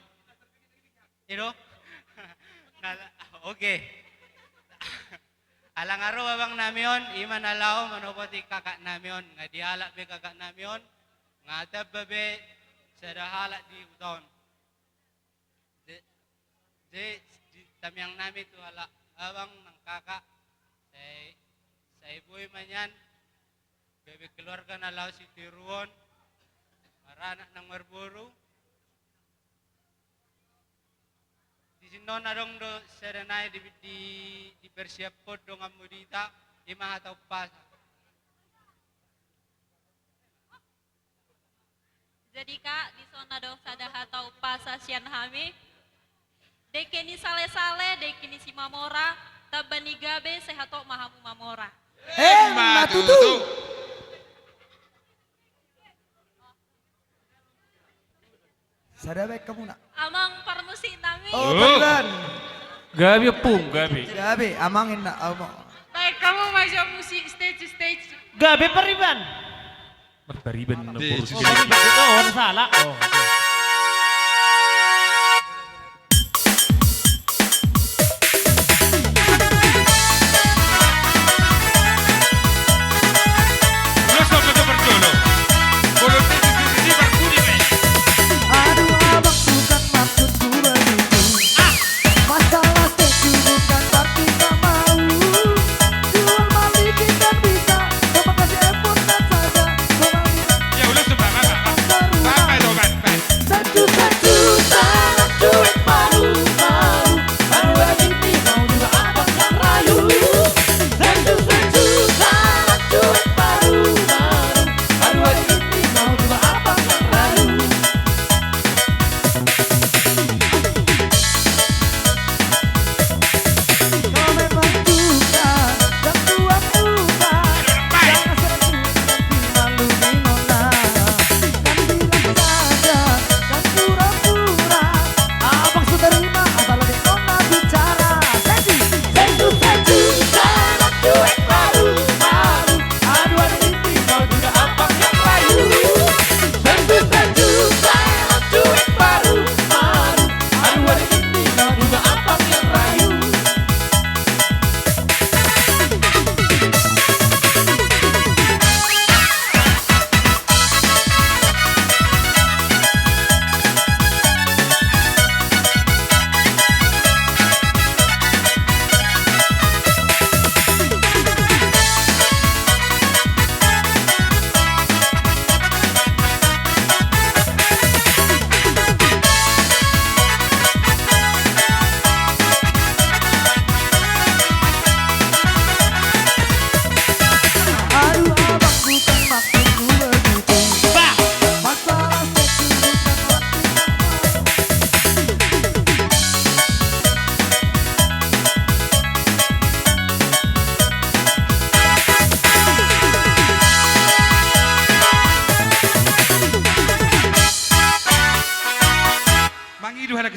I do? Nala-, oke. Ala nga ro abang nami on, i ma na laho manopoti kakak nami on. Nga dialap be kakak nami on, nga tamba be sada halak di huta on. Jadi, jadi di tamiang nami tu halak abang nang kakak, sai, sai boi ma nian, gabe keluarga na laho sitiruon, maranak nang marboru. Di sinon adong do sada nai di, di, dipersiaphon donganmu di hita, i ma hata umpasa. Jadi, Kak, di son adong sada hata umpasa sian hami. Dengke ni sale-sale, dengke ni Simamora, tamba ni gabe, sehat ma hamu mamora. Emma tutu. Sada baen hamuna. Amang parmusik nami. Oh, pariban. Gabe, Ompung, gabe. Gabe, amang inna, amang. Baen hamu ma jo musik stage, stage. Gabe, pariban. Marpariban na boru. Oh, pariban. Oh, salah. Oh, oke. Aduh, abang, bukan maksudku begitu. Masalah stage bukan berarti tak mau. Jual beli kita bisa, cuma kasih effort saja. Cuma bisa. Ya, udah, sudah, Bang, Bang, Bang. Bang, Bang, Bang, Bang. Satu-satu, sangat cuek, malu-malu. Baru hari ini mau juga abang yang rayu. Satu-satu, sangat cuek, malu-malu. Baru hari ini mau juga abang yang rayu. Kau memang suka dan tuan lupa. Jangan selalu nanti malu di nona. Kan bilang saja, kan pura-pura. Abang sudah terima, asal di nona bicara. Seju, seju, seju, sangat cuek, malu, malu. Aduh, aduh, ini kau juga abang yang rayu. Seju, seju, sangat cuek, malu, malu. Aduh, aduh, ini kau juga abang yang rayu. Mangido halak.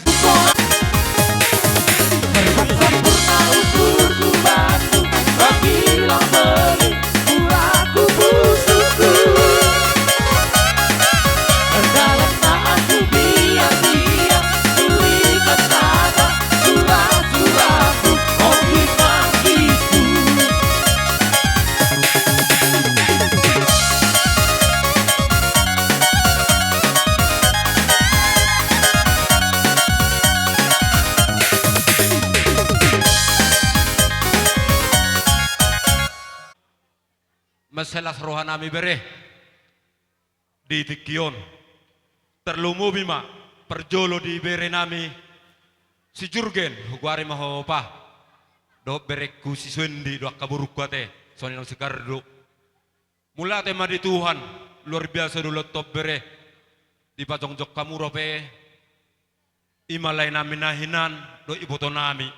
Mansai las roha nami bere di tingki on. Tarlumobi ma parjolo di bere nami si Jurgen, hugoari ma ho Pa. Dohot berengku si Suendi dohot angka borungku ate, songon i nang si Kardo. Mauliate ma di Tuhan, luar biasa do ulaonta on bere. Dipajongjong hamu dope, i ma lae nami na hinan dohot iboto nami.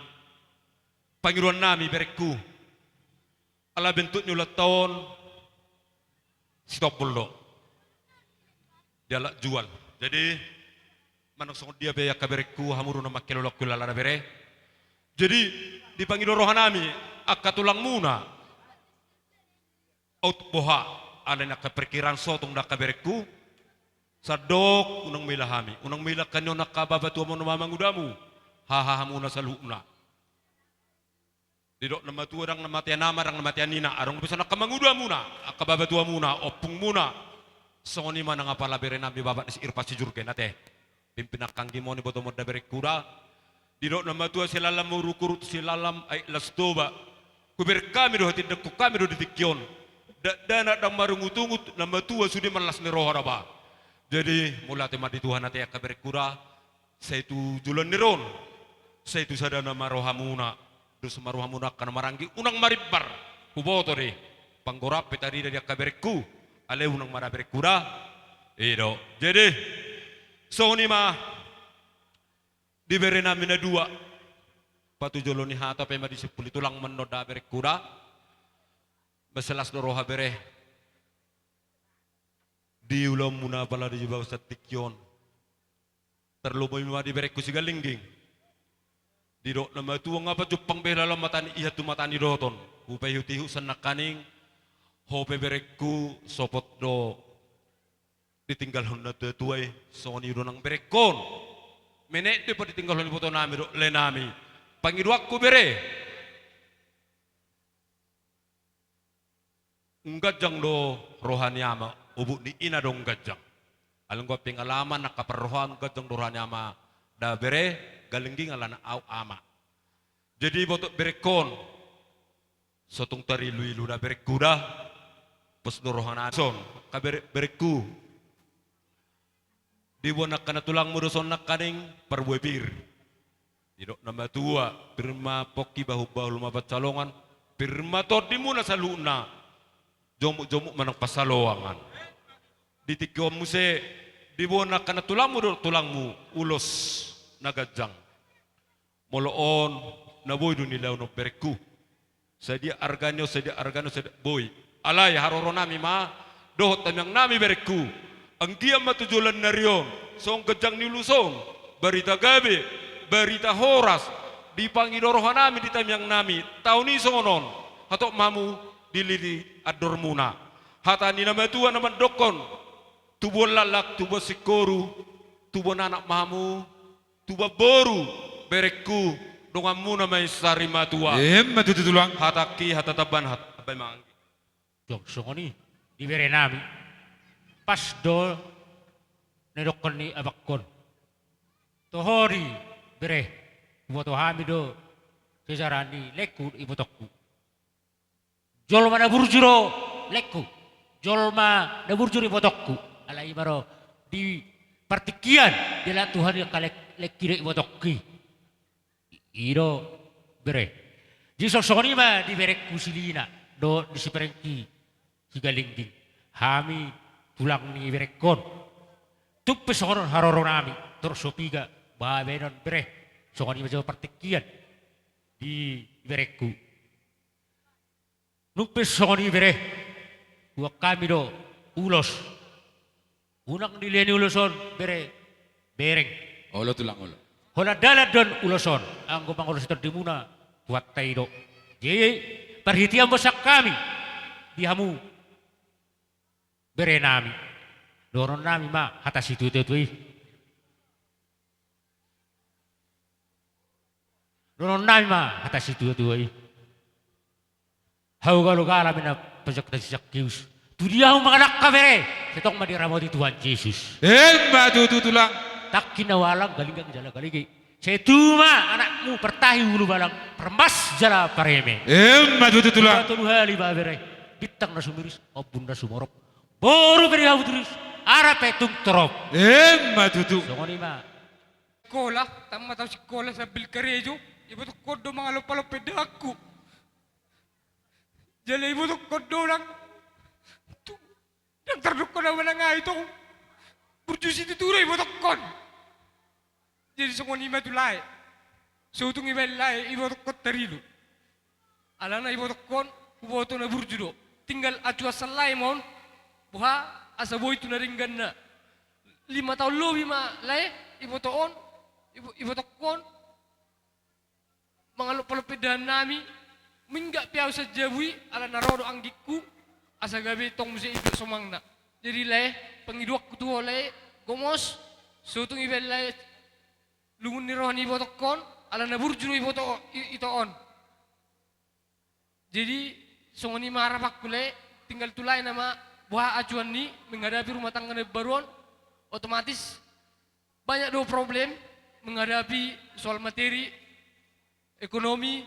Pangidoan nami berengku, ala bentuk ni ulaonta on sitombol do. Dialap jual. Jadi, manang songon dia pe angka berengku, hamu do na mangkeloloan hulala na bere. Jadi, dipangido roha nami, angka tulangmuna. Aut boha, alani angka perkiraan sotung da angka berengku. Sandok unang maila hami, unang maila angka ni on angka babatuamu na mangudamu, hahahamuna saluhutna. Didok na matua ndang na matean ama, ndang na matean ina, adong pe songon angka mangudamuna, angka babatuamuna, ompungmuna. Songon i ma nang apala berenami bapak ni si Irfan Sijurgen ate. Pimpin angka anggi moni boto monda berengkuda. Didok na matua silalam uruk-uruk silalam aek las Toba. Hubereng hami do, hutindangkon hami do di tingki on. Dakdanak ndang marungutungut, na matua sude ma las ni roha do ba. Jadi mauliate ma di Tuhan ate angka berengkuda. Sai tu joloan ni ari on, sai tu sadana ma rohamuna, dos ma rohamuna angka na maranggi, unang marimbar. Huboto do i, panggora pe tarida di angka berengku, alai unang marame berengkuda. I do. Jadi songon i ma di berenami na dua. Patujolo ni hata pe ma disimpuli tulang ma on da berengkuda. Masilas do roha bere di ulaonmuna apala di bagasan tingki on. Tarlumobi ma di berengku Sigalingging. Didok na matua nga pajumpang be hela laho mata ni ihan tu mata ni doton. Hupaihut-ihut sian nangkaning, ho pe berengku sopot do ditinggalhon na tua-tua i, songon i do nang berengkon. Menek do i paditinggalhon ibotonami dohot laenami. Pangidoanku bere, umganjang do roha ni ama, obuk ni ina do umganjang. Alai anggo pengalaman angka parrohaan, umganjang do roha ni ama da bere, Galingging, alana au ama. Jadi boto berengkon, so tung tarilu-ilu da berengkuda, pos do rohanami. Son angka bere-, berengku. Diboan angka na tulangmu do son nangkaning parbue pir. Didok na matua, pir ma pongki, bahul-bahul ma pansalongan, pir ma tondimuna saluhutna, jomuk-jomuk ma nang pansalongan. Di tingki on muse, diboan angka na tulangmu do tulangmu ulos na ganjang. Molo on na boi do nilehon on berengku. Sadia argana on, sadia argana on, sadia boi. Alai haroronami ma dohot tamiangnami berengku. Anggiat ma tu joloan ni ari on, songon ganjang ni ulos on, barita gabe, barita horas, dipangido rohanami di tamiangnami, taon i songon on, hatop ma hamu dilili andormuna. Hata ni na matua na mandokkon, tubuan laklak, tubuan singkoru, tubuan anak ma hamu, tubuan boru, berengku, donganmuna ma i sarimatua. Emma tutu tulang. Hatangki, hata tamban, hata tamban mangan. Jong songon i, di berenami. Pas do na nidokkon ni abangkon. Toho di bere, huboto hami do sejarah ni laengku, ibotongku. Jolma na burju do laengku, jolma na burju do ibotongku. Alai i ma do di partingkian, dialap Tuhan i angka laeng-, laengki do ibotongki. I, i do bere. Jadi songon i ma di berengku si Lina dohot di si berengki Sigalingging. Hami tulang ni berengkon. Tung pe songon on haroronami, torus so piga bahenon bere. Songon i ma jo partingkian di berengku. Nunga pe songon i bere, huboan hami do ulos. Unang dilehon ulos on bere, bereng. Olo tulang, olo. Holan dalan do on ulos on, anggo mangolosi tondimuna, Tuhanta i do. Jadi parhitean ma sian hami di hamu berenami. Dohononnami ma hata situatua i. Dohononnami ma hata situatua i. Hau galo gala mina pajak tasi Sakeus. Tu dia hamu mangalangka bere, sai tong ma diramoti Tuhan Jesus. Emma tutu tulang. Tangki na ualang, galinggang jala galege. Sai tubu ma anakmu partahi ulubalang, parmas jala pareme. Emma tutu tulang. Tolu hali ba bere, bintang na sumiris, ombun na sumorop. Boru pe di hamu turis, ara pe tung torop. Emma tutu. Songon i ma. Sikola, tammat au sikola sambil karejo, ibotongkon do mangalompa-lompa indahanku. Jala ibotongkon do nang, tu, nang tardokkon au manang aha i tong. Burju situtu do ibotongkon. Jadi songon i ma tu lae. So tung ibaen lae, ibotongkon tarilu. Alana ibotongkon, huboto na burju do. Tinggal acuan sian lae ma on, boha asa boi tu na dengganna. Lima taon lobi ma lae, iboto on, ibo-, ibotongkon. Mangalompa-lompa indahannami, minggat pe au sian jabu i, alana ro do anggingku, asa gabe tong muse i do somangna. Jadi lae, pangidoanku tu ho lae, gomos, so tung ibaen lae lungun ni roha ni ibotongkon, alana burju do iboto, i-, ito on. Jadi, songon i ma harapanku lae, tinggal tu lae nama boha acuanna menghadapi rumah tangga na baru on, otomatis banyak do problem menghadapi soal materi, ekonomi,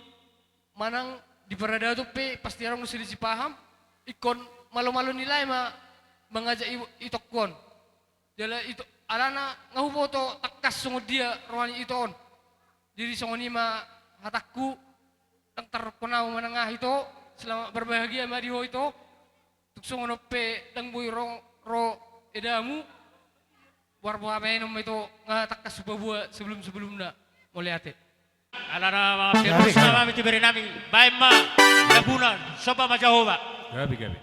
manang di paradaton pe pasti adong do selisih paham, ingkon malo-malo ni lae ma mangajak i-, itongku on. Jala ito, alana nga huboto tangkas songon dia roha ni ito on. Jadi songon i ma hatangku, ndang tarrongkon au manang aha ito, selamat berbahagia ma di ho ito. Tung songon on pe ndang boi ro, ro edamu, boar boha baenon ma ito, nga tangkas hupaboa sebelum-sebelumna. Mauliate. Alana ma, gabe, gabe. Baen ma, gabe. Somba ma Jahowa. Gabe, gabe.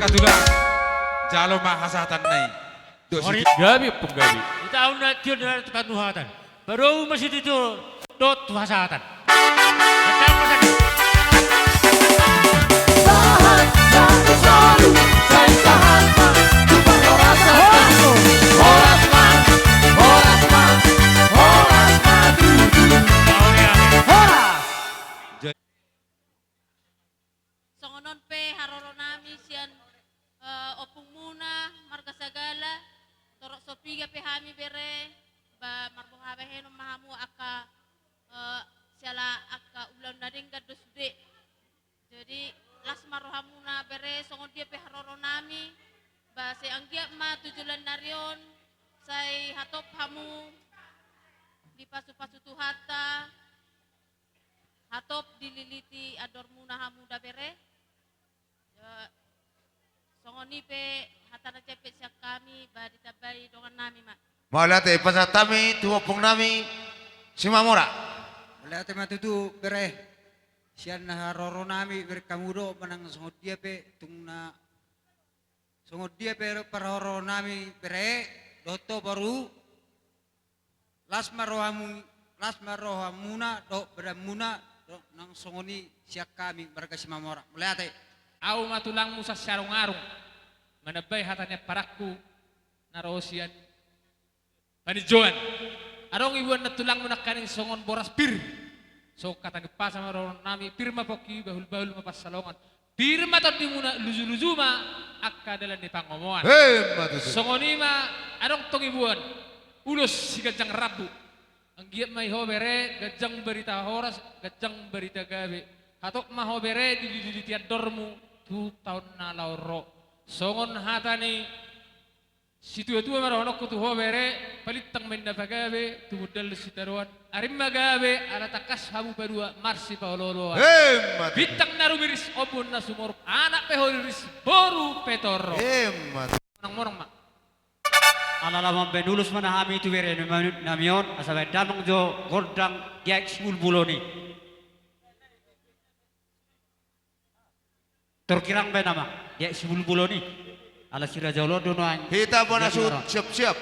Tulang, jalo ma hasahatan na i. Dohot sititi. Gabe, Ompung, gabe. Di taon na tingki on, di na tu panuhatan. Padomu ma sititi dohot tu hasahatan. Sahat ma tu solu, sai sahat ma tu parhorasan. Horas ma, horas ma, horas ma tutu. Horas. Songon on pe haroro nami sian, eh, ompungmuna marga Sagala, torop so piga pe hami bere, ba marboha bahenon ma hamu angka, eh, siala angka ulaon na denggan do sude. Jadi, las ma rohamuna bere, songon dia pe haroro nami, ba sai anggiat ma tu joloan ni ari on, sai hatop hamu, dipasupasu Tuhanta, hatop dililiti andormuna hamu da bere. Ya, songon i pe hata na jempek sian hami, ba ditambai dongan nami ma. Mauliate, pasahat hami tu ompung nami Simamora. Mauliate ma tutu bere, sian na haroro nami bere hamu do, manang songon dia pe tung na, songon dia pe parharoro nami bere, dohot ho boru, las ma rohamu, las ma rohamuna dohot badanmuna, dohot nang songon i sian hami marga Simamora. Mauliate. Ahu ma tulangmu Sasiarung-arung, manambai hata ni amparangku na ro sian paninjoan. Adong ibuan na tulangmu nangkaning songon boras pir, songon hata ni umpasa ma dohonon nami, pir ma pongki, bahul-bahul ma pansalongan. Pir ma tondimuna, luju-luju ma angka dalan ni pangomoan. Emma tutu. Songon i ma, adong tong ibuan, ulos siganjang rambu. Anggiat ma i ho bere, ganjang barita horas, ganjang barita gabe. Hatop ma ho bere, dililiti andormu tu taon na laho ro. Songon hata ni situa-tua ma dohononku tu ho bere, palintang ma inna pagabe, tumundalhon sitadoan, arim ma gabe, ala tangkas hamu padua marsipaolo-oloan. Emma tutu. Bintang na rumiris, ombun na sumorop, anak pe ho riris, boru pe torop. Emma tutu. Monang-monang ma. Ala lam mambahen ulos ma na hami tu bere nami on, asa bahen damang jo gondang di aek Sibulbul on i. Tor girang bahen amang, di aek Sibulbul on i. Ala si raja oloan do nuaeng. Hita bona suhut, siap-siap.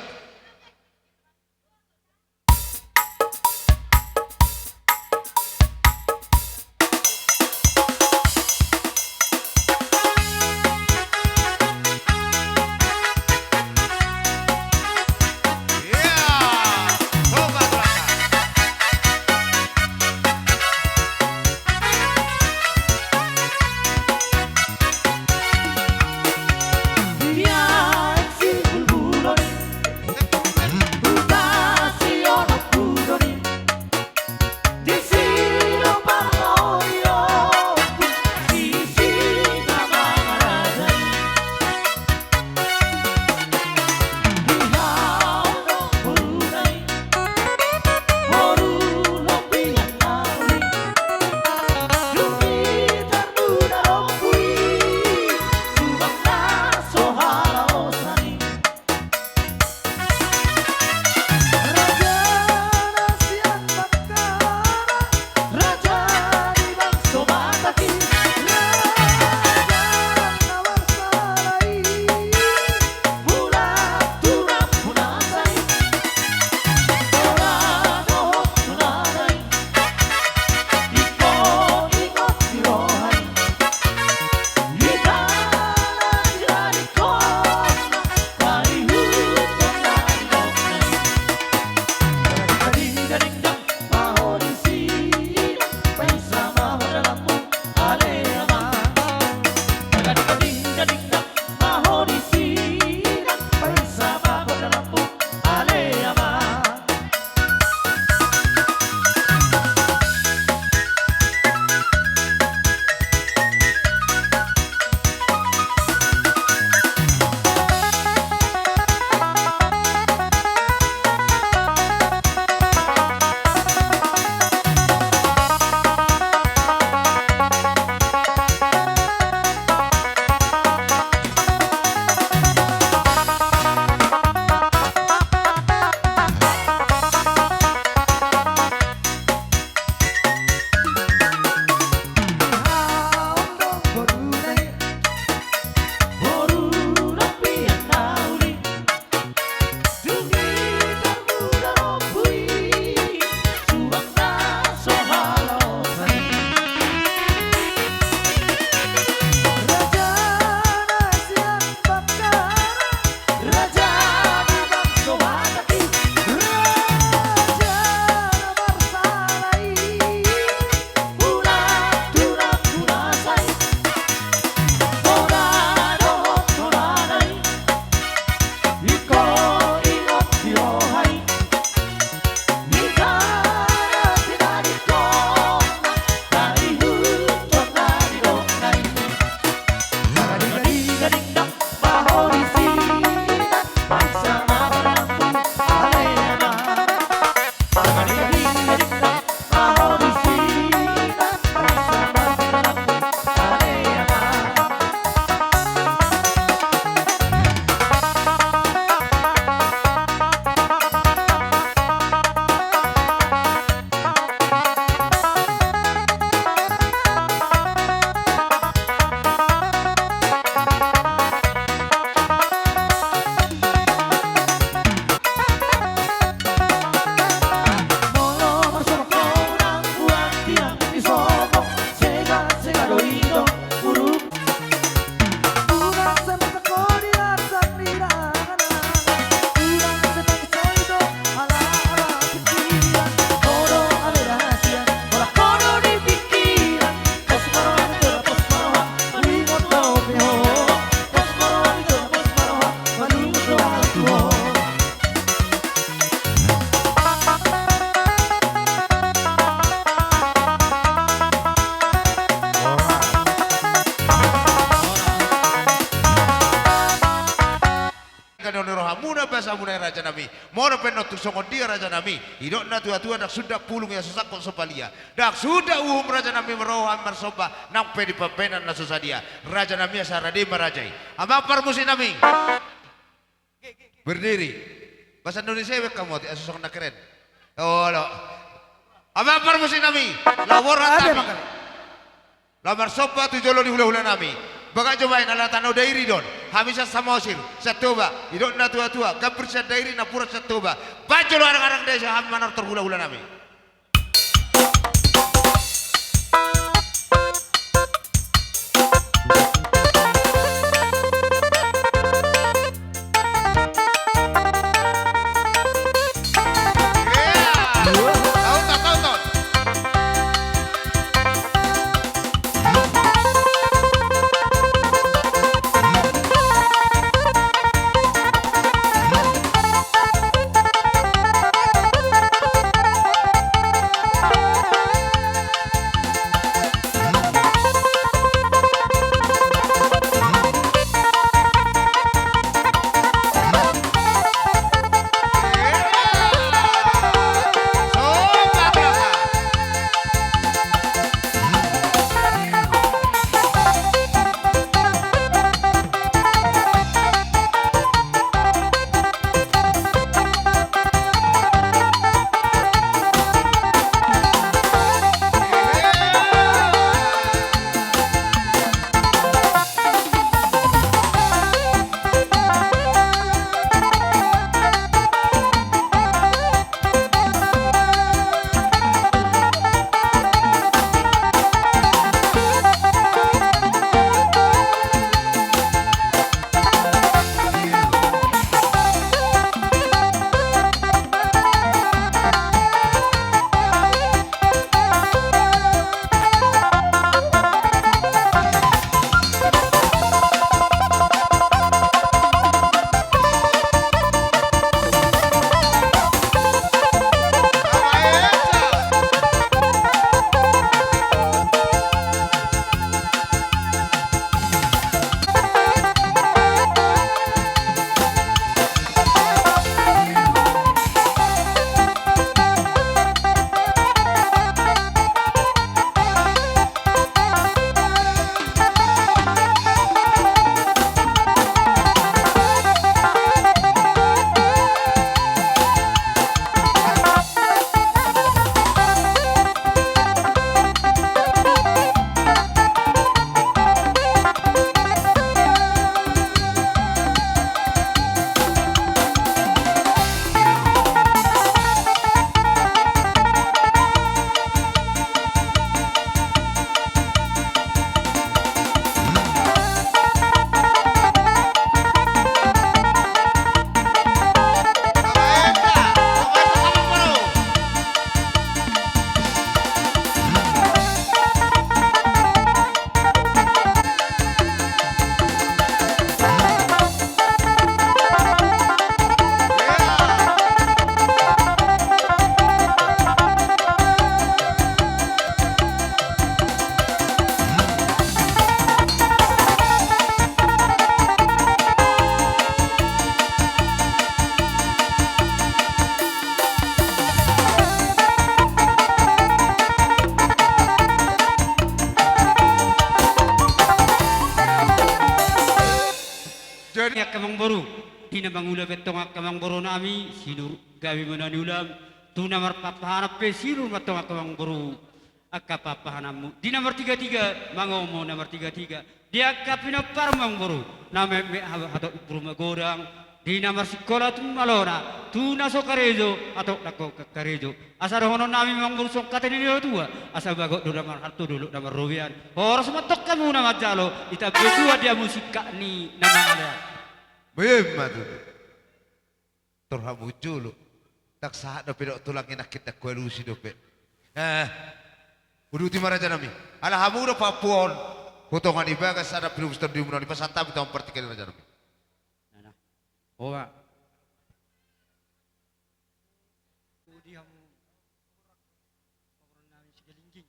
Asa muna i raja nami. Molo pe nuntu songon dia raja nami. Didok na tua-tua ndang suda pulung ia so sangkot so palia. Ndang suda uhum raja nami marroha marsomba nang pe di pambahenan na so sadia. Raja nami asa rade ma raja i. Amang parmusik nami. Berdiri. Bahasa Indonesia be kamu ati asa songon na keren. Olo. Amang parmusik nami. Laho borhat hami. Laho marsomba tu jolo ni hula-hula nami. Bagak jo baen ala tano Dairi do on. Hami sian Samosir, sian Toba, didok na tua-tua, gambir sian Dairi, napuran sian Toba. Baen jolo arang-arang desa hami manortor hula-hula nami. Jadi angka amangboru, di na mangula pe tong angka amangboru nami, sinur gabe ma na niulam, tu na marpapahanan pe sinur ma tong angka amangboru. Angka papahananmu di na martiga-tiga, mangomo na martiga-tiga. Di angka pinomparmu amangboru, na metmet ha-, hatop umpur magodang, di na marsikola tung malona, tu na so karejo, hatop dangkon karejo. Asa dohonon nami amangboru songon hata ni natua-tua, asa bagot do na marhalto, dolok na marrobean. Horas ma tong hamu na manjalo, itambe tua di hamu singkat ni na mangalean. Boi ma tutu. Tor hamu jolo. Ndang sahat dope dok tulang i nangkin, ndang hualusi dope. Eh, uduti ma raja nami. Ala hamu do papuon. Potongan i bagas sadap pinobus tondimuna on, dipasahat hami tu amang partingkian i raja nami. Nah, nah. Oa. Udi hamu. Pamoruon nami Sigalingging.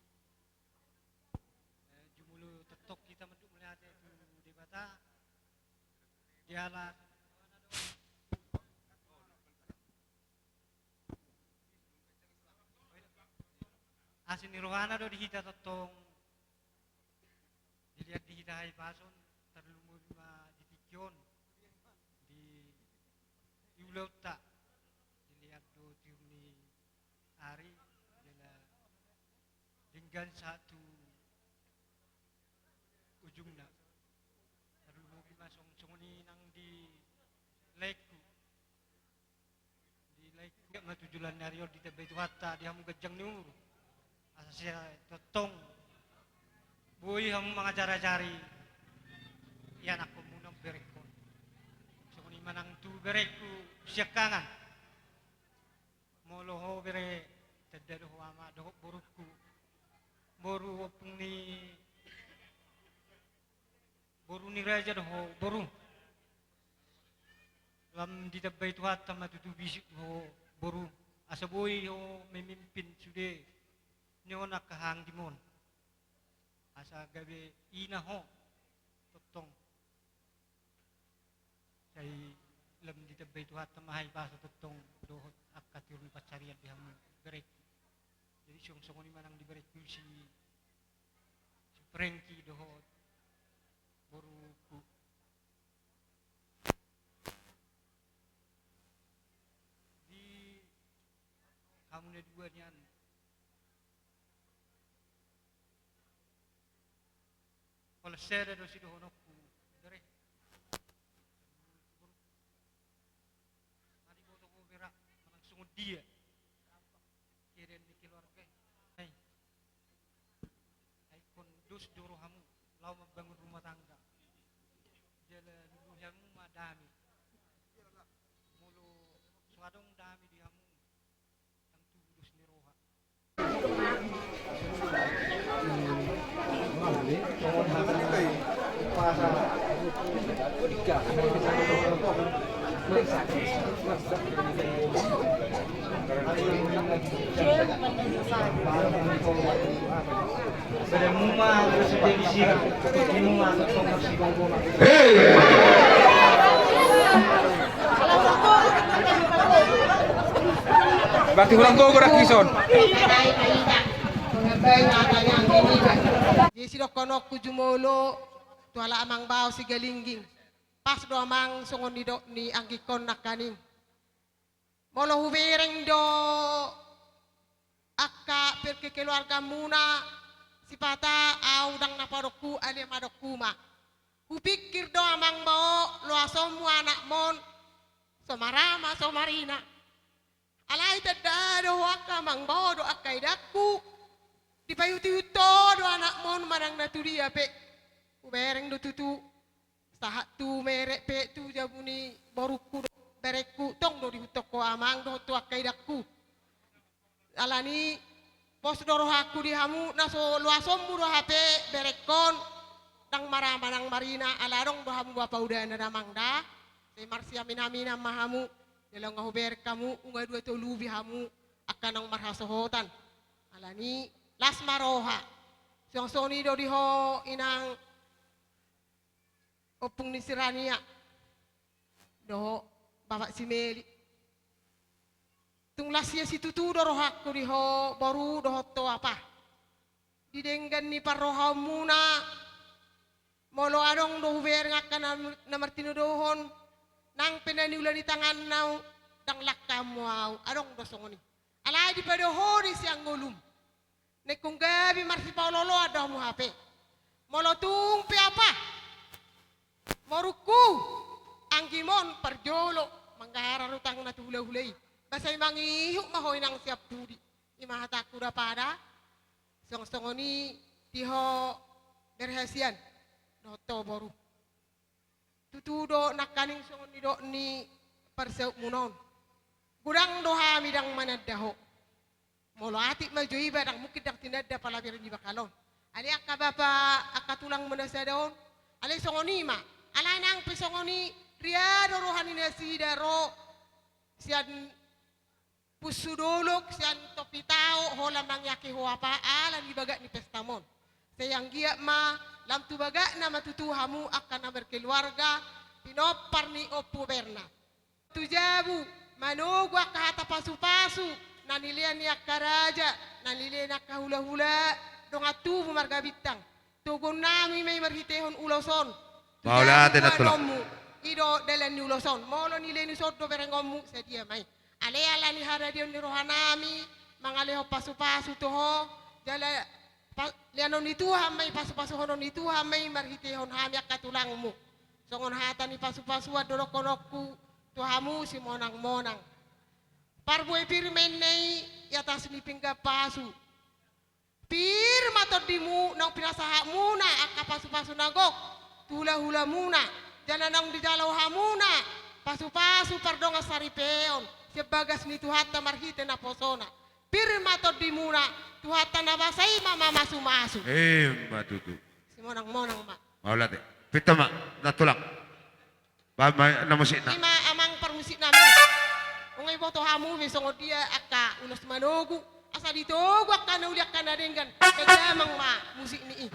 Eh, jumolo tongtong hita mandok mauliate tu Debata. Diala. Asi ni rohana do di hita tongtong. Dilehon di hita hahipason, tarlumobi ma di tingki on, di, di ulaonta. Dilehon do tiur ni ari, jala denggan sahat tu ujungna. Tarlumobi ma song-, songon i nang di laengku. Di laengku ma tu joloan ni ari on ditambai Tuhanta di hamu ganjang ni umur. Asa sai tongtong boi hamu mangajar-ajari ianakhonmuna, berengkon. Songon i ma nang tu berengku siangkangan. Molo ho bere, tanda do ho ama dohot borungku. Boru ompung ni Boru ni raja do ho, boru. Lam ditambai Tuhanta ma tutu bisuk ho, boru. Asa boi ho memimpin sude ni on angka haanggi mon. Asa gabe ina ho, tongtong. Sai lam ditambai Tuhanta ma hahipason tongtong dohot angka tiur ni pansarian di hamu, berengku. Jadi song-, songon i ma nang di berengku si Prengki dohot boruku. Di hamu na dua nian, holan sada do sidohononku, bere. Mari boto ho bere, manang songon dia keadaan ni keluarga i. Ai. Ai ingkon dos do rohamu laho mambangun rumah tangga. Jala lului hamu ma dame. Molo so adong dame di hamu, ndang tubu dos ni roha. Hei! Berarti hurang gogo dah kison. Di sidohononku jumolo tu halak amang bao Sigalingging. Pas do amang songon nidok ni anggingkon nangkaning. Molo hubereng do angka perkekeluargamuna, sipata au ndang na padokhon, alai madokhu ma. Hupingkir do amang bao loasonmu anakmon, so marama so marina. Alai tanda do ho angka amang bao dohot angka edangku. Dipaihut-ihut ho do anakmon manang na tu dia pe. Hubereng do tutu. Sahat tu merek pe tu jabu ni borungku dohot berengku tong do diihuthon ho amang dohot tu angka edangku. Alani pos do rohangku di hamu, na so loasonmu do hape berengkon, ndang marama ndang marina, ala adong do hamu bapa udana damang da. Sai marsiamin-aminan ma hamu, jala nunga hubereng hamu, nunga dua tolu be hamu angka naung marhasohotan. Alani las ma roha. Songon i do di ho inang ompung ni si Rania dohot bapak si Meli. Tung las ia situtu do rohangku di ho boru dohot ho apa. Di denggan ni parrohaonmuna, molo adong do hubereng angka na, na martinodohon, nang pe na niula ni tanganna, ndang langka hamu au, adong do songon i. Alai dipado ho do i sian ngolum. Naingkon gabe marsipaolo-oloan do hamu hape. Molo tung pe apa, borungku, anggimon parjolo manggarar utangna tu hula-hula i. Ba sai mangihut ma ho inang sian pudi. I ma hatangku da pada. Songon-songon i di ho berhasian dohot ho boru. Tutu do nangkaning songon nidok ni parsautmuna on. Godang do hami ndang mananda ho. Molo atik ma jo iba ndang mungkin ndang tinanda pala bere ni bakal on. Alai angka bapa angka tulangmuna sada on. Alai songon i ma. Alai nang pe songon i, ria do roha ni nasida ro sian Pusu dolok sian topi tao holan mangeaki ho apa ala ni bagak ni pestam on. Sai anggiat ma lam tu bagakna ma tutu hamu angka na berkeluarga, pinompar ni ompu berna. Tu jabu, manogu angka hata pasu-pasu, na nilehon ni angka raja, na nilehon ni angka hulahula, dongan tubu marga Bintang. Toguonnami ma i marhitehon ulos on. Tu jabu ni tulang. Mauliate, Nantulang. Anonmu, i do dalan ni ulos on. Molo nilehon i son do berengonmu, sadia ma i. Alai ala ni haradeon ni rohanami, mangalehon pasupasu tu ho, jala pa-, lehonon ni Tuhan ma i, pasupasuhonon ni Tuhan ma i marhitehon hami angka tulangmu. Songon hata ni pasupasuan do dohononku tu hamu simonangmonang. Parbue pir ma inna i, i atas ni pinggan pasu. Pir ma tondimu naung pinasahatmuna angka pasupasu na gok tu hulahulamuna, jala naung dijalo hamuna pasupasu pardongan saripeon sian bagas ni Tuhanta marhite naposona. Pir ma tondimuna, Tuhanta na basa i ma mamasumasu. Ima tutu. Simonangmonang ma. Mauliate. Pinta ma, Nantulang. Ba, ma, na musikna. Ima amang parmusiknami. Nunga diboto hamu be songon dia angka ulos manogu. Asa ditogu angka na uli angka na denggan. Jadi amang ma musik ni i.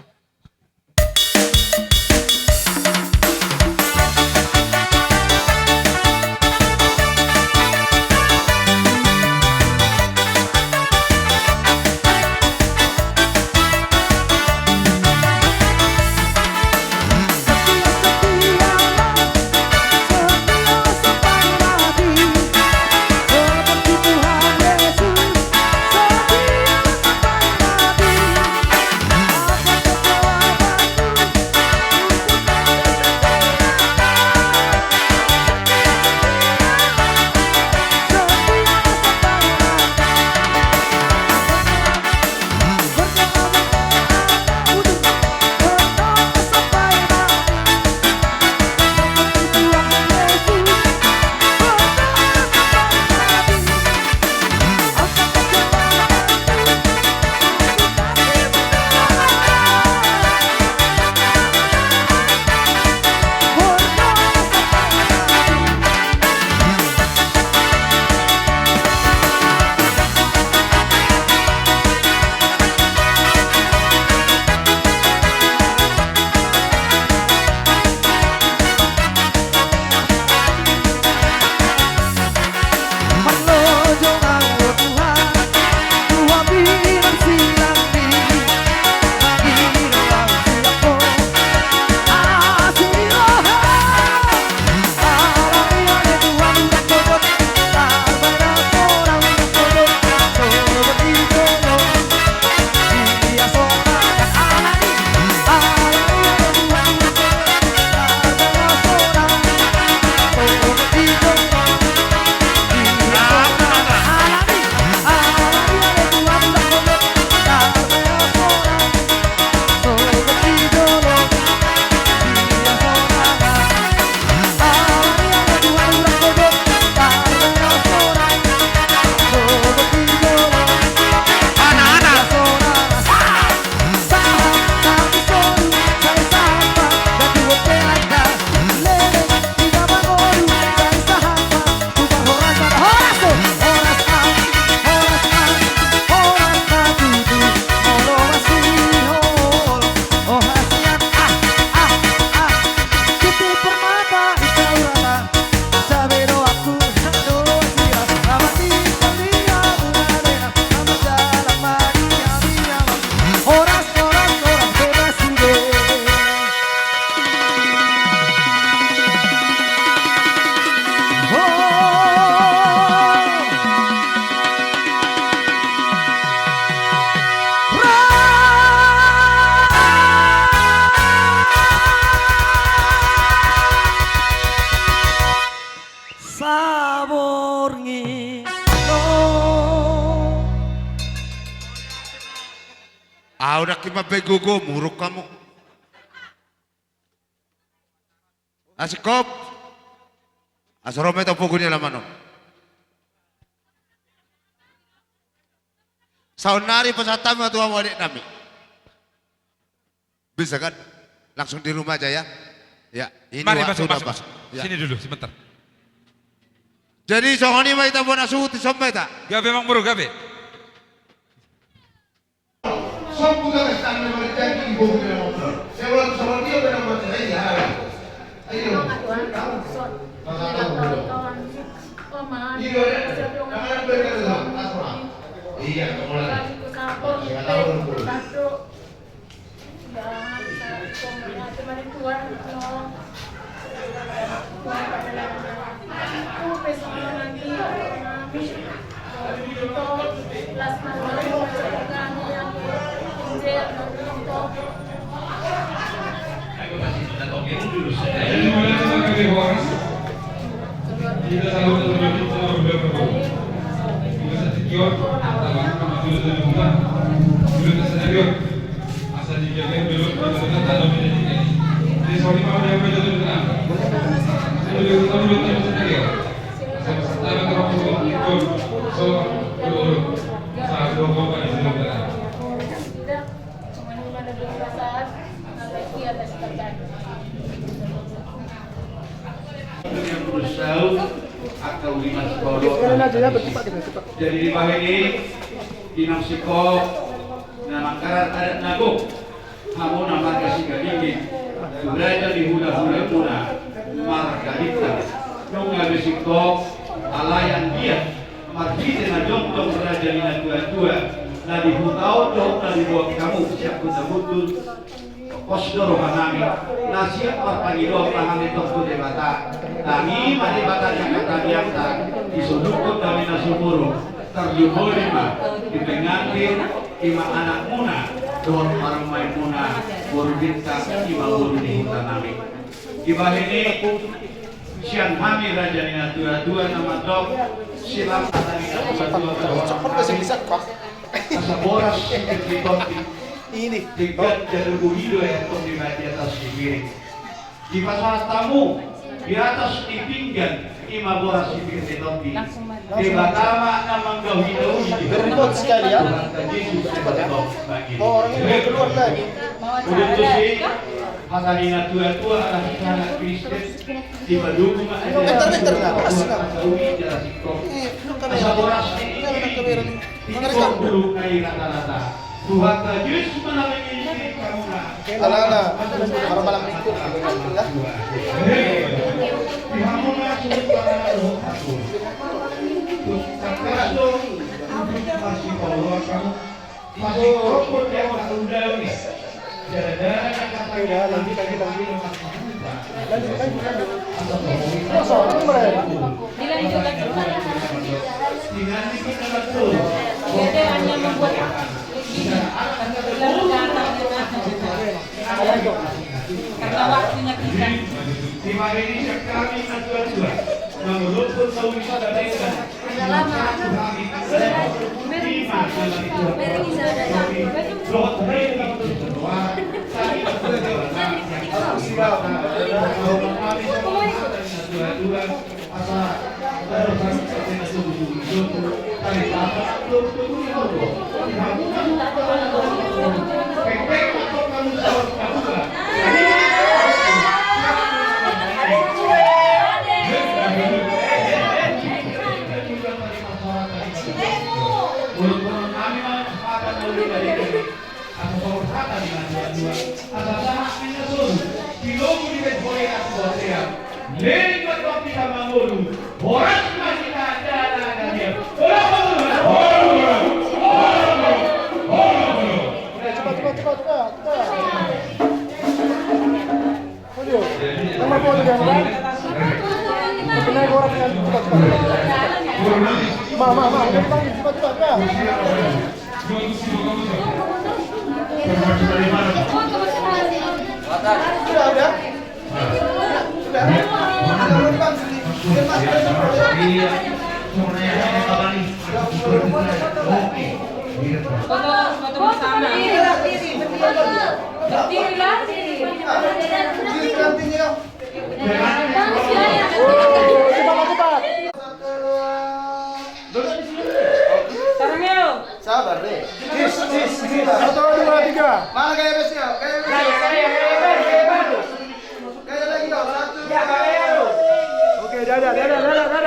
Saborngin. Au nangkin mambaen gogo, muruk hamu. Asingkop. Asa ro ma hita pogu ni alaman on. Saonnari pasahat hami ma tu hamu adek nami. Bisa kan? Langsung di rumah aja ya. Ya, ini waktu masuk, masuk, masuk. Ya. Sini dulu sebentar. Jadi songon i ma hita bona suhut, songon i ma hita. Gabe, Amang Boru, gabe. Jadi dibahen i, inang singkop na mangkarar adat na gok, hamuna marga Sigalingging, tu raja ni hulahulamuna marga Bintang. Nunga be singkop, alai anggiat marhite na jongjong raja ni natuatua na di huta on dohot na di boan hamu sian Huta Buntul, pos do rohanami, na siap marpangidoan ma hami tong tu Debata. Nami ma Debata ni angka tangiangta, di solukhon nami na sumurung, tarlumobi ma di pengantin, i ma anakmuna dohot parumaenmuna, boru Bintang, i ma boru ni hutanami. Dibahen i, sian hami raja ni natuatua na mandok, silang hata ni natuatua. Asa boras sipir ni tondi. Ini. Denggan jala uli do i antong di atas ni piring. Dipasahat hamu di atas ni pinggan, i ma boras sipir ni tondi. Debata ma na manggahuigahui. Berikut sekali ya. Tuhanta Jesus. Cepat ya. Oh, orang ini mau keluar lagi. Udah tusi, hata ni natuatua, ala hita anak Kristen, dipadomu ma. Bentar, bentar, bentar. Asa boras ni. Mana rekam? Ala, ala. Marmalam minggu. Dilanjut lagi. Dia hanya membuat karena waktunya kita. Asa sahat ni na solu, di lomo ni Betholia tu Batea. Leleng ma hita mangolu, horas ma hita jala na dia. Cepat, cepat, cepat, cepat, cepat. Ayo, nama kau juga, kan? Benar, orang yang cepat, cepat. Ma, ma, ma, udah dipanggil, cepat, cepat, cepat. Sudah, sudah. Sudah. Sudah, sudah. Foto, foto bersama. Berdirilah. Berdiri, berdiri. Sabar deh. Tis, tis, tis. Satu, dua, tiga. Mana gaya besnya? Gaya besnya. Gaya lagi dong. Satu, dua. Oke, dadah, dadah, dadah, dadah.